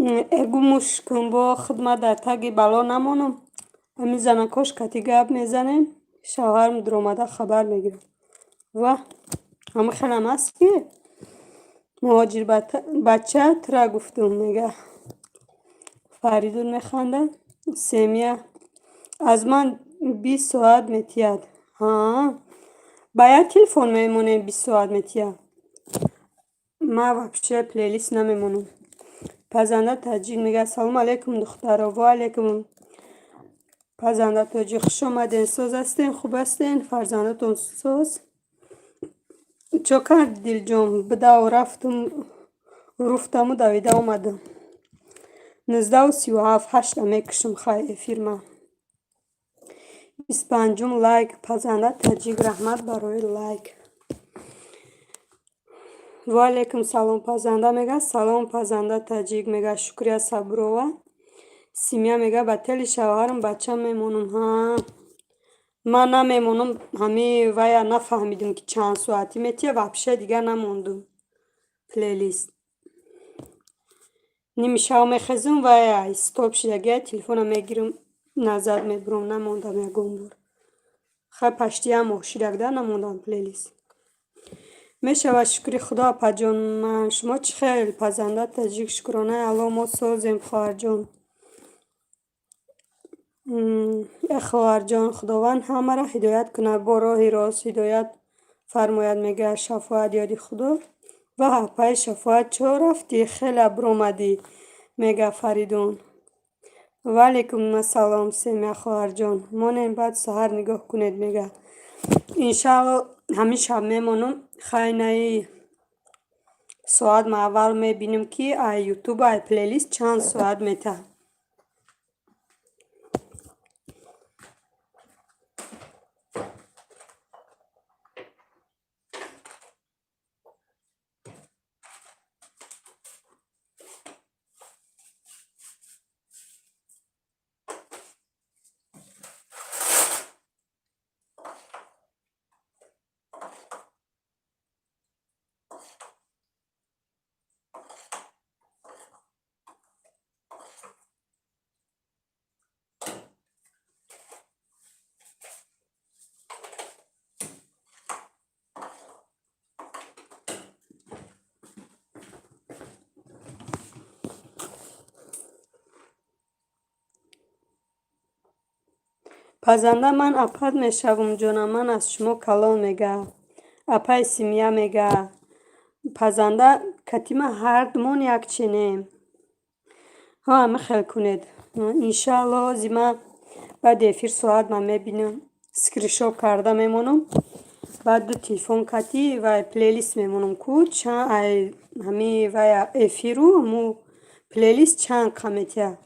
Эгу муш кун, бо худма дар таги бало намонам. Ҳамин занакош кати гап мезанем, шавҳарам дуромада хабар мегирад. Ва ҳама хелам аст, ки муҳоҷир бача тура гуфтум, мега Фаридун, механдад. Семья аз ман 20 соат метиҳад. Ҳа, ба як телефон мемонем, 20 соат метиҳад. Ман вообще плейлист намемонам. Пазанда Таҷик мега: «Салому алайкум, духтаро». Ва алайкум, Пазанда Тоҷик, хуш омаден. Соз ҳастен, хуб ҳастен, фарзандатон соз? Чо карди, дилҷон? Бидав рафтум, руфтаму давида омадам. 19:37, 8-а мекушам. Хай, эфирма 25-ум. Лайк, Пазанда Таҷик, раҳмат барои лайк. Ва алайкум салом, Пазанда мега. Салом, Пазанда Таҷик, мега Шукрия Сабурова. Симия мега: «Ба тели шавҳарам бача мемонам». Ҳа, ман намемонам. Ҳами вая нафаҳмидум, ки чанд соатӣ метия. Вообще дигар намондум плейлист. Ними шав мехезум, вая стоп шидагия, телефона мегирам, назад мебурам. Намондам ягон бор. Хай, пашти як моҳ шидагда намондам плейлист. Мешавад, шукри Худо, апаҷон, ман. Шумо чӣ хел, Пазанда Таҷик? Шукронаи Алло, мо созем, хоҳарҷон. Э, хоҳарҷон, Худованд ҳамаро ҳидоят кунад, бо роҳи рост ҳидоят фармояд, мегӯяд Шафоат. Ёди Худо ва апаи Шафоат, чо рафтӣ, хеле биромадӣ, мега Фаридун. Ва алайкум ассалом, Семия хоҳарҷон. Монем, баъд саҳар нигоҳ кунед, мега. Иншаалло, ҳамин шаб мемонам. Хай, наи соат ма аввал мебинем, ки ай Ютуб, ай плейлист чанд соат метаҳад. Пазанда, ман апат мешавам, ҷонам, ман аз шумо калон, мега апаи Симия. Мега Пазанда, катима ҳардумон якченем. Ҳа, ҳама хел кунед. Иншаалло, ҳози ман баъди эфир соат ман мебинам, скриншот карда мемонам, баъд ду телефон кати вай плейлист мемонам, ку чанд ай ҳами вай эфиру ҳаму плейлист чанд қа метиҳад.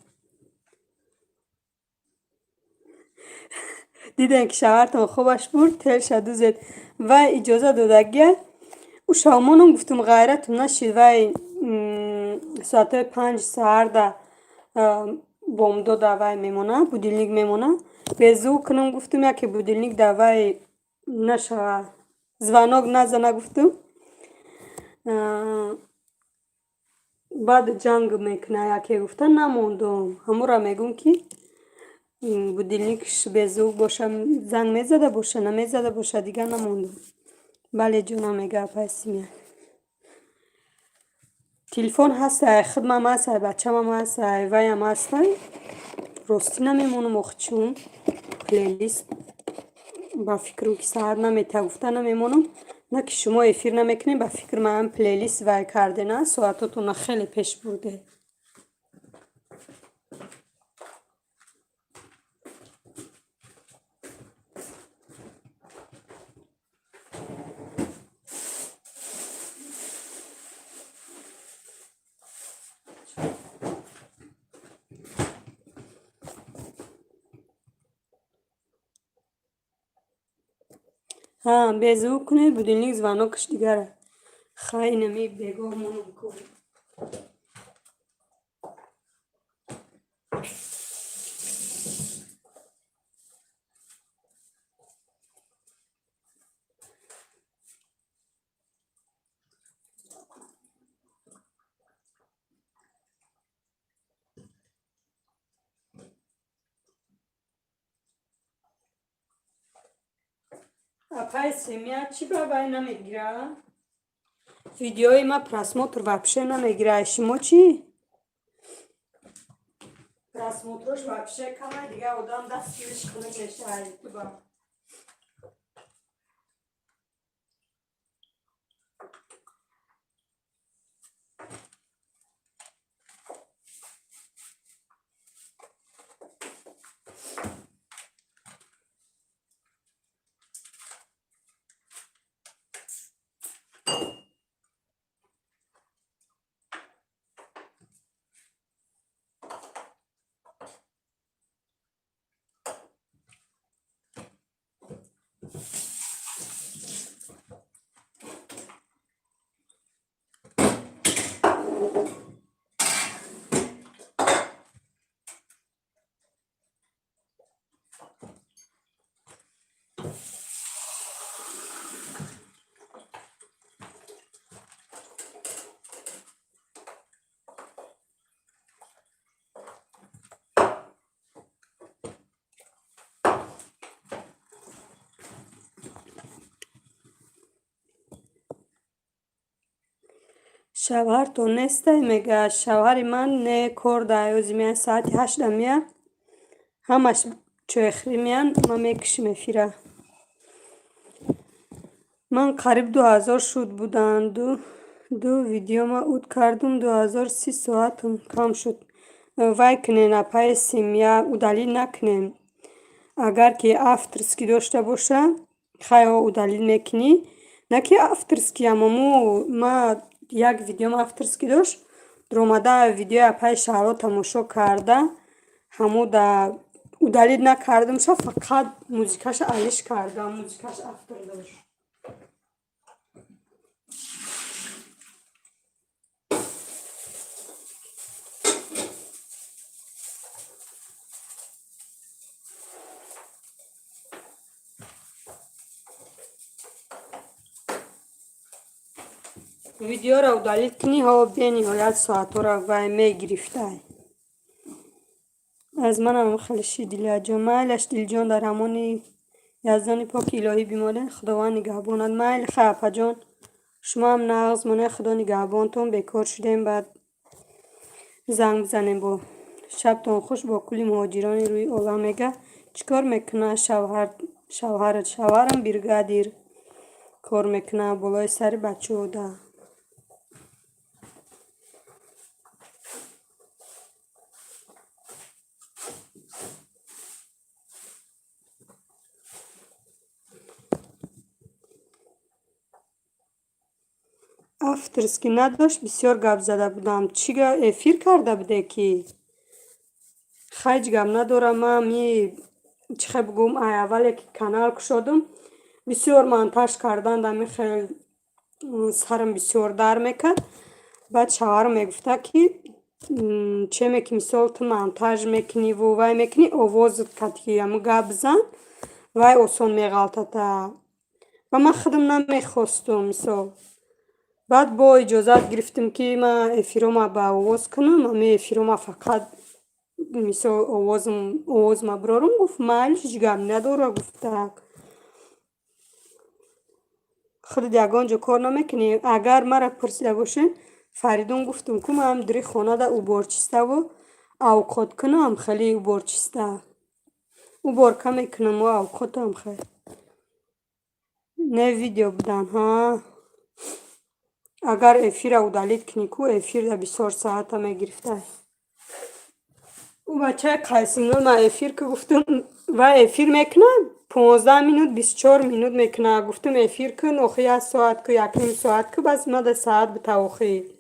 Дидем, ки шавҳартон хобаш бурд, телша дузед. Вай иҷоза додагия, ӯ шавмонам гуфтум, ғайратум нашид. Вай соатҳои 5 саҳарда бомдода вай мемона, будильник мемона. Безӯ кунам гуфтум, яке будильник да вай нашава, звонок назана гуфтум, баъд ҷанг мекуна яке гуфта намондум. Ҳамура мегӯм, ки будильникш беззвук боша, занг мезада боша, намезада боша, дигар намондум. Бале, ҷонам, мега апаи Симия. Телефон ҳастай, хидмам ҳастай, бачамам ҳастай, ваям ҳастай, ростӣ намемонам. Ох, чун плейлист ба фикру ки саҳар намета гуфта намемонам. На ки шумо эфир намекунед, ба фикр ман плейлист вай кардена, соатотона хеле пеш бурде. Ҳа, беззвук кунед будильник, звонокаш дигара. Хай, инами бегоҳ монам ку. Апай семья, чӣ ба вай намегира? Видеои ма просмотр вообще намегира. Шумо чӣ? Просмотрош вообще камай, дига одам дастгириш хунук мешавад ютуба. Шавҳартон нестай, мега. Шавҳари ман не, кор да, ози меян, соати 8-да мея. Ҳамаш чойхӯрӣ меян, ман мекушим эфира. Ман қариб 2000 шуд буданд. Ду видеома уд кардум, 2030 соатам кам шуд. Вай кунен, апаи семья, удалить накунем. Агар ки авторский дошта боша, хайо, удалить мекунӣ. На ки авторский, аммо ма як видеом авторский дошт, дуромада видеои апаи Шаҳло тамошо карда, ҳамо да удалить накардамша, фақат музикаша алиш кардам, музикаш автор дошт. Видеоро удалить кунӣ, ҳо, бениҳоят соатҳоро вай мегирифтай. Аз манам хеле ши, Дилияҷон. Майлаш, Дилҷон, дар амони Яздони поки илоҳӣ бимонед, Худованд нигаҳбонад. Майли, хай, апаҷон, шумоам нағз монед, Худо нигаҳбонтон. Бекор шудем, баъд занг бизанем бо. Шабтон хуш бо кулли муҳоҷирони рӯи олам, мега. Чӣ кор мекунад шавҳарат? Шавҳарам бригадир кор мекунад, болои сари бачаҳо да. Авторский надошт, бисёр гап зада будам. Чӣ эфир карда буде ки? Ҳеҷ гап надорам. Ман ми чӣ хел бигӯм, ай аввале ки канал кушодум, бисёр монтаж кардан дами хел сарам бисёр дар мекард. Баъд шавҳарам мегуфта, ки чеме ки мисол ту монтаж мекуниву вай мекунӣ, овозат кати ҳамн гап бизан, вай осон меғалтата. Ва ман худам намехостум, мисол. Баъд бо иҷозат гирифтем, ки ман эфирома ба овоз кунам, ҳами эфирома фақат мисол овозма бирорум. Гуфт, майли, ҳеҷ гап надора, гуфтак. Худат ягон ҷо кор намекунӣ? Агар мара пурсида бошед, Фаридун, гуфтум, ку ман дури хонада уборчиставу авқот кунам, хеле уборчиста. Уборка мекунаму авқотам хел. Не, видео будан, ҳа. Агар эфира удалить кунӣ ку, эфирда бисёр соата мегирифтай. Ӯ бачаи Қайсимно ман эфир ки гуфтум, вай эфир мекунад, 15 минут, 24 минут мекунад. Гуфтум, эфир кун, охи як соат ку, якним соат ку, бас мада саат бита охи.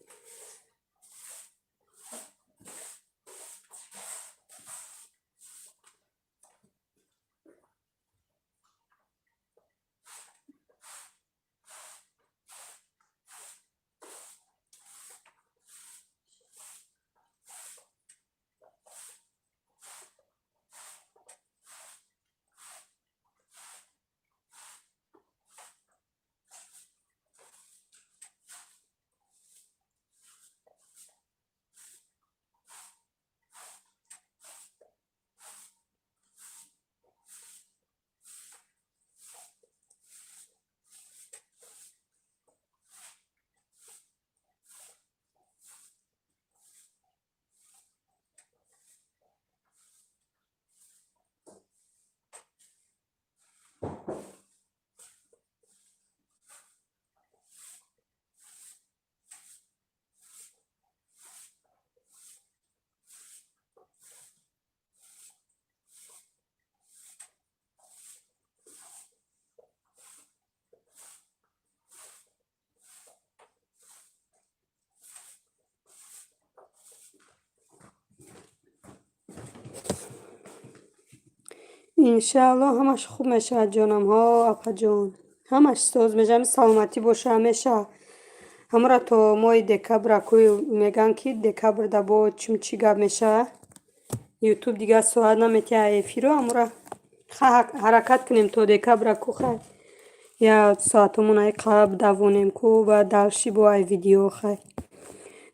Иншааллоҳ, ҳамаш хуб мешавад, ҷонам. Ҳо, апаҷон, ҳамаш соз мешавад, саломатӣ боша, ҳамеша. Ҳамора то моҳи декабр акӯ мегӯянд, ки декабрда бо чим чӣ гап мешавад. Ютуб дигар соат наметиҳад эфиро. Ҳамора ҳаракат кунем то декабра ку, хай, я соатомон ай қабл давонем ку, баъд дальше бо ай видео, хай.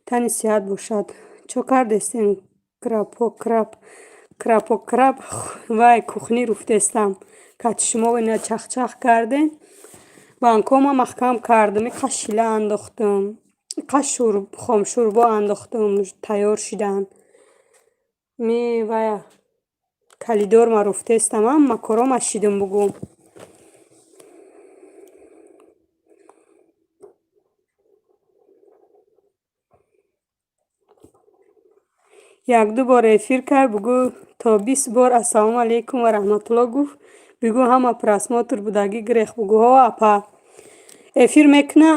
Тани сиҳат бошад. Чо кардестен? Крапокрап, крапокрап, вай, кухни руфтестам. Кати шумо ина чахчах кардем. Банкома маҳкам кардам, иқа шила андохтам, иқа хомшӯрбо андохтам, тайёр шидан. Ми вая калидорма руфтестам, ҳама корома шидам, бугӯ. Якду бор эфир кард, бугӯ, то 20 бор ассалому алайкум ва раҳматулло гуфт, бигӯ, ҳама просмотр будагӣ гирех, бугӯ. Ҳо, апа, эфир мекуна,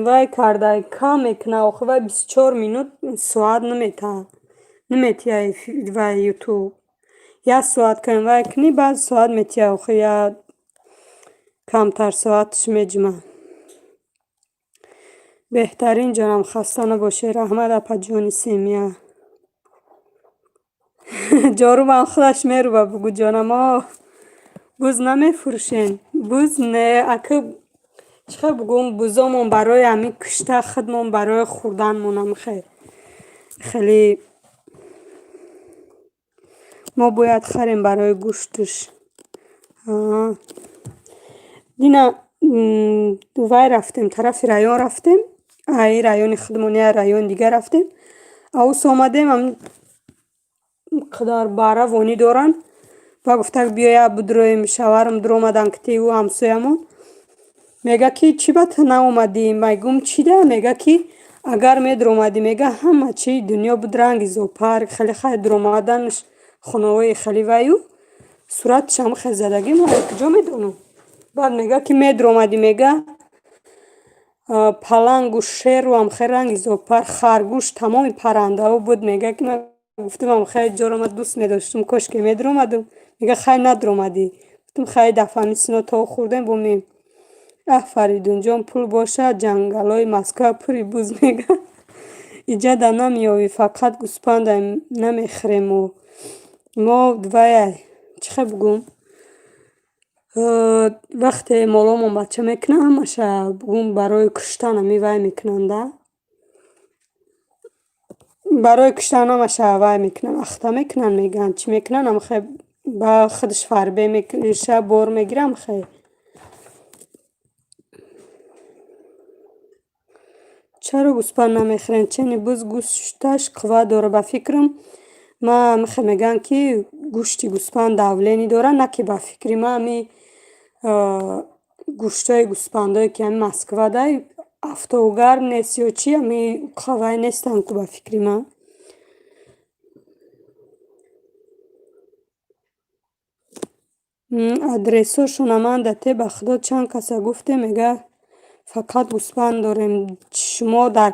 вай карда кам мекуна охи, вай 24 минут соат наметаҳад, наметиҳа вай Ютуб. Як соат кам вай кунӣ, баъд соат метиҳа, охи я камтар соаташ меҷима. Беҳтарин, ҷонам, хаста набошед. Раҳмат, апаҷони семья. Ҷорубам худаш мерува, бугӯ, ҷонамо. Буз намефурӯшен? Буз не, ака, чӣ хел бугӯм, бузомон барои ҳамин кушта худмон, барои хӯрданмон ҳамихе хеле мо бояд харем барои гӯшташ. Дина вай рафтем, тарафи район рафтем, ай райони худмон я райони дигар рафтем, аус омадем, қадар бара вонӣ доранд. Ба гуфтак, биёя бидроем, шавҳарам дуромадан кити ӯ ҳамсоямон. Мега, ки чӣ ба ту наомадӣ? Мегӯм, чӣ да? Мега, ки агар медуромадӣ, мега, ҳама чии дунё буд, ранги зоопарк хеле. Хай, дуромаданаш хонаҳои хеле ваю сураташам хел задагӣ, мо куҷо медонам. Баъд мега, ки медуромадӣ, мега, палангу шеру ҳам хел ранги зоопарк, харгӯш, тамоми паррандаҳо буд. Мега, ки ман гуфтам, хеле ҷоро ман дӯст медоштум, кошке медуромадум. Мега, хай, надуромадӣ. Гуфтум, хай, дафъа мисино то хӯрдем, бо мем. Аҳ, Фаридунҷон, пул бошад, ҷангалҳои Москва пури буз, мега. Иҷада намеёвӣ, фақат гӯспанда намехӯрем мо. Мо вая, чӣ хел бугӯм, вақте моломон бача мекунад, ҳамаша, бугӯм, барои куштан ҳами вай мекунанд да, барои куштан ҳамаша вай мекунанд, ахта мекунанд, мегӯянд, чӣ мекунанд, ҳамихе ба худаш фарбе меша, бор мегирам хе. Чаро гӯспанд намехӯрем? Чени буз гӯшташ қувват дорад, ба фикрам. Ман ҳамихе мегӯянд, ки гӯшти гӯспанд давление дорад, на ки ба фикри ман ҳами гӯштҳои гӯспандое, ки ҳами Москвадай, офтобгарм нест ё чӣ, ҳами қавай нестанд ку, ба фикри ман. Адресҳошона ман дате, ба худо, чанд каса гуфтем, мега, фақат гӯспанд дорем. Шумо дар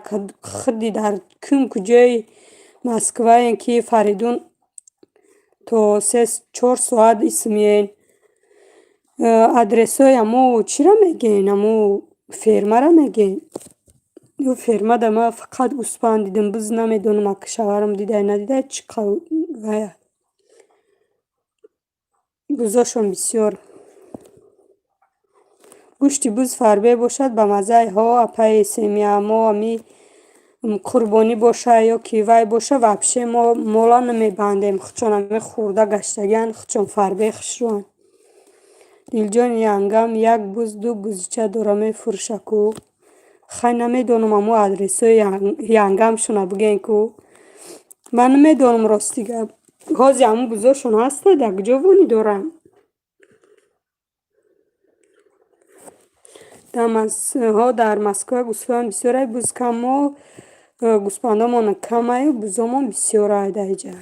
худи дар кум куҷои Москваем, ки Фаридун то 3-4 соат исмиен? Адресҳои ҳамо чиро мегӯен, ҳамо фермаро мегӯен? Ё фермада ман фақат гӯспанд дидам, буз намедонам, ака шавҳарам дидай, надидай, чӣ вая. Бузошон бисёр. Гӯшти буз фарбе бошад, ба маззаи. Ҳо, апаи семья, мо ҳами қурбонӣ боша ё ки вай боша, вообще мо мола намебандем, худшон ҳами хӯрда гаштагианд, худшон фарбе хушрӯянд. Дилҷони янгам як буз, ду бузича дора, мефурӯша ку. Хай, намедонам, ҳамо адресҳои янгамшона бигӯен ку. Ман намедонам, рости гап. Ҳози ҳамун бузошон ҳаста, дар куҷо вонӣ доранд? Ҳо, дар Москва гӯсфанд бисёрай, буз кам. Мо гӯсфандомон камаю, бузомон бисёрай дар иҷа.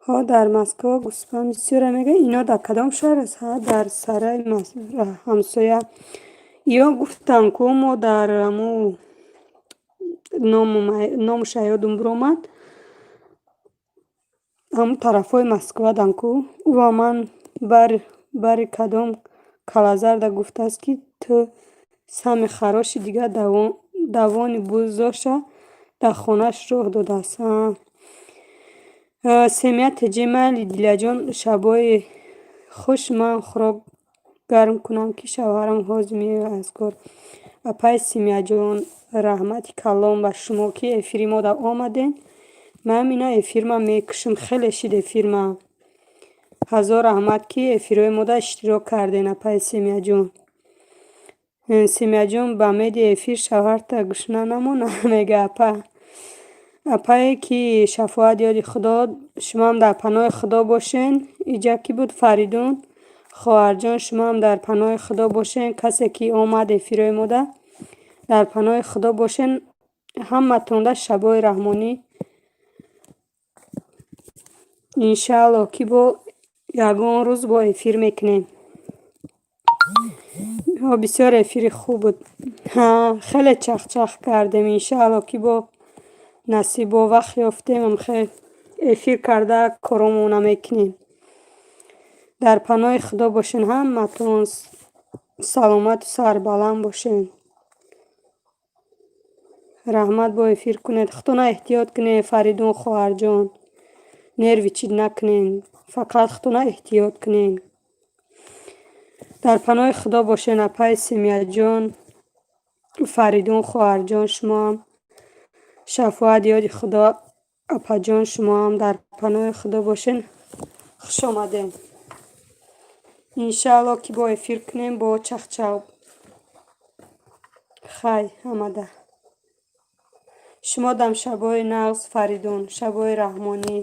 Ҳо, дар Москва гӯспанд бисёре мегӯянд. Ино дар кадом шаҳр аст? Ҳа, дар сараи ҳамсоя. Ё гуфтанд, ку мо дар аму номуша ёдум биромад. Ҳамун тарафҳои Москвадан ку. Ӯ ба ман бари кадом калазарда гуфтааст, ки ту самый хороший, дигар давони бузоша дар хонааш роҳ додааст. Семья ТҶ, майли, Диляҷон, шабҳои хуш. Ман хӯрок гарм кунам, ки шавҳарам ҳозир меояд аз кор. Апаи Семьяҷон, раҳмати калон ба шумо, ки эфири мода омадем. Ман ина эфирма мекушам, хеле шид эфирма. Ҳазор раҳмат, ки эфирҳои мода иштирок карден, апаи Семьяҷон. Семьяҷон, ба меди эфир шавҳарта гушна намона, мега апа. Апае ки шафоат ёди Худо, шумоам дар паноҳи Худо бошен. Иҷа кӣ буд? Фаридун хоҳарҷон, шумоам дар паноҳи Худо бошен. Касе ки омад эфирҳои мода, дар паноҳи Худо бошен. Ҳаматонда шабои раҳмонӣ. Иншааллоҳ, ки бо ягон рӯз бо эфир мекунем. Бисёр эфири хуб буд. Хеле чахчах кардем. Иншааллоҳ, ки бо насиб, бо вақт ёфтем, хел эфир карда коромона мекунем. Дар паноҳи Худо бошен ҳаматон, саломату сарбаланд бошен. Раҳмат, бо эфир кунед. Худтона эҳтиёт кунед, Фаридун хоҳарҷон. Нервничать накунед, фақат худтона эҳтиёт кунед. Дар паноҳи Худо бошен, апаи Семьяҷон, Фаридун хоҳарҷон, шумоам шафоат ёди Худо, апаҷон, шумоам дар паноҳи Худо бошен. Хуш омадем. Иншааллоҳ, ки бо эфир кунем, бо чахчах. Хай, ҳамада. Шумо дам шабои нағз, Фаридун, шабои раҳмонӣ.